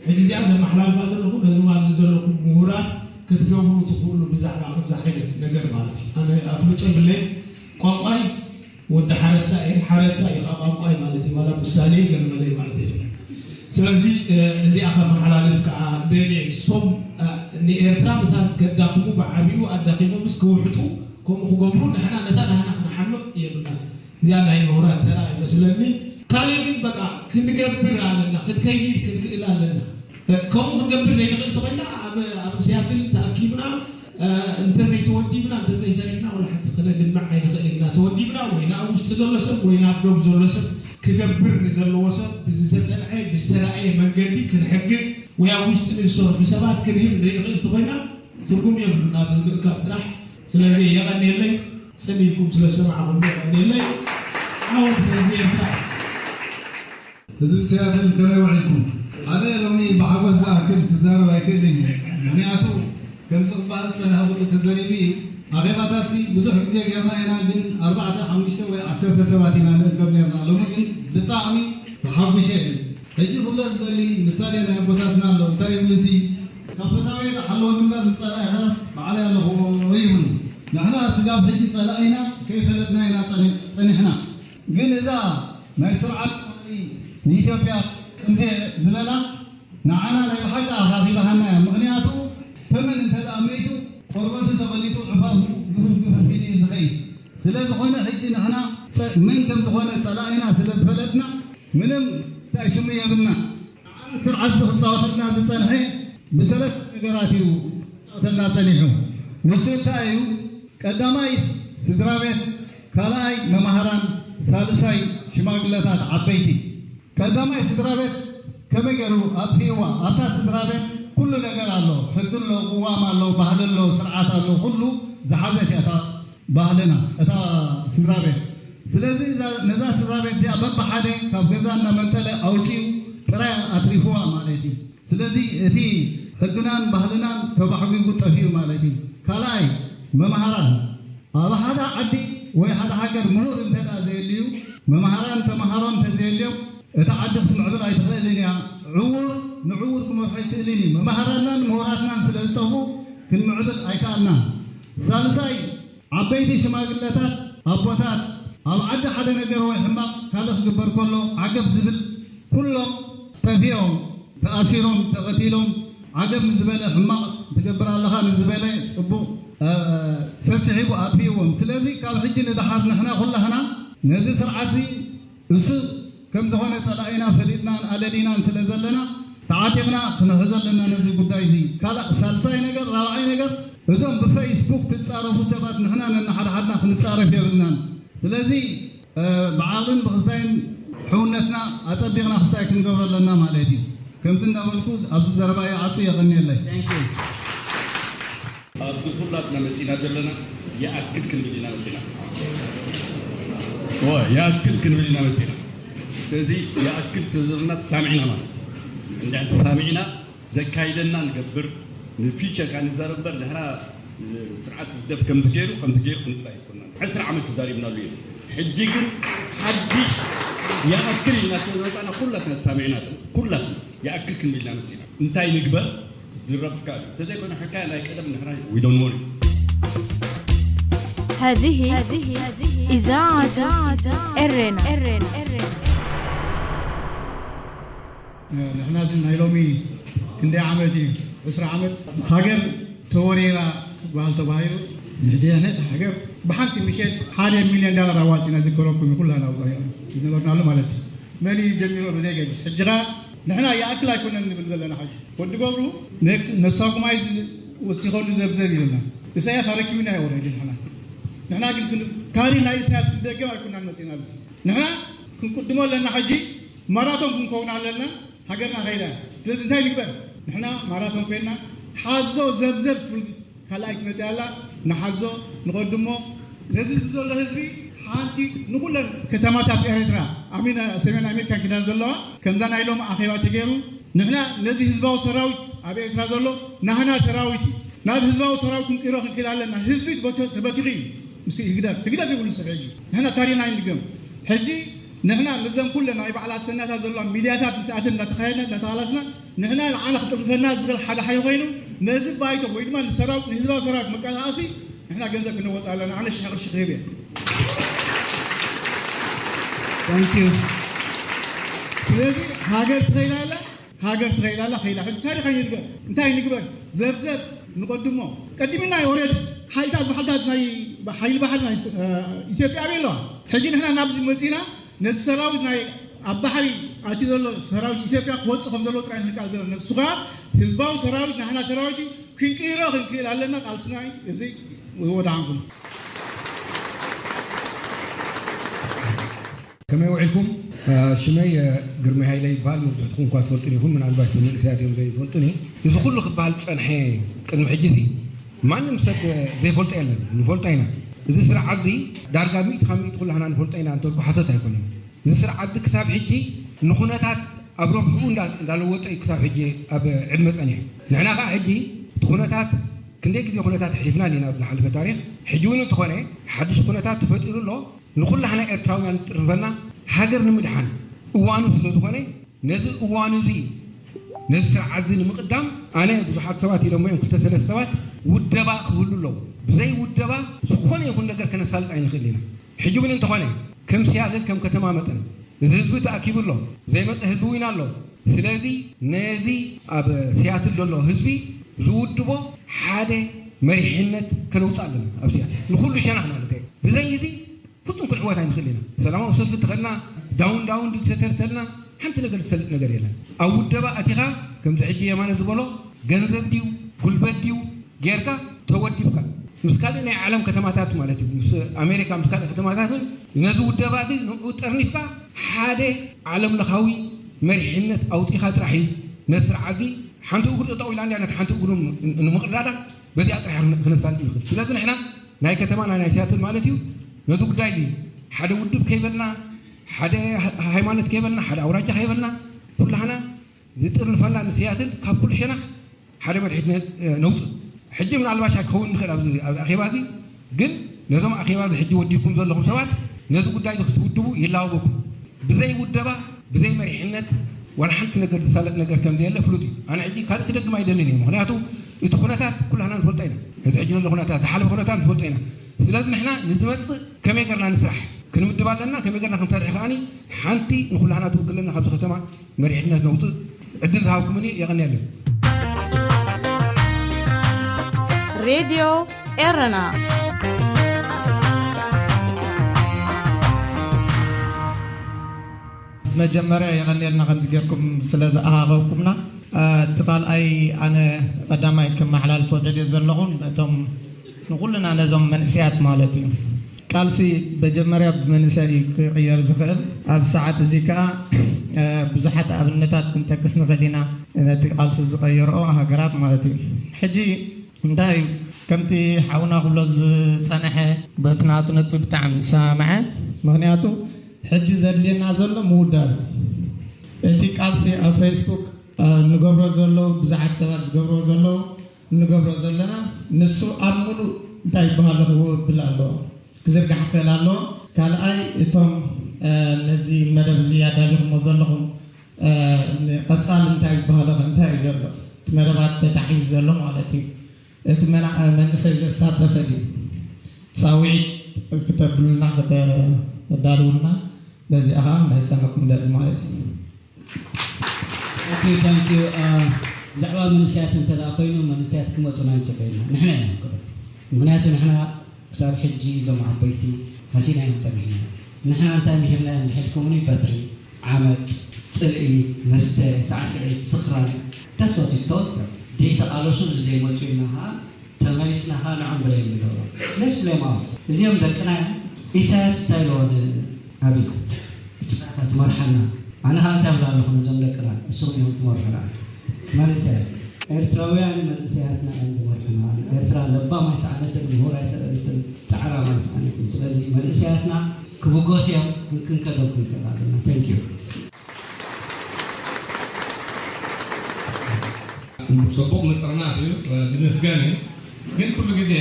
ሕጂ እዚኣ ዘመሓላልፋ ዘለኹ ነዞም ኣብዚ ዘለኹም ምሁራት ክትገብሩ ትኽእሉ ብዛዕባ ከምዚ ዓይነት ነገር ማለት እዩ። ኣነ ኣፍልጦ የብለይን። ቋንቋይ ወዲ ሓረስታ እየ። ሓረስታ እዩ ካብ ቋንቋይ ማለት እዩ። ዋላ ምሳሌ ገለመለይ ማለት እየ። ስለዚ እዚኣ ከመሓላልፍ ከዓ ደልየ። እሶም ንኤርትራ ምታት ከዳኽሙ ብዓብኡ ኣዳኺሞምስ ክውሕጡ ከምኡ ክገብሩ ንሕና ነታ ናህና ክንሓምቕ የብልናን። እዚኣ ናይ ምሁራት ተራ ይመስለኒ። ካልእ ግን በቃ ክንገብር ኣለና፣ ክንከይድ ክንክእል ኣለና። ከምኡ ክንገብር ዘይንኽእል እንተኾይና ኣብ ኣብ ሲያትል ተኣኪብና እንተዘይተወዲብና እንተዘይሰሪሕና ወላ ሓንቲ ክነድምዕ ኣይንኽእል ኢና። ተወዲብና ወይ ናብ ውሽጢ ዘሎ ሰብ ወይ ናብ ዶብ ዘሎ ሰብ ክገብር ንዘለዎ ሰብ ብዝተጸንዐ ብዝተረኣየ መንገዲ ክንሕግዝ ወይ ኣብ ውሽጢ ንዝሰርሑ ሰባት ክንህብ ዘይንኽእል እንተኾይና ትርጉም የብሉን ኣብዚ ምእካብ ጥራሕ። ስለዚ የቐንየለይ፣ ጽን ኢልኩም ስለ ዝሰማዕኹም የቐንየለይ። ዓወት ንህዝቢ ኤርትራ። ህዝቢ ሲያትል ከመይ ውዒልኩም? ኣነ ሎሚ ብሓጎስ ዝኣክል ክዛረብ ኣይክእልን እየ። ምኽንያቱ ከምዚ ክበሃል ዝጸንሐ ኩሉ ተዘሪቡ እዩ። ኣኼባታት ሲ ብዙሕ ግዜ ጌርና ኢና፣ ግን ኣርባዕተ፣ ሓሙሽተ ወይ ዓሰርተ ሰባት ኢና ንእከብ ኔርና። ሎሚ ግን ብጣዕሚ ተሓጒሸ እየ። ሕጂ ክብሎ ዝደሊ ምሳሌ ናይ ኣቦታትና ኣሎ። እንታይ ይብሉ ሲ ካብ ፈታዊ ሓለወኒ እምበር ንጸላኢ ሓላስ ባዕለይ ኣለኹ ይብሉ። ንሕና ስጋብ ሕጂ ጸላኢና ከይፈለጥና ኢና ጸኒ- ጸኒሕና። ግን እዛ ናይ ስርዓት ንኢትዮጵያ ከምዚ ዝበላ ንዓና ናይ ብሓቂ ኣኻኺባሃና እያ። ምኽንያቱ ተመን እንተ ደኣ መይቱ ቆርበቱ ተቐሊጡ ዕፋፉ ግፍፍ ግፍፍ ኢሉ እዩ ዝኸይድ። ስለ ዝኾነ ሕጂ ንሕና ጸ- መን ከም ዝኾነ ጸላኢና ስለ ዝፈለጥና ምንም እንታይ ሽሙ የብልና። ንዓና ስርዓት ዝኽጻወተልና ዝጸንሐ ብሰለስተ ነገራት እዩ ክጻወተልና ጸኒሑ። ንሱ እንታይ እዩ? ቀዳማይ ስድራ ቤት፣ ካልኣይ መማህራን፣ ሳልሳይ ሽማግለታት ዓበይቲ። ቀዳማይ ስድራ ቤት ከመይ ገይሩ ኣጥፊእዋ? ኣብታ ስድራ ቤት ኩሉ ነገር ኣሎ፣ ሕጊ ኣሎ፣ ቅዋም ኣሎ፣ ባህሊ ኣሎ፣ ስርዓት ኣሎ፣ ኩሉ ዝሓዘት እያ እታ ባህልና፣ እታ ስድራ ቤት። ስለዚ እዛ- ነዛ ስድራ ቤት እዚኣ በብሓደ ካብ ገዛ እናመንጠለ ኣውፂኡ ጥራይ ኣትሪፍዋ ማለት እዩ። ስለዚ እቲ ሕግናን ባህልናን ተባሕጒጉ ጠፊኡ ማለት እዩ። ካልኣይ መምሃራን ኣብ ሓደ ዓዲ ወይ ሓደ ሃገር ምሁር እንተ ደኣ ዘየልዩ፣ መምሃራን ተምሃሮ እንተ ዘየልዮም እታ ዓዲ ክትምዕብል ኣይትኽእልን እያ። ዕዉር ንዕዉር ክመርሖ ኣይክእልን እዩ። መምሃራንናን ምሁራትናን ስለ ዝጠፍኡ ክንምዕብል ኣይከኣልናን። ሳልሳይ ዓበይቲ ሽማግለታት ኣቦታት ኣብ ዓዲ ሓደ ነገር ወይ ሕማቕ ካልእ ክግበር ከሎ ዓገብ ዝብል ኩሎም ጠፊኦም፣ ተኣሲሮም፣ ተቐቲሎም፣ ዓገብ ንዝበለ ሕማቕ ትገብር ኣለኻ ንዝበለ ጽቡቕ ሰሲሒቡ ኣጥፊእዎም። ስለዚ ካብ ሕጂ ንደሓር ንሕና ኩላህና ነዚ ስርዓት እዚ እሱ ከም ዝኾነ ጸላኢና ፈሊጥናን ኣለሊናን ስለ ዘለና ተዓጢቕና ክንሕዞ ኣለና ነዚ ጉዳይ እዚ። ካልእ ሳልሳይ ነገር ራብዓይ ነገር እዞም ብፈይስቡክ ትጻረፉ ሰባት ንሕና ነንሓድሓድና ክንጻረፍ የብልናን። ስለዚ ብዓቕልን ብኽስታይን ሕውነትና ኣጸቢቕና ክስታይ ክንገብሮ ኣለና ማለት እዩ። ከምዚ እንዳበልኩ ኣብዚ ዘረባ ይዓጹ። የቐንየለይ። ኣብዚ ኩላትና መጺና ዘለና ይኣክል ክንብል ኢና መጺና። እወ፣ ይኣክል ክንብል ኢና መጺና። ስለዚ ይኣክል ተዘርና ተሳሚዕና ማለት እንድሕር ተሳሚዕና ዘካይደና ንገብር ንፊቸር ካብ ንዛረብ እምበር ንሕና ስርዓት ህግደፍ ከምዚ ገይሩ ከምዚ ገይሩ ክንብል ኣይኮናን። ዕስራ ዓመት ተዛሪብናሉ እዩ። ሕጂ ግን ሓድሽ ይኣክል ኢልና ስለ ዝመጻና ኩላትና ተሳሚዕና ኣለና። ኩላትና ይኣክል ክንብል ኢና መጺና። እንታይ ንግበር ዝረብካ እዩ። እንተዘይኮነ ሕካያ ናይ ቀደም ንሕና we don't want it. هذه إذاعة إرينا. ንሕና እዚ ናይ ሎሚ ክንደይ ዓመት እዩ? ዕስራ ዓመት ሃገር ተወሪራ ክበሃል ተባሂሉ ንሕድያነት ሃገር ብሓንቲ ምሸት ሓደ ሚልዮን ዳላር ኣዋፂና ዝከረኩም ኩላና ውፃ ዝነበርናሉ ማለት እዩ። መን እዩ ጀሚሮ ብዘይገድስ ሕጂ ኸዓ ንሕና ይኣክል ኣይኮነን ንብል ዘለና ሕጂ ወዲ ገብሩ ነሳጉማይ ወሲኸሉ ዘብዘብ ይብልና ኢሳያስ ኣረኪብና እዩ ወረዲ ንሕና ንሕና ግን ካሪ ናይ ኢሳያስ ክንደገም ኣይኮናን መፂና ንሕና ክንቅድሞ ኣለና ሕጂ ማራቶን ክንከውን ኣለና ሃገርና ከይዳ ስለዚ እንታይ ንግበር ንሕና ማራቶን ኮይና ሓዞ ዘብዘብ ትብል ካልኣይ ትመፅእ ኣላ ንሓዞ ንቐድሞ ነዚ ዘሎ ህዝቢ ሓንቲ ንኩለን ከተማታት ኤርትራ ኣሚና ሰሜን ኣሜሪካን ኪዳን ዘለዋ ከምዛ ናይ ሎሚ ኣኼባ ተገይሩ ንሕና ነዚ ህዝባዊ ሰራዊት ኣብ ኤርትራ ዘሎ ናህና ሰራዊት እዩ ናብ ህዝባዊ ሰራዊት ክንቅይሮ ክንክእል ኣለና ህዝቢ ተበቲኹ እዩ ምስ ህግደፍ ህግደፍ ይብሉ ሰብ ሕጂ ንሕና ታሪና ይንድገም ሕጂ ንሕና ምዘን ኩለን ናይ ባዕላ ሰናታት ዘለዋ ሚድያታት ምስኣተን እንዳተኻየድና እንዳተቓላስና ንሕና ንዓና ክጥርፈና ዝኽእል ሓደ ሓይሊ ኮይኑ ነዚ ባይቶ ወይ ድማ ንሰራዊት ንህዝባዊ ሰራዊት መቀሳቐሲ ንሕና ገንዘብ ክነወፅ ኣለና ኣነ ሽሕ ቅርሺ ክህብ እየ ስለዚ ሃገር ትኸይዳ ኣላ ሃገር ትኸይዳ ኣላ ከይዳ ሕጂ ታሪኽ ኣይንድገም እንታይ ንግበር ዘብዘብ ንቐድሞ ቀዲምና ኦሬድ ሓይታት ባሕልታት ናይ ሓይሊ ባሕሪ ናይ ኢትዮጵያ ኣበይ ኣለዋ ሕጂ ንሕና ናብዚ መፂና ነቲ ሰራዊት ናይ ኣብ ባሕሪ ኣትዩ ዘሎ ሰራዊት ኢትዮጵያ ክወፅእ ከም ዘለዎ ጥራይ ንቃል ዘለና ንሱ ከዓ ህዝባዊ ሰራዊት ናህና ሰራዊት እዩ ክንቅይሮ ክንክእል ኣለና ቃልስና እዩ እዚ ወድዓንኩም ከመይ ውዒልኩም ሽመይ ግርማይ ሃይለ ይበሃል መብዝሕትኩም እኳ ትፈልጡን ኢኹም ምናልባት መንእሰያት እዮም ዘይፈልጡን እዩ እዚ ኩሉ ክበሃል ዝፀንሐ ቅድሚ ሕጂ እዚ ማንም ሰብ ዘይፈልጦ የለን ንፈልጦ ኢና እዚ ስርዓት እዚ ዳርጋ ሚእቲ ካብ ሚእቲ ኩላህና ንፈልጦ ኢና እንተልኩ ሓሶት ኣይኮነን እዚ ስርዓት እዚ ክሳብ ሕጂ ንኩነታት ኣብ ረብሕኡ እንዳለወጠ እዩ ክሳብ ሕጂ ኣብ ዕድመ ፀኒሑ ንሕና ከዓ ሕጂ እቲ ኩነታት ክንደይ ግዜ ኩነታት ኣሕሊፍና ኢና ኣብ ዝሓለፈ ታሪክ ሕጂ እውን እንተኾነ ሓድሽ ኩነታት ተፈጢሩ ኣሎ ንኩላህና ኤርትራውያን ዝጥርንፈና ሃገር ንምድሓን እዋኑ ስለዝኾነ ነዚ እዋኑ እዚ ነዚ ስርዓት እዚ ንምቕዳም ኣነ ብዙሓት ሰባት ኢሎሞ እዮም ክልተ ሰለስተ ሰባት ውደባ ክህሉ ኣለዎ ብዘይ ውደባ ዝኾነ ይኹን ነገር ከነሳልጥ ኣይንኽእል ኢና ሕጂ እውን እንተኾነ ከም ሲያትል ከም ከተማ መጠን እዚ ህዝቢ ተኣኪቡ ኣሎ፣ ዘይመፀ ህዝቢ እውን ኣሎ። ስለዚ ነዚ ኣብ ሲያትል ዘሎ ህዝቢ ዝውድቦ ሓደ መሪሕነት ከነውፅእ ኣለና። ኣብ ሲያትል ንኩሉ ሸነኽ ማለት እዩ። ብዘይ እዚ ፍጹም ክንዕወት ኣይንኽእል ኢና። ሰላማዊ ሰልፊ ተኸልና ዳውን ዳውን ድተተርተልና ሓንቲ ነገር ዝሰልጥ ነገር የለን። ኣብ ውደባ ኣቲኻ ከምዚ ሕጂ የማነ ዝበሎ ገንዘብ ድዩ ጉልበት ድዩ ጌርካ ተወዲብካ ምስ ካልእ ናይ ዓለም ከተማታት ማለት እዩ ምስ ኣሜሪካ ምስ ካልእ ከተማታትን ነዚ ውደባ እዚ ንኡ ጠርኒፍካ ሓደ ዓለም ለኻዊ መሪሕነት ኣውጢኻ ጥራሕ እዩ ነዚ ስርዓት እዚ ሓንቲ እግሩ ጠጠው ኢላ እንዲያ ነቲ ሓንቲ እግሩ ንምቕዳዳ በዚኣ ጥራሕ ክነሳልጥ ንኽእል። ስለዚ ንሕና ናይ ከተማና ናይ ሲያትል ማለት እዩ ነዚ ጉዳይ እዚ ሓደ ውድብ ከይበልና ሓደ ሃይማኖት ከይበልና ሓደ ኣውራጃ ከይበልና ኩላህና ዝጥርንፈና ንሲያትል ካብ ኩሉ ሸነኽ ሓደ መድሒት ነውፅእ። ሕጂ ምናልባሽ ክኸውን ንኽእል ኣብዚ ኣኼባ እዚ ግን ነዞም ኣኼባ እዚ ሕጂ ወዲብኩም ዘለኹም ሰባት ነዚ ጉዳይ እዚ ክትውድቡ ይላወበኩም። ብዘይ ውደባ ብዘይ መሪሕነት ዋላ ሓንቲ ነገር ዝሳለጥ ነገር ከም ዘየለ ፍሉጥ እዩ። ኣነ ሕጂ ካልእ ክደግም ኣይደልን እየ። ምክንያቱ እቲ ኩነታት ኩላህና ንፈልጦ ኢና። እዚ ሕጂ ዘሎ ኩነታት ዝሓለፈ ኩነታት ንፈልጦ ኢና። ስለዚ ንሕና ንዝመፅእ ከመይ ገርና ንስራሕ ክንምድብ ኣለና። ከመይ ገርና ክንሰርሕ ከዓኒ ሓንቲ ንኩላህና ትውክለና ካብዚ ከተማ መሪሕነት ነውፅእ። ዕድል ዝሃብኩምኒ የቐንየለይ። ሬድዮ ኤረና መጀመርያ የቐንየልና ከምዚ ጌርኩም ስለ ዝኣኻኸብኩምና። እቲ ካልኣይ ኣነ ቀዳማይ ክመሓላልፎ ደልየ ዘለኹ ነቶም ንኩልና ነዞም መንእሰያት ማለት እዩ። ቃልሲ መጀመርያ ብመንእሰይ እዩ ክቕየር ዝኽእል። ኣብ ሰዓት እዚ ከኣ ብዙሓት ኣብነታት ክንጠቅስ ንኽእል ኢና ነቲ ቃልሲ ዝቐየርኦ ሃገራት ማለት እዩ። ሕጂ እንታይ እዩ ከምቲ ሓውና ክብሎ ዝጸንሐ በቲ ናቱ ነጥቢ ብጣዕሚ ዝሰማምዐ ምኽንያቱ ሕጂ ዘድልየና ዘሎ ምውዳብ እዩ። እቲ ቃልሲ ኣብ ፌስቡክ ንገብሮ ዘለዉ ብዙሓት ሰባት ዝገብርዎ ዘለዉ እንገብሮ ዘለና ንሱ ኣብ ሙሉእ እንታይ ይበሃል ክውብል ኣለዎ ክዝርጋሕ ክኽእል ኣለዎ። ካልኣይ እቶም ነዚ መደብ እዚ ኣዳሊኹሞ ዘለኹም ቀፃሊ እንታይ ይበሃል እንታይ እዩ ዘሎ እቲ መደባት ተታሒዙ ዘሎ ማለት እዩ። እቲ መና- መንእሰይ ዘሳተፈ ድዩ? ፃውዒት ክተብሉልና ከተዳልውልና በዚኣ ከዓ ምሕፀነኩም ደሊ ማለት እዩ። ብዛዕባ መንእሰያት እንተ ኮይኑ መንእሰያት ክመፁና ንፅበ ኢና ንሕና ኢና ንክዶ ምክንያቱ ንሕና ክሳብ ሕጂ እዞም ዓበይቲ ሃሲናዮም ፀኒሕና ንሕና እንታይ ምሂርናዮም ንሕልኩም በትሪ ዓመፅ፣ ፅልኢ፣ መስተ፣ ሳዕስዒት፣ ስኽራን፣ that's what it taught them። ዘይተቓለሱ እዚ ዘይመፁ ኢልና ከዓ ተመሊስና ከዓ ንዖም ብለይ ንገብሮ። Let's blame us። እዚኦም ደቅና እዮም። ኢሳያስ እንታይ ኢልዎ ንኣብይ? ንስኻ ትመርሓና። ኣነ ከዓ እንታይ ብላ ኣለኹ ነዞም ደቅና? ንስኹም ኢኹም ትመርሑና። መንእሰያት ኤርትራውያን መንእሰያትና እዮም ዝመርሑና። ኤርትራ ለባም ኣይሰኣነትን፣ ምሁር ኣይሰኣነትን፣ ጻዕራም ኣይሰኣነትን። ስለዚ መንእሰያትና ክብገሱ እዮም፣ ክንከዶም ክንክእል ኣለና። Thank you። ጽቡቕ ምጥርናፍ እዩ፣ ዝምስገን እዩ። ግን ኩሉ ግዜ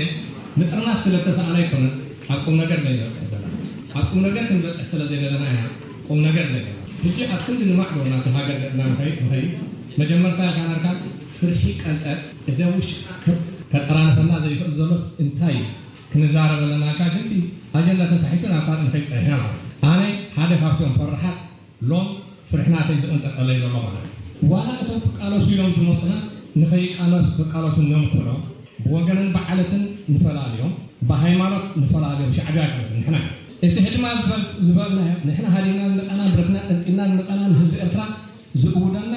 ምጥርናፍ ስለ እተሰኣነ ኣይኮነን ኣብ ቁም ነገር ዘይንበጽሕ ዘለና። ኣብ ቁም ነገር ክንበጽሕ ስለ ዘይደለና ኢና ቁም ነገር ዘለና። ሕጂ ኣብ ክንዲ ንማዕዶ ናብቲ ሃገር ገጽና ንኸይድ ንኸይድ መጀመርታ ኢልካ ነርካ ፍርሒ ቀንጠጥ እደ ውሽጥና ከጠራንፈና ዘይኽእል ዘሎስ እንታይ እዩ? ክንዛረብ ኣለና ኢልካ ግን ኣጀንዳ ተሳሒቱ ናብ ካልእ ንኸይድ ጸኒሕና ማለት እዩ። ኣነ ሓደ ካብቶም ፈራሓት ሎም ፍርሒ ናተይ ዝቕንጠጠለይ ዘሎ ማለት እዩ። ዋላ እቶም ክቃለሱ ኢሎም ዝመፁና ንኸይቃለሱ ክቃለሱ ነምክኖም ብወገንን ብዓለትን ንፈላልዮም ብሃይማኖት ንፈላልዮም ሻዕብያ ኣይኮነትን ንሕና እቲ ህድማ ዝበልናዮ ንሕና ሃዲምና ንመጣና ብረትና ጠንጢና ንመጣና ንህዝቢ ኤርትራ ዝእውደና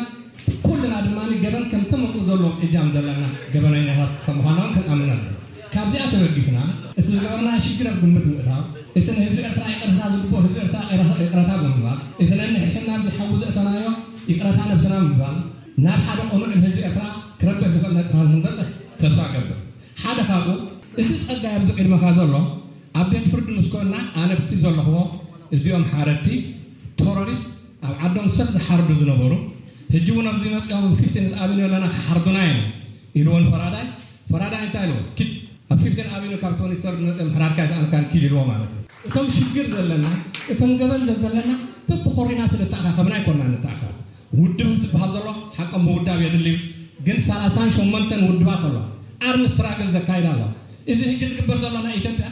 ኩልና ድማ ገበን ከምቶም መጥኡ ዘለዎም እጃም ዘለና ገበነኛታት ከም ምዃና እውን ክንኣምን ኣለና። ካብዚኣ ተበጊስና እቲ ዝገበርናዮ ሽግር ኣብ ግምት ምእታው፣ እቲ ንህዝቢ ኤርትራ ይቅርታ ዝግብኦ ህዝቢ ኤርትራ ይቅረታ ብምባል፣ እቲ ነንሕድሕድና ኣብዚ ሓዊ ዘእተናዮ ይቅረታ ነብስና ብምባል ናብ ሓደ ቅኑዕ ንህዝቢ ኤርትራ ክረብሕ ዝኽእል ነጥብታት ንክንበጽሕ ተስፋ እገብር። ሓደ ካብኡ እቲ ጸጋይ ኣብዚ ቅድመኻ ዘሎ ኣብ ቤት ፍርዲ ምስ ኮንና ኣነ ብቲ ዘለኽዎ እዚኦም ሓረድቲ ቶሮሪስት ኣብ ዓዶም ሰብ ዝሓርዱ ዝነበሩ ሕጂ እውን ኣብዚ መፂኦም ብ ፊፍቲንዝ ኣቨኒው ኣለና ክሓርዱና እዮም ኢልዎ ንፈራዳይ። ፈራዳይ እንታይ ኢልዎ? ኪድ ኣብ ፊፍቲን ኣቨኒው ካብ ቶኒ ሰርድ መፂኦም ምሕራድካ ኣይሰኣንካን ኪድ ኢልዎ ማለት እዩ። እቶም ሽግር ዘለና እቶም ገበን ዘለና በብኾሪናት ንተኣኻኸብና ኣይኮንና ንተኣኻኸብ። ውድብ ዝበሃል ዘሎ ሓቆም ምውዳብ የድሊ እዩ። ግን ሰላሳን ሸሞንተን ውድባት ኣሎ ኣርም ስትራግል ዘካይዳ ኣሎ። እዚ ሕጂ ዝግበር ዘሎ ናይ ኢትዮጵያ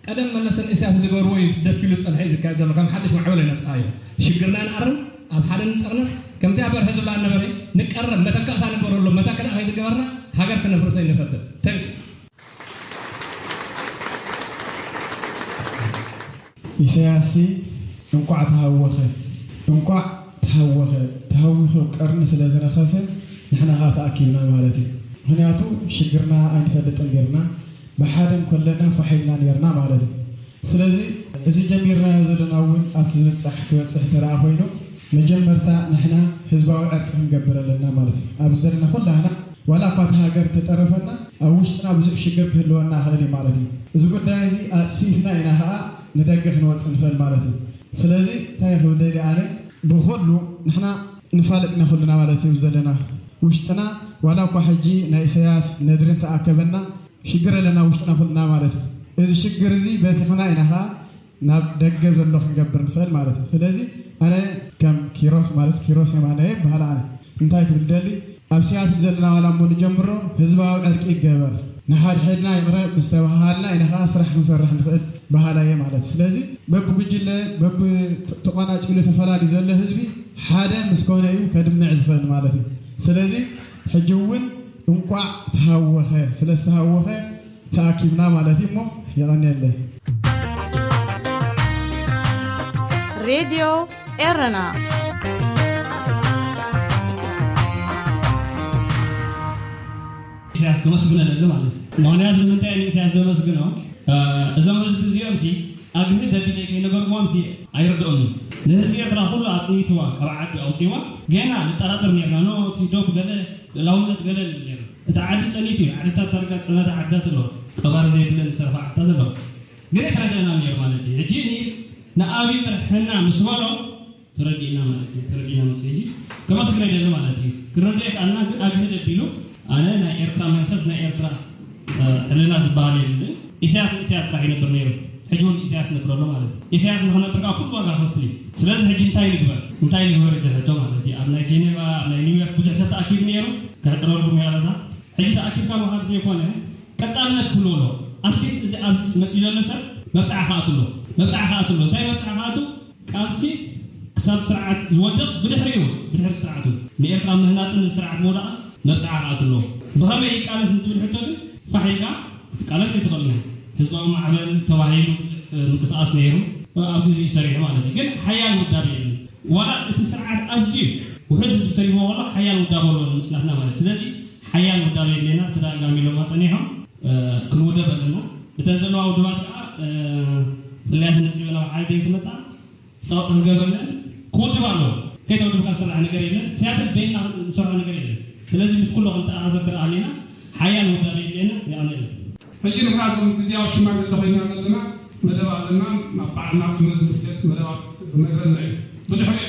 ቀደም መለሰን ኢሳያስ ዝገብርዎ እዩ ደስ ኢሉ ዝጸንሐ እዩ ዝካየድ ዘሎ። ከም ሓድሽ ማዕበል ኣይነጥፋዮ። ሽግርና ንኣርም፣ ኣብ ሓደ ንጠርነፍ። ከምቲ ኣብ በርሀ ዝብላ ነበረ፣ ንቀረብ፣ መተካእታ ንግበረሉ፣ መታከል ከይትግበርና ሃገር ክነፍርሶ ኣይንፈትን። Thank you። ኢሳያስ እንቋዕ ተሃወኸ፣ እንቋዕ ተሃወኸ። ተሃዊኹ ቀርኒ ስለ ዝረኸሰ ንሕና ኸኣ ተኣኪብና ማለት እዩ። ምኽንያቱ ሽግርና ኣይንፈልጥን ኔርና፣ ብሓደ እንከለና ፋሕ ኢልና ኔርና ማለት እዩ። ስለዚ እዚ ጀሚርናዮ ዘለና እውን ኣብቲ ዝብጻሕ ክበጽሕ እንተ ደኣ ኮይኑ መጀመርታ ንሕና ህዝባዊ ዕርቂ ክንገብር ኣለና ማለት እዩ። ኣብዚ ዘለና ኩላህና ዋላ እኳ እቲ ሃገር እንተጠረፈና ኣብ ውሽጥና ብዙሕ ሽግር ክህልወና ይኽእል እዩ ማለት እዩ። እዚ ጉዳይ እዚ ኣጽፊፍና ኢና ኸኣ ንደገ ክንወጽእ ንኽእል ማለት እዩ። ስለዚ እንታይ ክብል ደልየ ኣነ ብኹሉ ንሕና ንፋለጥ ኢና ኩልና ማለት እዩ ዘለና ውሽጥና ዋላ እኳ ሕጂ ናይ ኢሳያስ ነድሪ እንተኣከበና ሽግር ኣለና ውሽጥና ኩልና ማለት እዩ። እዚ ሽግር እዚ በቲኽና ኢና ኸዓ ናብ ደገ ዘሎ ክንገብር ንኽእል ማለት እዩ። ስለዚ ኣነ ከም ኪሮስ ማለት ኪሮስ የማነ ይበሃል። ኣነ እንታይ ክብል ደሊ ኣብ ሲያትል ዘለና ዋላ እሞ ንጀምሮ ህዝባዊ ዕርቂ ይገበር፣ ንሓድሕድና ይቕረ ምስ ተባሃሃልና ኢና ኸዓ ስራሕ ክንሰርሕ ንኽእል በሃላይ እየ ማለት እዩ። ስለዚ በብጉጅለ በብተቋናጭሉ ተፈላልዩ ዘሎ ህዝቢ ሓደ ምስ ኮነ እዩ ከድምዕ ዝኽእል ማለት እዩ። ስለዚ ሕጂ እውን እንቋዕ ተሃወኸ፣ ስለ ዝተሃወኸ ተኣኪብና ማለት እዩ እሞ የቐንየለይ። ሬድዮ ኤረና ኢሳያስ ከመስግነለሉ ማለት እዩ። ምኽንያቱ ንምንታይ እዩ ኢሳያስ ዘመስግኖ? እዞም ህዝቢ እዚኦም ሲ ኣግህ ደቢለ ከይነገርዎም ሲ ኣይርድኦም እዩ። ንህዝቢ ኤርትራ ኩሉ ኣጽኒትዋ ካብ ዓዲ ኣውጺዋ ገና ንጠራጠር ነርና። ኖ እቲ ዶብ ገለ ልእላውነት ገለ ኔሩ። እቲ ዓዲ ጸኒቱ እዩ። ዓድታት ዳርጋ ጸነተ ዓድታት ኣሎ። ቀባሪ ዘይብለን ዝሰርፋ ዓድታት ኣሎ። ግን ኣይተረደእና ነይሩ ማለት እዩ። ሕጂ ንኢስ ንኣብይ መርሕና ምስ በሎ ተረዲእና ማለት እዩ። ተረዲእና ምስ ሕጂ ከመስግነ ይደሊ ማለት እዩ። ክረድኦ ይከኣልና ግን ኣግህድ ኣቢሉ ኣነ ናይ ኤርትራ መንፈስ ናይ ኤርትራ ሕልና ዝበሃል የብልን። ኢሳያስ ንኢሳያስ ጥራሕ ይነብር ነይሩ። ሕጂ እውን ኢሳያስ ነብረሎ ማለት እዩ። ኢሳያስ ንክነብር ከዓ ኩሉ ዋጋ ከፍል እዩ። ስለዚ ሕጂ እንታይ ንግበር እንታይ ንግበር ይዘሕቶ ማለት እዩ። ኣብ ናይ ጀኔቫ ኣብ ናይ ኒውዮርክ ብዙሕ ሰብ ተኣኪቡ ነይሩ። ከሕፅረልኩም ያለታ ሕጂ ተኣኪብካ ምኻድ ዘይኮነ ቀጻልነት ክህልዎ ኣለዎ። ኣትሊስት እዚ ኣብዚ መፅኡ ዘሎ ሰብ መብፅዓ ክኣቱ ኣለዎ። መብፅዓ ክኣቱ ኣለዎ። እንታይ መብፅዓ ክኣቱ? ቃልሲ ክሳብ ስርዓት ዝወድቕ ብድሕሪኡ ብድሕሪ ስርዓቱ ንኤርትራ ምህናፅን ንስርዓት ምውዳቕን መብፅዓ ክኣቱ ኣለዎ። ብኸመይ ይቃለስ ንዝብል ሕቶ ግን ፋሕ ኢልካ ክትቃለስ ኣይትኽእልን ኢኻ። ህዝባዊ ማዕበል ተባሂሉ ብዙሕ ምንቅስቓስ ነይሩ ኣብ ግዜኡ ሰሪሑ ማለት እዩ። ግን ሓያል ውዳቤ የለን። ዋላ እቲ ስርዓት ኣዝዩ ውሑድ ህዝቢ ተሪፎ ከሎ ሓያል ውዳቤ ኣለዎ ንምስላፍና ማለት እዩ። ስለዚ ሓያል ውዳቤ የድልየና። ተደጋጋሚ ኢሎማ ጸኒሖም ክንውደብ ኣለና። እተን ዘለዋ ውድባት ከዓ ፍልያት ነፂበን ኣብ ሓደ ዘይትመፃ ፃውዒት ክንገብረለን ክውድባ ኣለዎ። ከይተውድብካ ዝስራሕ ነገር የለን። ሲያትል በይንና ንሰርሖ ነገር የለን። ስለዚ ምስ ኩሎ ክንተኣሳሰር ኣለና። ሓያል ውዳቤ የድልየና። የቐንየልና። ሕጂ ንሕና እዞም ግዝያዊ ሽማግለ ኮይና ዘለና መደብ ኣለና። ናብ በዓል ናጽነት ዝምልከት መደባት ክነግረና እዩ። ብድሕሪኡ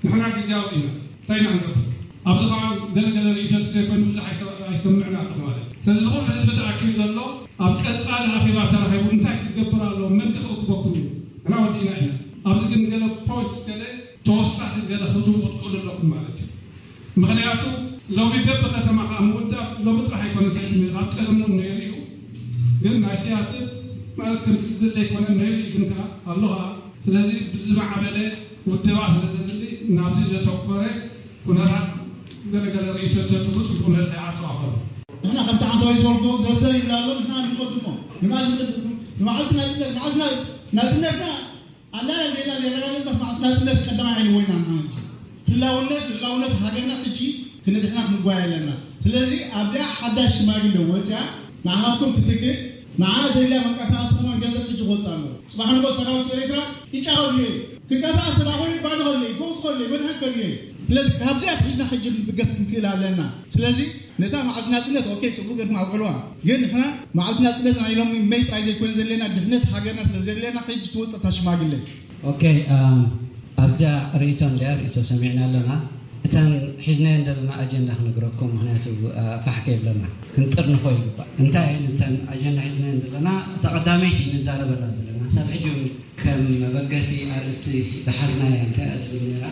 ንሕና ግዝያዊ ኢና። እንታይ ኢና ንገብር? ኣብዚ ኸዓ ገለገለ ርእይቶት ዘይኮይኑ ብዙሕ ኣይሰ- ኣይሰምዕን ኣለኹ ማለት እዩ። ስለዚ ዝኾነ ህዝቢ ተኣኪቡ ዘሎ ኣብ ቀጻሊ ኣኼባ ተራኺቡ እንታይ ክገብር ኣለዎ? መን ከ ክእክበኩም እዩ? ንሕና ወዲእና ኢና። ኣብዚ ግን ገለ ፖይንትስ ገለ ተወሳኺ ገለ ክትውጥቁሉ ኣለኩም ማለት እዩ። ምኽንያቱ ሎሚ በብከተማ ከዓ ምውዳብ ሎሚ ጥራሕ ኣይኮነ ተጀሚሩ፣ ካብ ቀደም እውን ነይሩ እዩ። ግን ናይ ሲያትል ማለት ከምዚ ዝድለ ኣይኮነን፣ ነይሩ እዩ ግን ከዓ ኣሎ ከዓ። ስለዚ ብዝማዕበለ ውደባ ስለ ዘድሊ ናብዚ ዘተኮረ ኩነታት ገለገለ ርእይቶ ተትህቡ ጽቡቕ ነርዳ ይዓጽዋ ከሎ። ንሕና ከምቲ ዓንተዋይ ዝበልኩ ዘብዘብ ይብላ ኣሎ፣ ንሕና ንኸድሞ ንማዕልቲ ናጽነት መዓልቲ ናጽነትና ኣላና ዜና ዜና ናጽነት ቀዳማይ ዓይኒ ወይና ንሓንጂ ህላውነት ልዕላውነት ሃገርና ሕጂ ክንድሕና ክንጓየ ኣለና። ስለዚ ኣብዚኣ ሓዳሽ ሽማግለ ወፅያ ንዓኻትኩም ትትክእ ንዓ ዘድልያ መንቀሳቐሲ ከማን ገንዘብ ሕጂ ክወፅእ ኣለዎ። ፅባሕ ንጎ ሰራዊት ኤርትራ ይጫኸሉ እየ ክንቀሳቐስ ተዳ ኮይኑ ባዶ ከለ ይፈውስ ከለ መድሓን ከለ ስለዚ ካብዚኣ ትሒዝና ሕጂ ንብገስ ክንክእል ኣለና። ስለዚ ነታ መዓልቲ ናጽነት ኦኬ ጽቡቅ ጌርኩም ኣብዕልዋ። ግን ንሕና መዓልቲ ናጽነት ናይ ሎሚ መይ ጥራይ ዘይኮነ ዘለና ድሕነት ሃገርና ስለ ዘለና ሕጂ ትወጽእ እታ ሽማግለ። ኦኬ ኣብዛ ርእይቶ እንድያ ርእይቶ ሰሚዕና ኣለና። እተን ሒዝናየን ዘለና ኣጀንዳ ክነግረኩም ምክንያቱ ፋሕ ከይብለና ክንጥርንፎ ይግባእ። እንታይ እየን እተን ኣጀንዳ ሒዝናየን ዘለና? እታ ቀዳመይቲ ንዛረበላ ዘለና ክሳብ ሕጂ እውን ከም መበገሲ ኣርእስቲ ዝሓዝናያ እንታይ እያ ትብል ነይራ?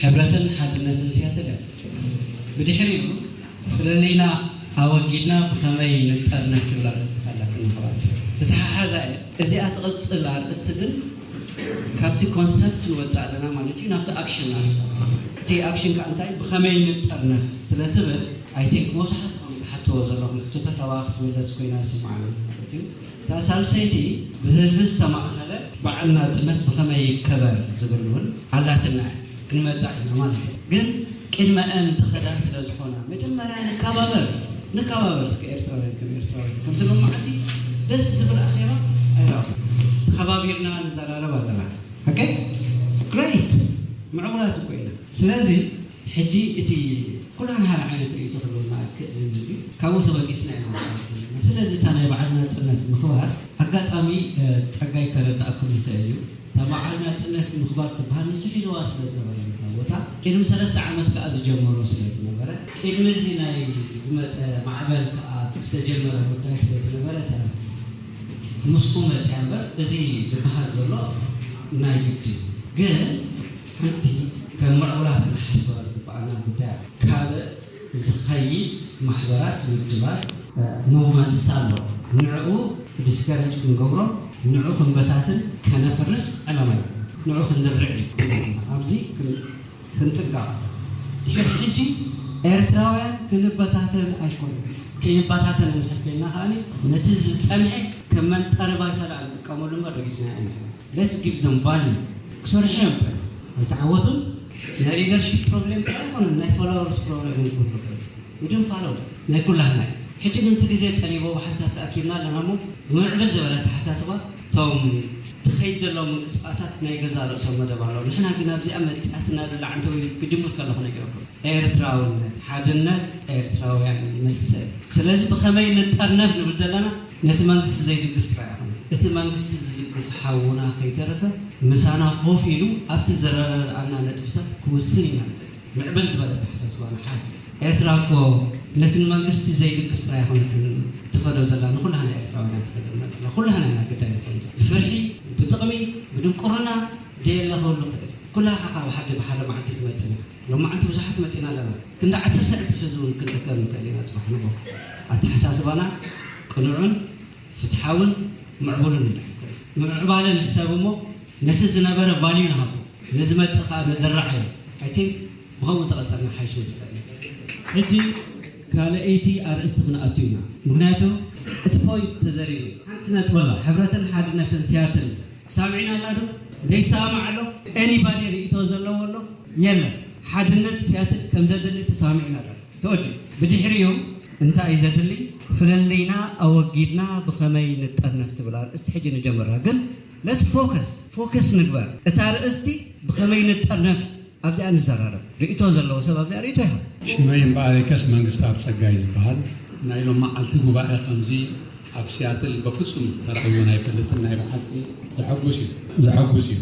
ሕብረትን ሓድነትን ሲያትል እያ ትብል። ብድሕሪኡ ፍልልይና ኣወጊድና ብኸመይ ንጠርነፍ ትብል ኣርእስቲ ኣላትኒ ኣሕዋት። ዝተሓሓዛ እየን። እዚኣ ትቕጽል ኣርእስቲ ግን ካብቲ ኮንሰፕት ንወጽእ ኣለና ማለት እዩ፣ ናብቲ ኣክሽን ማለት እዩ። እቲ ኣክሽን ከዓ እንታይ፣ ብኸመይ ንጠርነፍ ስለ ትብል፣ ኣይ ቲንክ መብዛሕትኹም ትሓትዎ ዘለኹም ሕቶታት ኣብኣ ክትምለስ ኮይና ይስምዓኒ ማለት እዩ። እታ ሳልሰይቲ ብህዝቢ ዝተማእኸለ በዓል ናጽነት ብኸመይ ይከበር ዝብል እውን ኣላትና፣ ክንመጻ ኢና ማለት እዩ። ግን ቅድመአን ዝኸዳ ስለ ዝኾና መጀመርያ ንከባበር፣ ንከባበር እስከ ኤርትራውያን ከም ኤርትራውያን ከምቲ ሎማዓንቲ ደስ ዝብል ኣኼባ ኣይረኣኹ። ተኸባቢርና ንዘራረብ ኣለና። ኦኬ ግሬት፣ ምዕቡላት እኮ ኢና። ስለዚ ሕጂ እቲ ኩላን ሓደ ዓይነት ርእይቶ ክህልወና ኣይክእልን እዩ። ካብኡ ተበጊስና ኢና ንወጽእ ዘለና። ስለዚ እታ ናይ በዓል ናጽነት ምኽባር ኣጋጣሚ ጸጋይ ከረዳእኩም ይኽእል እዩ። እታ በዓል ናጽነት ምኽባር ትበሃል ንሱ ሒዝዋ ስለ ዝነበረ ነታ ቦታ ቅድሚ ሰለስተ ዓመት ከኣ ዝጀመሮ ስለ ዝነበረ ቅድሚ እዚ ናይ ዝመጸ ማዕበል ከኣ ዝተጀመረ ጉዳይ ስለ ዝነበረ እታ ምስኡ መጽያ እምበር እዚ ዝበሃል ዘሎ ናይ ግዲ ግን ሓንቲ ከም ምዕቡላት ክንሓስባ ዝግበኣና ጉዳይ ካልእ ዝኸይድ ማሕበራት ውድባት ሙቭመንትስ ኣሎ። ንዕኡ ዲስከሬጅ ክንገብሮ ንዑ ክንበታትን ከነፍርስ ዕላማ እዩ። ንዑ ክንድርዕ እዩ። ኣብዚ ክንጥንቀቕ ድሕሪ ሕጂ ኤርትራውያን ክንበታተን ኣይኮነን። ከይበታተን እንድሕር ኮይና ከኣ ነቲ ዝጸንሐ ከም መንጠሪ ባይታ ደኣ ንጥቀመሉ እምበር ረጊጽና ኣይንሕን። Let's give them value። ክሰርሑ እዮም ጥራይ። ኣይተዓወቱን። ናይ ሊደርሺፕ ፕሮብሌም ጥራይ ኣይኮነን፣ ናይ ፎሎወርስ ፕሮብሌም እውን ክህሉ ይኽእል። We don't follow። ናይ ኩላህና እዩ። ሕጂ ግን እቲ ግዜ ጠሊቦ ብሓንሳብ ተኣኪብና ኣለና እሞ ብምዕብል ዝበለ ኣተሓሳስባ እቶም ትኸይድ ዘለዉ ምንቅስቃሳት ናይ ገዛእ ርእሶም መደብ ኣለዎም። ንሕና ግን ኣብዚኣ መጺኣትና ዘላ ዓንተወይ ክጅምር ከለኹ ነጊረኩም። ኤርትራውነት፣ ሓድነት ኤርትራውያን ይመስል። ስለዚ ብኸመይ ንጠርነፍ ንብል ዘለና ነቲ መንግስቲ ዘይድግፍ ጥራይ ኣይኮነን። እቲ መንግስቲ ዝድግፍ ሓውና ከይተረፈ ምሳና ኮፍ ኢሉ ኣብቲ ዝረዳድኣና ነጥብታት ክውስን ኢና ንደሊ። ምዕብል ዝበለ ኣተሓሳስባ ንሓዝ። ኤርትራ እኮ ነቲ ንመንግስቲ ዘይድግፍ ጥራይ ኣይኮነትን ትኸዶ ዘላ፣ ንኩላህና ኤርትራውያን ትኸደና ዘላ። ኩላህና ኢና ግዳይ ንኾን። ብፍርሒ፣ ብጥቕሚ፣ ብድንቁርና ደየለ ክህሉ ይኽእል። ኩላኻ ካብ ሓደ ብሓደ መዓልቲ ትመጽእ ኢኻ። ሎማዓንቲ ብዙሓት መጺና ኣለና። ክንዲ ዓሰርተ ዕጽፊ እዚ እውን ክንርከብ ንኽእል ኢና ጽባሕ ንግሆ። ኣተሓሳስባና ቅኑዕን ፍትሓውን ምዕቡልን እንድሕር ኮይኑ፣ ምምዕባለ ንሕሰብ እሞ ነቲ ዝነበረ ቫልዩ ንሃቦ፣ ንዝመጽእ ከኣ ንድርዓዮ። I think ብኸምኡ ተቐጸልና ሓይሽ መስለኒ። ሕጂ ካልኣይቲ ኣርእስቲ ክንኣቱ ኢና። ምኽንያቱ እቲ ፖይንት ተዘሪቡ እዩ። ሓንቲ ነጥቢ ኣላ፣ ሕብረትን ሓድነትን ሲያትል ሳምዒና ኣላ ዶ? ዘይሰማማዕ ኣሎ? ኤኒባዲ ርእይቶ ዘለዎ ኣሎ? የለን። ሓድነት ሲያትል ከም ዘድሊ ተሰማሚዕና ኣለና። ተወዲኡ። ብድሕሪኡ እንታይ እዩ ዘድሊ? ፍልልይና ኣወጊድና ብኸመይ ንጠርነፍ ትብል ኣርእስቲ ሕጂ ንጀምራ። ግን let's focus፣ ፎከስ ንግበር። እታ ኣርእስቲ ብኸመይ ንጠርነፍ ኣብዚኣ ንዘራረብ። ርእይቶ ዘለዎ ሰብ ኣብዚኣ ርእይቶ ይሃብ። ሽመይ እምበኣለይከስ መንግስተኣብ ጸጋይ ዝበሃል። ናይ ሎም መዓልቲ ጉባኤ ከምዚ ኣብ ሲያትል በፍጹም ተራእዩን ኣይፈልጥን። ናይ ብሓቂ ዘሐጉስ እዩ፣ ዘሐጉስ እዩ።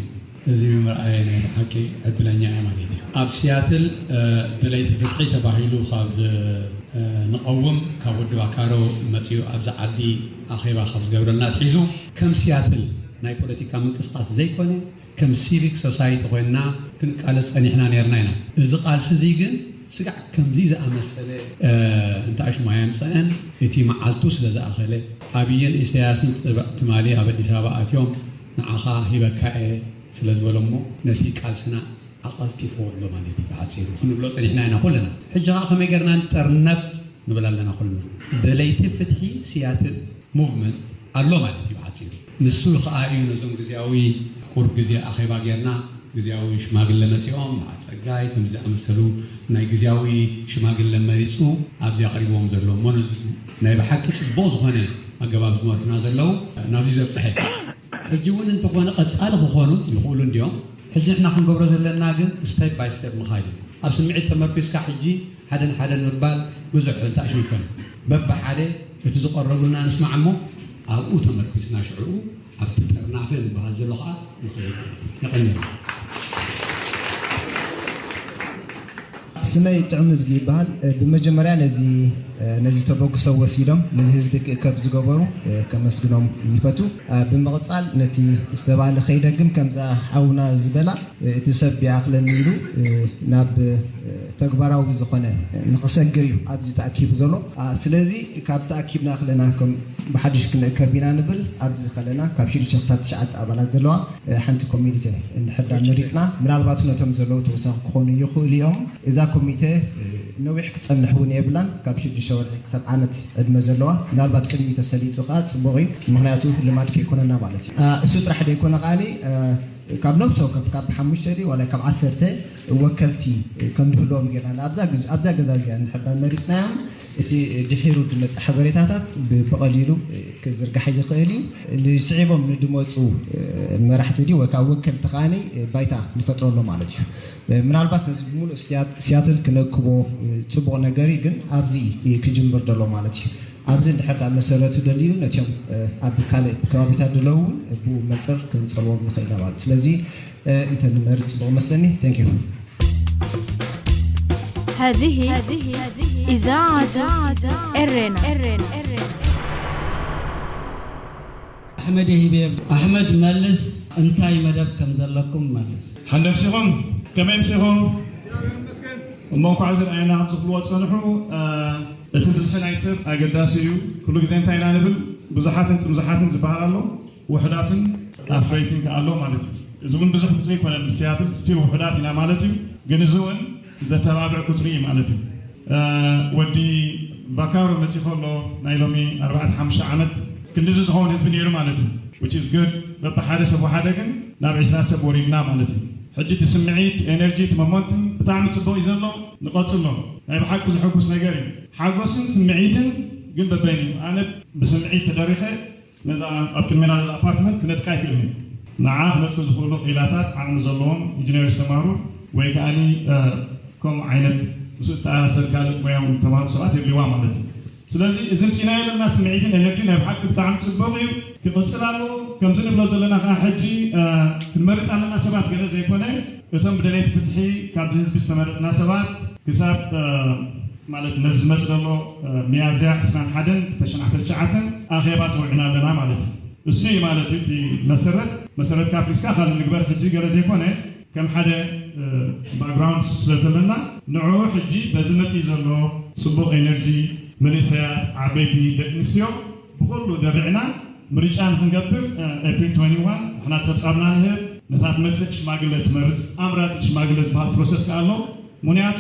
እዚ ብምርኣየ ናይ ብሓቂ ዕድለኛ እየ ማለት እዩ። ኣብ ሲያትል፣ እ፣ ደለይቲ ፍትሒ ተባሂሉ ካብ፣ እ፣ ንቐውም ካብ ወዲ ባካሮ መጺኡ ኣብዚ ዓዲ ኣኼባ ካብ ዝገብረልና ኣትሒዙ ከም ሲያትል ናይ ፖለቲካ ምንቅስቃስ ዘይኮነ ከም ሲቪክ ሶሳይቲ ኮይንና ክንቃለስ ጸኒሕና ነርና ኢና። እዚ ቃልሲ እዚ ግን ስጋዕ ከምዚ ዝኣመሰለ፣ እ፣ እንተኣሽሙ ኣየምጸአን። እቲ መዓልቱ ስለ ዝኣኸለ ኣብይን ኢሳያስን ጽባሕ ትማሊ ኣብ ኣዲስ ኣበባ ኣትዮም ንዓኻ ሂበካ እየ ስለ ዝበሎ እሞ ነቲ ቃልስና ኣቐልጢፍዎ ኣሎ ማለት እዩ። ብሓጺሩ ክንብሎ ጸኒሕና ኢና ኩልና። ሕጂ ኸኣ ከመይ ጌርና ንጠርነፍ ንብል ኣለና ኩልና። ደለይቲ ፍትሒ ሲያትል ሙቭመንት ኣሎ ማለት እዩ ብሓጺሩ። ንሱ ኸኣ እዩ ነዞም ግዝያዊ ቁሩብ ግዜ ኣኼባ ጌርና ግዝያዊ ሽማግለ መጺኦም፣ በዓል ጸጋይ፣ ከምዚ ዝኣመሰሉ ናይ ግዝያዊ ሽማግለ መሪጹ ኣብዚ ኣቕሪብዎም ዘሎ እሞ ነዚ ናይ ብሓቂ ጽቡቕ ዝኾነ ኣገባብ ዝመርሑና ዘለዉ ናብዚ ዘብጽሐ። ሕጂ እውን እንተኾነ ቀጻሊ ክኾኑ ይኽእሉ እንድዮም። ሕጂ ንሕና ክንገብሮ ዘለና ግን ስቴፕ ባይ ስቴፕ ምኻድ እዩ። ኣብ ስምዒት ተመርኲስካ ሕጂ ሓደን ሓደን ምባል ብዙሕ እንተኣሽሙ ይኮነ። በብሓደ እቲ ዝቐረቡልና ንስማዕ እሞ ኣብኡ ተመርኲስና ሽዕኡ ኣብቲ ጥርናፈ ዝበሃል ዘሎ ኸዓ ንኸይድ። የቐንየልና። ስመይ ጥዑም እዝጊ ይበሃል። ብመጀመርያ ነዚ፣ ነዚ ተበግሶ ወሲዶም ነዚ ህዝቢ ክእከብ ዝገበሩ ከመስግኖም ይፈቱ። ብምቕጻል ነቲ ዝተባህለ ከይደግም ከምዛ ሓውና ዝበላ እቲ ሰብ ይኣኽለኒ ኢሉ ናብ ተግባራዊ ዝኾነ ንኽሰግር እዩ ኣብዚ ተኣኪቡ ዘሎ። ስለዚ ካብ ተኣኪብና ከለና ከም ብሓድሽ ክንእከብ ኢና ንብል። ኣብዚ ከለና ካብ ሽዱሽተ ክሳብ ትሽዓተ ኣባላት ዘለዋ ሓንቲ ኮሚቴ እንድሕር ዳ መሪፅና፣ ምናልባት ነቶም ዘለዉ ተወሳኺ ክኾኑ ይኽእሉ እዮም። እዛ ኮሚቴ ነዊሕ ክፀንሕ እውን የብላን። ካብ ሽዱሽተ ወርሒ ክሳብ ዓመት ዕድመ ዘለዋ፣ ምናልባት ቅድሚኡ ተሰሊጡ ከዓ ፅቡቕ እዩ። ምኽንያቱ ልማድ ከይኮነና ማለት እዩ። እሱ ጥራሕ ዘይኮነ ከዓኒ ካብ ነብሲ ወከፍ ካብ ሓሙሽተ ድዩ ዋላ ካብ ዓሰርተ ወከልቲ ከም ዝህልዎም ጌርና ኣብዛ ገዛ እዚኣ እንድሕር ዳ መሪፅናዮም፣ እቲ ድሒሩ ዝመፅእ ሓበሬታታት ብቐሊሉ ክዝርጋሕ ይኽእል እዩ። ንስዒቦም ንድመፁ መራሕቲ ድዩ ወይ ከዓ ወከልቲ ከዓኒ ባይታ ንፈጥረሎ ማለት እዩ። ምናልባት ነዚ ብምሉእ ሲያትል ክነክቦ ፅቡቕ ነገር እዩ፣ ግን ኣብዚ ክጅምር ዘሎ ማለት እዩ። ኣብዚ እንድሕር ዳ መሰረቱ ደልዩ ነቲኦም ኣብ ካልእ ከባቢታት ዘለዉ እውን ብኡ መንፅር ክንፀልዎም ንኽእል ኢና ማለት እዩ። ስለዚ እንተ ንመርፅ ፅቡቕ መስለኒ። Thank you። هذه إذاعة إرينا. أحمد هبيب، أحمد ملس، أنتاي مدب كم زلكم ملس. حندم سيغم، كمين سيغم. እሞ እንኳዕ ዝረኣየና ካብ ዝኽልዎ ዝፀንሑ። እቲ ብዝሒ ናይ ሰብ ኣገዳሲ እዩ። ኩሉ ግዜ እንታይ ኢና ንብል? ብዙሓትን ጥምዙሓትን ዝበሃል ኣሎ፣ ውሑዳትን ኣፍረይትን ከኣ ኣሎ ማለት እዩ። እዚ እውን ብዙሕ ብዙሕ ኣይኮነን፣ ምስ ሲያትል ስቲል ውሑዳት ኢና ማለት እዩ። ግን እዚ እውን ዘተባብዕ ቁፅሪ እዩ ማለት እዩ። ወዲ ቫካሮ መፂ ከሎ ናይ ሎሚ ኣርባዕተ ሓሙሽተ ዓመት ክንድዚ ዝኸውን ህዝቢ ነይሩ ማለት እዩ። Which is good። በብሓደ ሰብ ወሓደ ግን ናብ ዕስራ ሰብ ወሪድና ማለት እዩ። ሕጂ እቲ ስምዒት፣ ኤነርጂ፣ እቲ ሞመንቱም ብጣዕሚ ፅቡቕ እዩ ዘሎ። ንቐፅሎ። ናይ ብሓቂ ዘሐጉስ ነገር እዩ። ሓጎስን ስምዒትን ግን በበይኑ እዩ። ኣነ ብስምዒት ተደሪኸ ነዛ ኣብ ቅድሜና ዘላ ኣፓርትመንት ክነጥቃ ኣይክእልን እዩ። ንዓ ክነጥቁ ዝኽእሉ ክኢላታት ዓቕሚ ዘለዎም ኢንጂነር ዝተማሩ ወይ ከዓኒ ከምኡ ዓይነት ምስ እተኣሳሰር ካልእ ሞያዊ ተማሃሩ ሰባት የድልይዋ ማለት እዩ። ስለዚ እዚ ምፅኢናዮ ዘለና ስምዒትን ኤነርጂ ናይ ብሓቂ ብጣዕሚ ፅቡቕ እዩ፣ ክቕፅል ኣለዎ። ከምዚ ንብሎ ዘለና ከዓ ሕጂ ክንመርፅ ኣለና ሰባት ገለ ዘይኮነ እቶም ብደለይቲ ፍትሒ ካብዚ ህዝቢ ዝተመረፅና ሰባት ክሳብ ማለት ነዚ ዝመፅ ዘሎ ሚያዝያ ዕስራን ሓደን ክልተ ሽሕን ዓሰርተ ትሽዓተን ኣኼባ ፀዊዕና ኣለና ማለት እዩ። እሱ እዩ ማለት እዩ እቲ መሰረት። መሰረት ካፍሪስካ ካልእ ንግበር ሕጂ ገለ ዘይኮነ ከም ሓደ ባክግራውንድ ስለ ዘለና ንዕኡ ሕጂ በዚ መፅኢ ዘሎ ፅቡቕ ኤነርጂ መንእሰያት፣ ዓበይቲ፣ ደቂ ኣንስትዮ ብኩሉ ደሪዕና ምርጫ ንክንገብር ኤፕሪል ትወንቲ ዋን ንሕና ፀብፃብና ንህብ። ነታ ትመፅእ ሽማግለ ትመርፅ ኣምራፂ ሽማግለ ዝበሃል ፕሮሰስ ከኣ ኣሎ። ምክንያቱ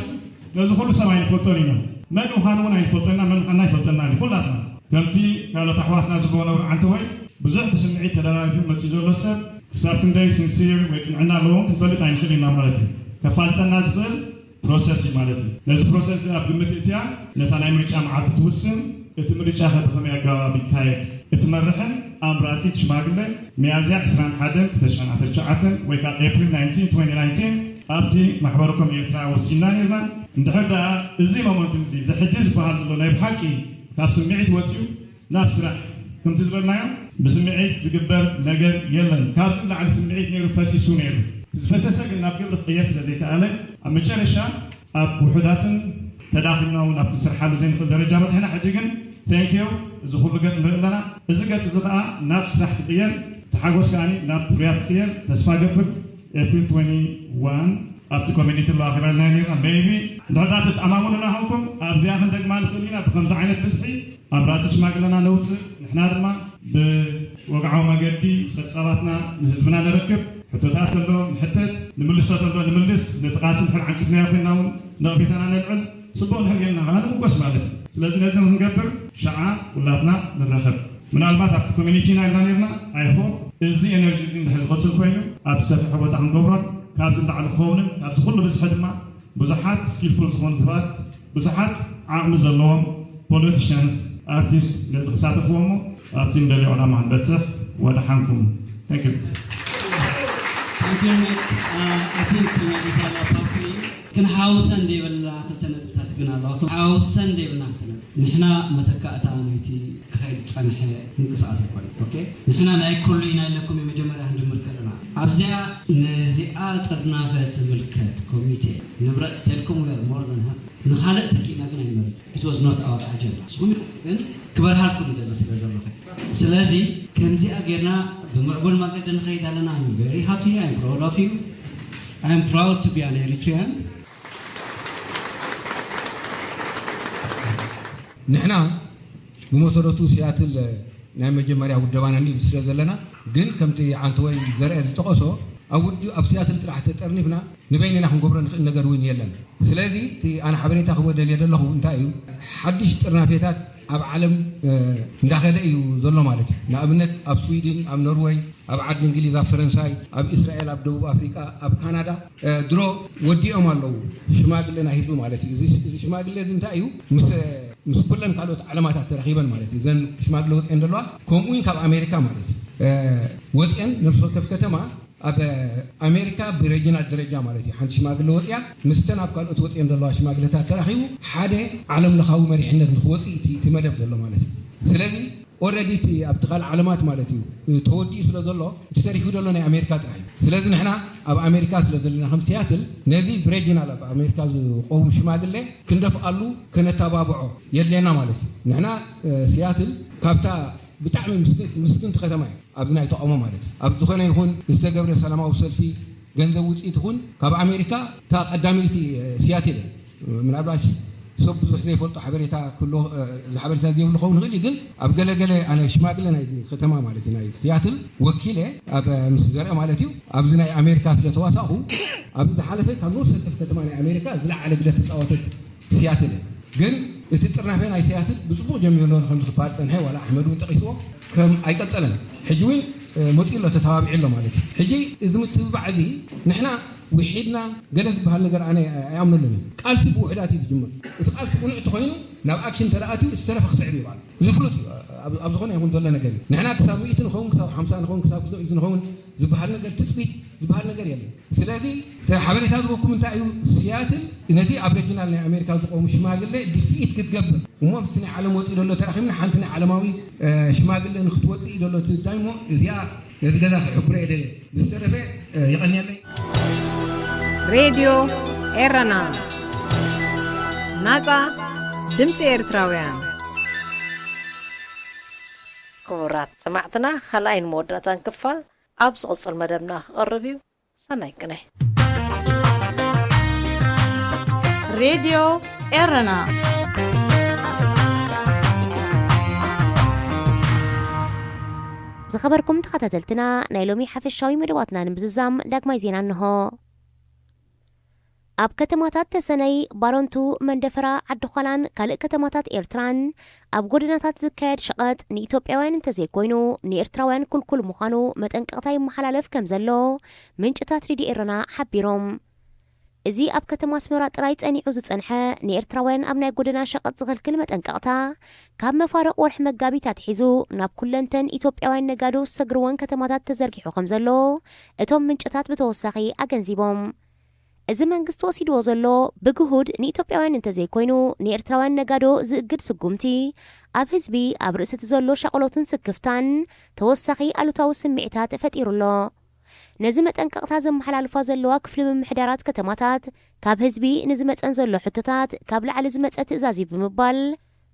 ነዚ ኩሉ ሰብ ኣይንፈልጦን ኢና። መን ምዃኑ እውን ኣይንፈልጦና፣ መን ምዃንና ኣይፈልጠና እዩ ኩላትና። ከምቲ ካልኦት ኣሕዋትና ዝብልዎ ነብሪ ዓንተወይ ብዙሕ ብስምዒት ተደራሪፉ መፂኡ ዘሎ ሰብ ክሳብ ክንደይ ሲንሲር ወይ ቅንዕና ኣለዎም ክንፈልጥ ኣይንኽእል ኢና ማለት እዩ። ከፋልጠና ዝኽእል ፕሮሰስ እዩ ማለት እዩ። ነዚ ፕሮሰስ እዚ ኣብ ግምት እትያ ነታ ናይ ምርጫ መዓልቲ ትውስን። እቲ ምርጫ ከ ብኸመይ ኣገባብ ይካየድ? እትመርሕን ኣምራጺት ሽማግለ ሚያዝያ ዕስራን ሓደን ክልተ ሽሕን ዓሰርተ ትሽዓተን ወይ ከዓ ኤፕሪል ናይንቲን ትወንቲ ናይንቲን ኣብቲ ማሕበረኮም ኤርትራ ወሲንና ነርና። እንድሕር ደኣ እዚ ሞመንቱም እዚ እዚ ሕጂ ዝበሃል ዘሎ ናይ ብሓቂ ካብ ስምዒት ወጺኡ ናብ ስራሕ ከምቲ ዝበልናዮ ብስምዒት ዝግበር ነገር የለን። ካብዚ ንላዕሊ ስምዒት ነይሩ ፈሲሱ ነይሩ። ዝፈሰሰ ግን ናብ ግብሪ ክቕየር ስለ ዘይከኣለ ኣብ መጨረሻ ኣብ ውሑዳትን ተዳኺምና እውን ኣብ ክንሰርሓሉ ዘይንኽእል ደረጃ በፂሕና። ሕጂ ግን ቴንኪዩ እዚ ኩሉ ገፅ ንርኢ ኣለና። እዚ ገፅ እዚ ከዓ ናብ ስራሕ ክቕየር፣ እቲ ሓጎስ ከዓ ናብ ፍርያት ክቕየር ተስፋ ገብር። ኤፕሪል ትወንቲ ዋን ኣብቲ ኮሚኒቲ ኣለዋ ኣኺባልና ነርና። ሜይቢ እንድሕር ዳ ተተኣማመኑና ኾንኩም ኣብዚኣ ክንደግማ ንኽእል ኢና። ብከምዚ ዓይነት ብዝሒ ኣምራጺ ሽማግለና ነውፅእ። ንሕና ድማ ብወግዓዊ መገዲ ጸብጻባትና ንህዝብና ነረክብ። ሕቶታት ተሎ ንሕተት፣ ንምልሶ ተሎ ንምልስ። ነቲ ቃልሲ እንድሕር ዓንቂፍናዮ ኮይንና እውን ነቕፌታና ነልዕል። ጽቡቕ እንድሕር ጌርና ከኣ ንምጎስ ማለት እዩ። ስለዚ ነዚ ንክንገብር ሸዓ ኩላትና ንራኸብ። ምናልባት ኣብቲ ኮሚኒቲና ኢልና ነርና። I hope እዚ ኤነርጂ እዚ እንድሕር ዝቕጽል ኮይኑ ኣብ ዝሰፍሐ ቦታ ክንገብሮን ካብዚ ንላዕሊ ክኸውንን ካብዚ ኩሉ ብዝሒ ድማ ብዙሓት ስኪልፉል ዝኾኑ ሰባት ብዙሓት ዓቕሚ ዘለዎም ፖለቲሽንስ ኣርቲስት ነዚ ክሳተፍዎ እሞ ኣብቲ ንደልዮ ዕላማ ክንበፅሕ ወደሓንኩም። Thank you። Thank you. I think መዲሳላ ፓርቲ ክንሓውሰን ዘይብልና ክልተ ነጥብታት ግን ኣለዋ። ክንሓውሰን ዘይብልና ክልተ ነጥቢ። ንሕና መተካእታ ናይቲ ክኸይድ ዝጸንሐ ምንቅስቓስ ኣይኮነን። ኦኬ? ንሕና ናይ ኩሉ ኢና ኢለኩም መጀመርያ ክንጅምር ከለና። ኣብዚኣ ነዚኣ ጥርናፈ ትምልከት ኮሚቴ ንብረት ተልኩም we are more than happy። ንኻልእ ተኪእና ግን ኣይንመርጽ። It was not our agenda። ንስኹም ግን ክበርሃልኩም ይደሊ ስለ ዘለኹ። ስለዚ ከምዚኣ ጌርና ብምዕቡል መገዲ ንኸይድ ኣለና። I'm very happy. I'm proud of you. I'm proud to be an Eritrean። ንሕና ብመሰረቱ ሲያትል ናይ መጀመርያ ውደባና እንዲ ስለ ዘለና፣ ግን ከምቲ ዓንተወይ ዘርአ ዝጠቐሶ፣ ኣብ ውድ-፣ ኣብ ሲያትል ጥራሕ ተጠርኒፍና ንበይንና ክንገብሮ ንኽእል ነገር እውን የለን። ስለዚ እቲ ኣነ ሓበሬታ ክህቦ ደልየ ዘለኹ እንታይ እዩ፣ ሓድሽ ጥርናፌታት ኣብ ዓለም፣ እ፣ እንዳኸደ እዩ ዘሎ ማለት እዩ። ንኣብነት ኣብ ስዊድን፣ ኣብ ኖርወይ፣ ኣብ ዓዲ እንግሊዝ፣ ኣብ ፈረንሳይ፣ ኣብ እስራኤል፣ ኣብ ደቡብ ኣፍሪቃ፣ ኣብ ካናዳ፣ እ፣ ድሮ ወዲኦም ኣለዉ ሽማግለ ናይ ህዝቢ ማለት እዩ። እዚ፣ እዚ ሽማግለ እዚ እንታይ እዩ? ምስ፣ ምስ ኩለን ካልኦት ዓለማታት ተራኺበን ማለት እዩ። እዘን ሽማግለ ወፅየን ዘለዋ ከምኡ እውን ካብ ኣሜሪካ ማለት እዩ። እ፣ ወፅየን ነፍሲ ወከፍ ከተማ ኣብ ኣሜሪካ ብሬጂናል ደረጃ ማለት እዩ። ሓንቲ ሽማግለ ወፅያ ምስተን ኣብ ካልኦት ወፅየን ዘለዋ ሽማግለታት ተራኺቡ ሓደ ዓለም ለኻዊ መሪሕነት ንክወፅእ እቲ፣ እቲ መደብ ዘሎ ማለት እዩ። ስለዚ ኦልሬዲ እቲ ኣብቲ ካልእ ዓለማት ማለት እዩ ተወዲኡ ስለ ዘሎ እቲ ተሪፉ ዘሎ ናይ ኣሜሪካ ጥራሕ እዩ። ስለዚ ንሕና ኣብ ኣሜሪካ ስለ ዘለና ከም ሲያትል ነዚ ብሬጂናል ኣብ ኣሜሪካ ዝቆውም ሽማግለ ክንደፍኣሉ ከነተባብዖ የድልየና ማለት እዩ። ንሕና፣ እ፣ ሲያትል ካብታ ብጣዕሚ ምስግ-፣ ምስግንቲ ከተማ እዩ ኣብዚ ናይ ተቃውሞ ማለት እዩ። ኣብ ዝኾነ ይኹን ዝተገብረ ሰላማዊ ሰልፊ ገንዘብ ውፅኢት ይኹን ካብ ኣሜሪካ እታ ቀዳመይቲ፣ እ፣ ሲያትል እያ። ምናልባት ሰብ ብዙሕ ዘይፈልጦ ሓበሬታ ክህልዎ፣ እ፣ እዚ ሓበሬታ ዘይብሉ ክኸውን ይኽእል እዩ፣ ግን ኣብ ገለገለ ኣነ ሽማግለ ናይ ከተማ ማለት እዩ ናይ ሲያትል ወኪለ ኣብ፣ እ፣ ምስ ዘርአ ማለት እዩ ኣብዚ ናይ ኣሜሪካ ስለ ተዋሳእኹ ኣብዚ ዝሓለፈ ካብ ንኡስ ወከፍ ከተማ ናይ ኣሜሪካ ዝለዓለ ግደ ተፃወተት ሲያትል እያ። ግን እቲ ጥርናፈ ናይ ሲያትል ብፅቡቕ ጀሚሩ ኣሎ ከም ዝባል ፀንሐ፣ ዋላ ኣሕመድ እውን ጠቒስዎ ከም ኣይቀፀለን። ሕጂ እውን፣ እ፣ መፂኡ ኣሎ ተተባቢዑ ኣሎ ማለት እዩ። ሕጂ እዚ ምትብባዕ እዚ ንሕና ውሒድና ገለ ዝበሃል ነገር ኣነ ኣይኣምነሉን እዩ። ቃልሲ ብውሕዳት እዩ ዝጅምር። እቲ ቃልሲ ቅኑዕ እንተኾይኑ ናብ ኣክሽን እንተ ኣትዩ ዝተረፈ ክስዕብ እዩ በዓል። እዚ ፍሉጥ እዩ። ኣብ፣ ኣብ ዝኾነ ይኹን ዘሎ ነገር እዩ። ንሕና ክሳብ ሚእቲ ንኸውን፣ ክሳብ ሓምሳ ንኸውን፣ ክሳብ ክልተ ሚእቲ ንኸውን ዝበሃል ነገር ትፅቢት ዝበሃል ነገር የለን። ስለዚ እቲ ሓበሬታ ዝህበኩም እንታይ እዩ? ሲያትል ነቲ ኣብ ሬጂናል ናይ ኣሜሪካ ዝቆሙ ሽማግለ ድፍኢት ክትገብር እሞ ምስቲ ናይ ዓለም ወፂኡ ዘሎ ተራኺብና ሓንቲ ናይ ዓለማዊ፣ እ፣ ሽማግለ ንክትወፅእ እዩ ዘሎ እቲ ጉዳይ እሞ እዚኣ ነዚ ገዛ ክሕብሮ እየ ደልየ። ብዝተረፈ፣ እ፣ የቐንየለይ። ሬድዮ ኤረና፣ ናጻ ድምጺ ኤርትራውያን። ክቡራት ሰማዕትና፣ ካልኣይን መወዳእታን ክፋል ኣብ ዝቕጽል መደብና ክቐርብ እዩ። ሰናይ ቅነ። ሬድዮ ኤረና። ዝኸበርኩም ተኸታተልትና፣ ናይ ሎሚ ሓፈሻዊ መደባትና ንምዝዛም ዳግማይ ዜና እንሆ። ኣብ ከተማታት ተሰነይ፣ ባረንቱ፣ መንደፈራ፣ ዓዲ ዃላን ካልእ ከተማታት ኤርትራን ኣብ ጎደናታት ዝካየድ ሸቐጥ ንኢትዮጵያውያን እንተዘይኮይኑ ንኤርትራውያን ክልኩል ምዃኑ መጠንቀቕታ ይመሓላለፍ ከም ዘሎ ምንጭታት ሬድዮ ኤረና ሓቢሮም። እዚ ኣብ ከተማ ኣስመራ ጥራይ ጸኒዑ ዝጸንሐ ንኤርትራውያን ኣብ ናይ ጎደና ሸቐጥ ዝኽልክል መጠንቀቕታ ካብ መፋርቕ ወርሒ መጋቢት ኣትሒዙ ናብ ኩለንተን ኢትዮጵያውያን ነጋዶ ዝሰግርወን ከተማታት ተዘርጊሑ ከም ዘሎ እቶም ምንጭታት ብተወሳኺ ኣገንዚቦም። እዚ መንግስቲ ወሲድዎ ዘሎ ብግሁድ ንኢትዮጵያውያን እንተዘይኮይኑ ንኤርትራውያን ነጋዶ ዝእግድ ስጉምቲ ኣብ ህዝቢ ኣብ ርእሲ እቲ ዘሎ ሻቕሎትን ስክፍታን ተወሳኺ ኣሉታዊ ስምዒታት ፈጢሩ ኣሎ። ነዚ መጠንቀቕታ ዘመሓላልፋ ዘለዋ ክፍሊ ምምሕዳራት ከተማታት ካብ ህዝቢ ንዝመጸን ዘሎ ሕቶታት ካብ ላዕሊ ዝመጸ ትእዛዝ እዩ ብምባል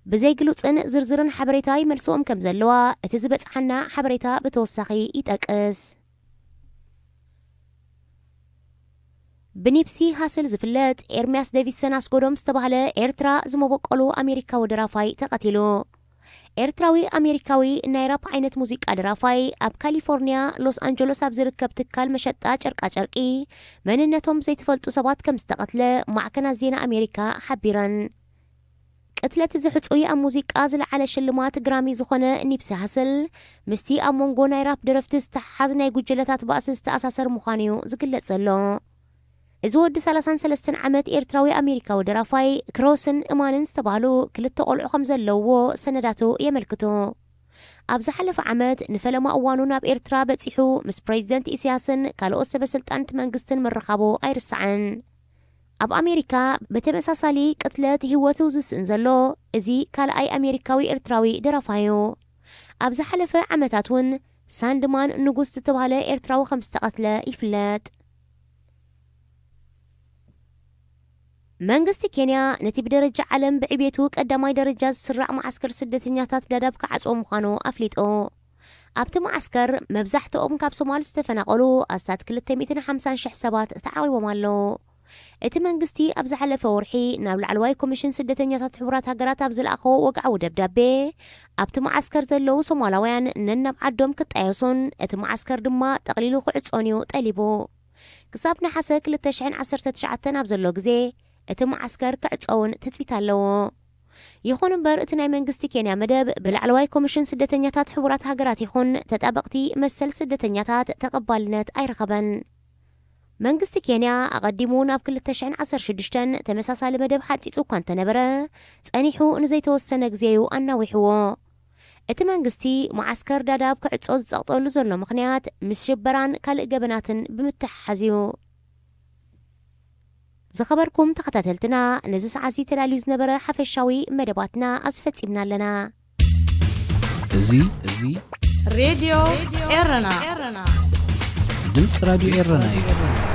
ብዘይግሉጽን ዝርዝርን ሓበሬታ ይመልስዎም ከም ዘለዋ እቲ ዝበጽሓና ሓበሬታ ብተወሳኺ ይጠቅስ። ብኒፕሲ ሃስል ዝፍለጥ ኤርምያስ ዴቪድሰን ኣስጎዶም ዝተባህለ ኤርትራ ዝመበቆሉ ኣሜሪካዊ ደራፋይ ተቐቲሉ። ኤርትራዊ ኣሜሪካዊ ናይ ራፕ ዓይነት ሙዚቃ ደራፋይ ኣብ ካሊፎርኒያ ሎስ ኣንጀሎስ ኣብ ዝርከብ ትካል መሸጣ ጨርቃጨርቂ መንነቶም ዘይተፈልጡ ሰባት ከም ዝተቐትለ ማዕከናት ዜና ኣሜሪካ ሓቢረን። ቅትለት እዚ ሕጹይ ኣብ ሙዚቃ ዝለዓለ ሽልማት ግራሚ ዝኾነ ኒፕሲ ሃስል ምስቲ ኣብ መንጎ ናይ ራፕ ደረፍቲ ዝተሓሓዝ ናይ ጉጅለታት ባእሲ ዝተኣሳሰር ምዃኑ እዩ ዝግለጽ ዘሎ። እዚ ወዲ ሰላሳን ሰለስተን ዓመት ኤርትራዊ ኣሜሪካዊ ደራፋይ ክሮስን እማንን ዝተባህሉ ክልተ ቆልዑ ከም ዘለውዎ ሰነዳቱ የመልክቱ። ኣብ ዝሓለፈ ዓመት ንፈለማ እዋኑ ናብ ኤርትራ በጺሑ ምስ ፕሬዚደንት ኢሳያስን ካልኦት ሰበ ስልጣን እቲ መንግስትን ምርኻቡ ኣይርሳዕን። ኣብ ኣሜሪካ ብተመሳሳሊ ቅትለት ህይወቱ ዝስእን ዘሎ እዚ ካልኣይ ኣሜሪካዊ ኤርትራዊ ደራፋይ እዩ። ኣብ ዝሓለፈ ዓመታት እውን ሳንድማን ንጉስ ዝተባህለ ኤርትራዊ ከም ዝተቐትለ ይፍለጥ። መንግስቲ ኬንያ ነቲ ብደረጃ ዓለም ብዕቤቱ ቀዳማይ ደረጃ ዝስራዕ መዓስከር ስደተኛታት ዳዳብ ክዓጽዎ ምዃኑ ኣፍሊጡ። ኣብቲ መዓስከር መብዛሕትኦም ካብ ሶማል ዝተፈናቐሉ ኣስታት ክልተ ሚእትን ሓምሳን ሽሕ ሰባት ተዓቒቦም ኣለዉ። እቲ መንግስቲ ኣብ ዝሓለፈ ወርሒ ናብ ላዕለዋይ ኮሚሽን ስደተኛታት ሕቡራት ሃገራት ኣብ ዝለኣኾ ወግዓዊ ደብዳቤ፣ ኣብቲ መዓስከር ዘለዉ ሶማላውያን ነናብ ዓዶም ክጣየሱን እቲ መዓስከር ድማ ጠቕሊሉ ክዕጾን እዩ ጠሊቡ። ክሳብ ነሓሰ ክልተ ሽሕን ዓሰርተ ትሽዓተን ኣብ ዘሎ ግዜ እቲ መዓስከር ክዕጸውን ትጽቢት ኣለዎ። ይኹን እምበር፣ እቲ ናይ መንግስቲ ኬንያ መደብ ብላዕለዋይ ኮሚሽን ስደተኛታት ሕቡራት ሃገራት ይኹን ተጣበቕቲ መሰል ስደተኛታት ተቐባልነት ኣይረኸበን። መንግስቲ ኬንያ ኣቐዲሙ ናብ ክልተ ሽሕን ዓሰርተ ሽዱሽተን ተመሳሳሊ መደብ ሓጺጹ እኳ እንተነበረ፣ ጸኒሑ ንዘይተወሰነ ግዜ እዩ ኣናዊሕዎ። እቲ መንግስቲ መዓስከር ዳዳብ ክዕጾ ዝጸቕጠሉ ዘሎ ምኽንያት ምስ ሽበራን ካልእ ገበናትን ብምትሕሓዝ እዩ። ዝኸበርኩም ተኸታተልትና፣ ነዚ ሰዓት እዚ ተዳልዩ ዝነበረ ሓፈሻዊ መደባትና ኣብዚ ፈጺምና ኣለና። እዚ እዚ ሬድዮ ኤረና ድምፂ ራዲዮ ኤረና እዩ።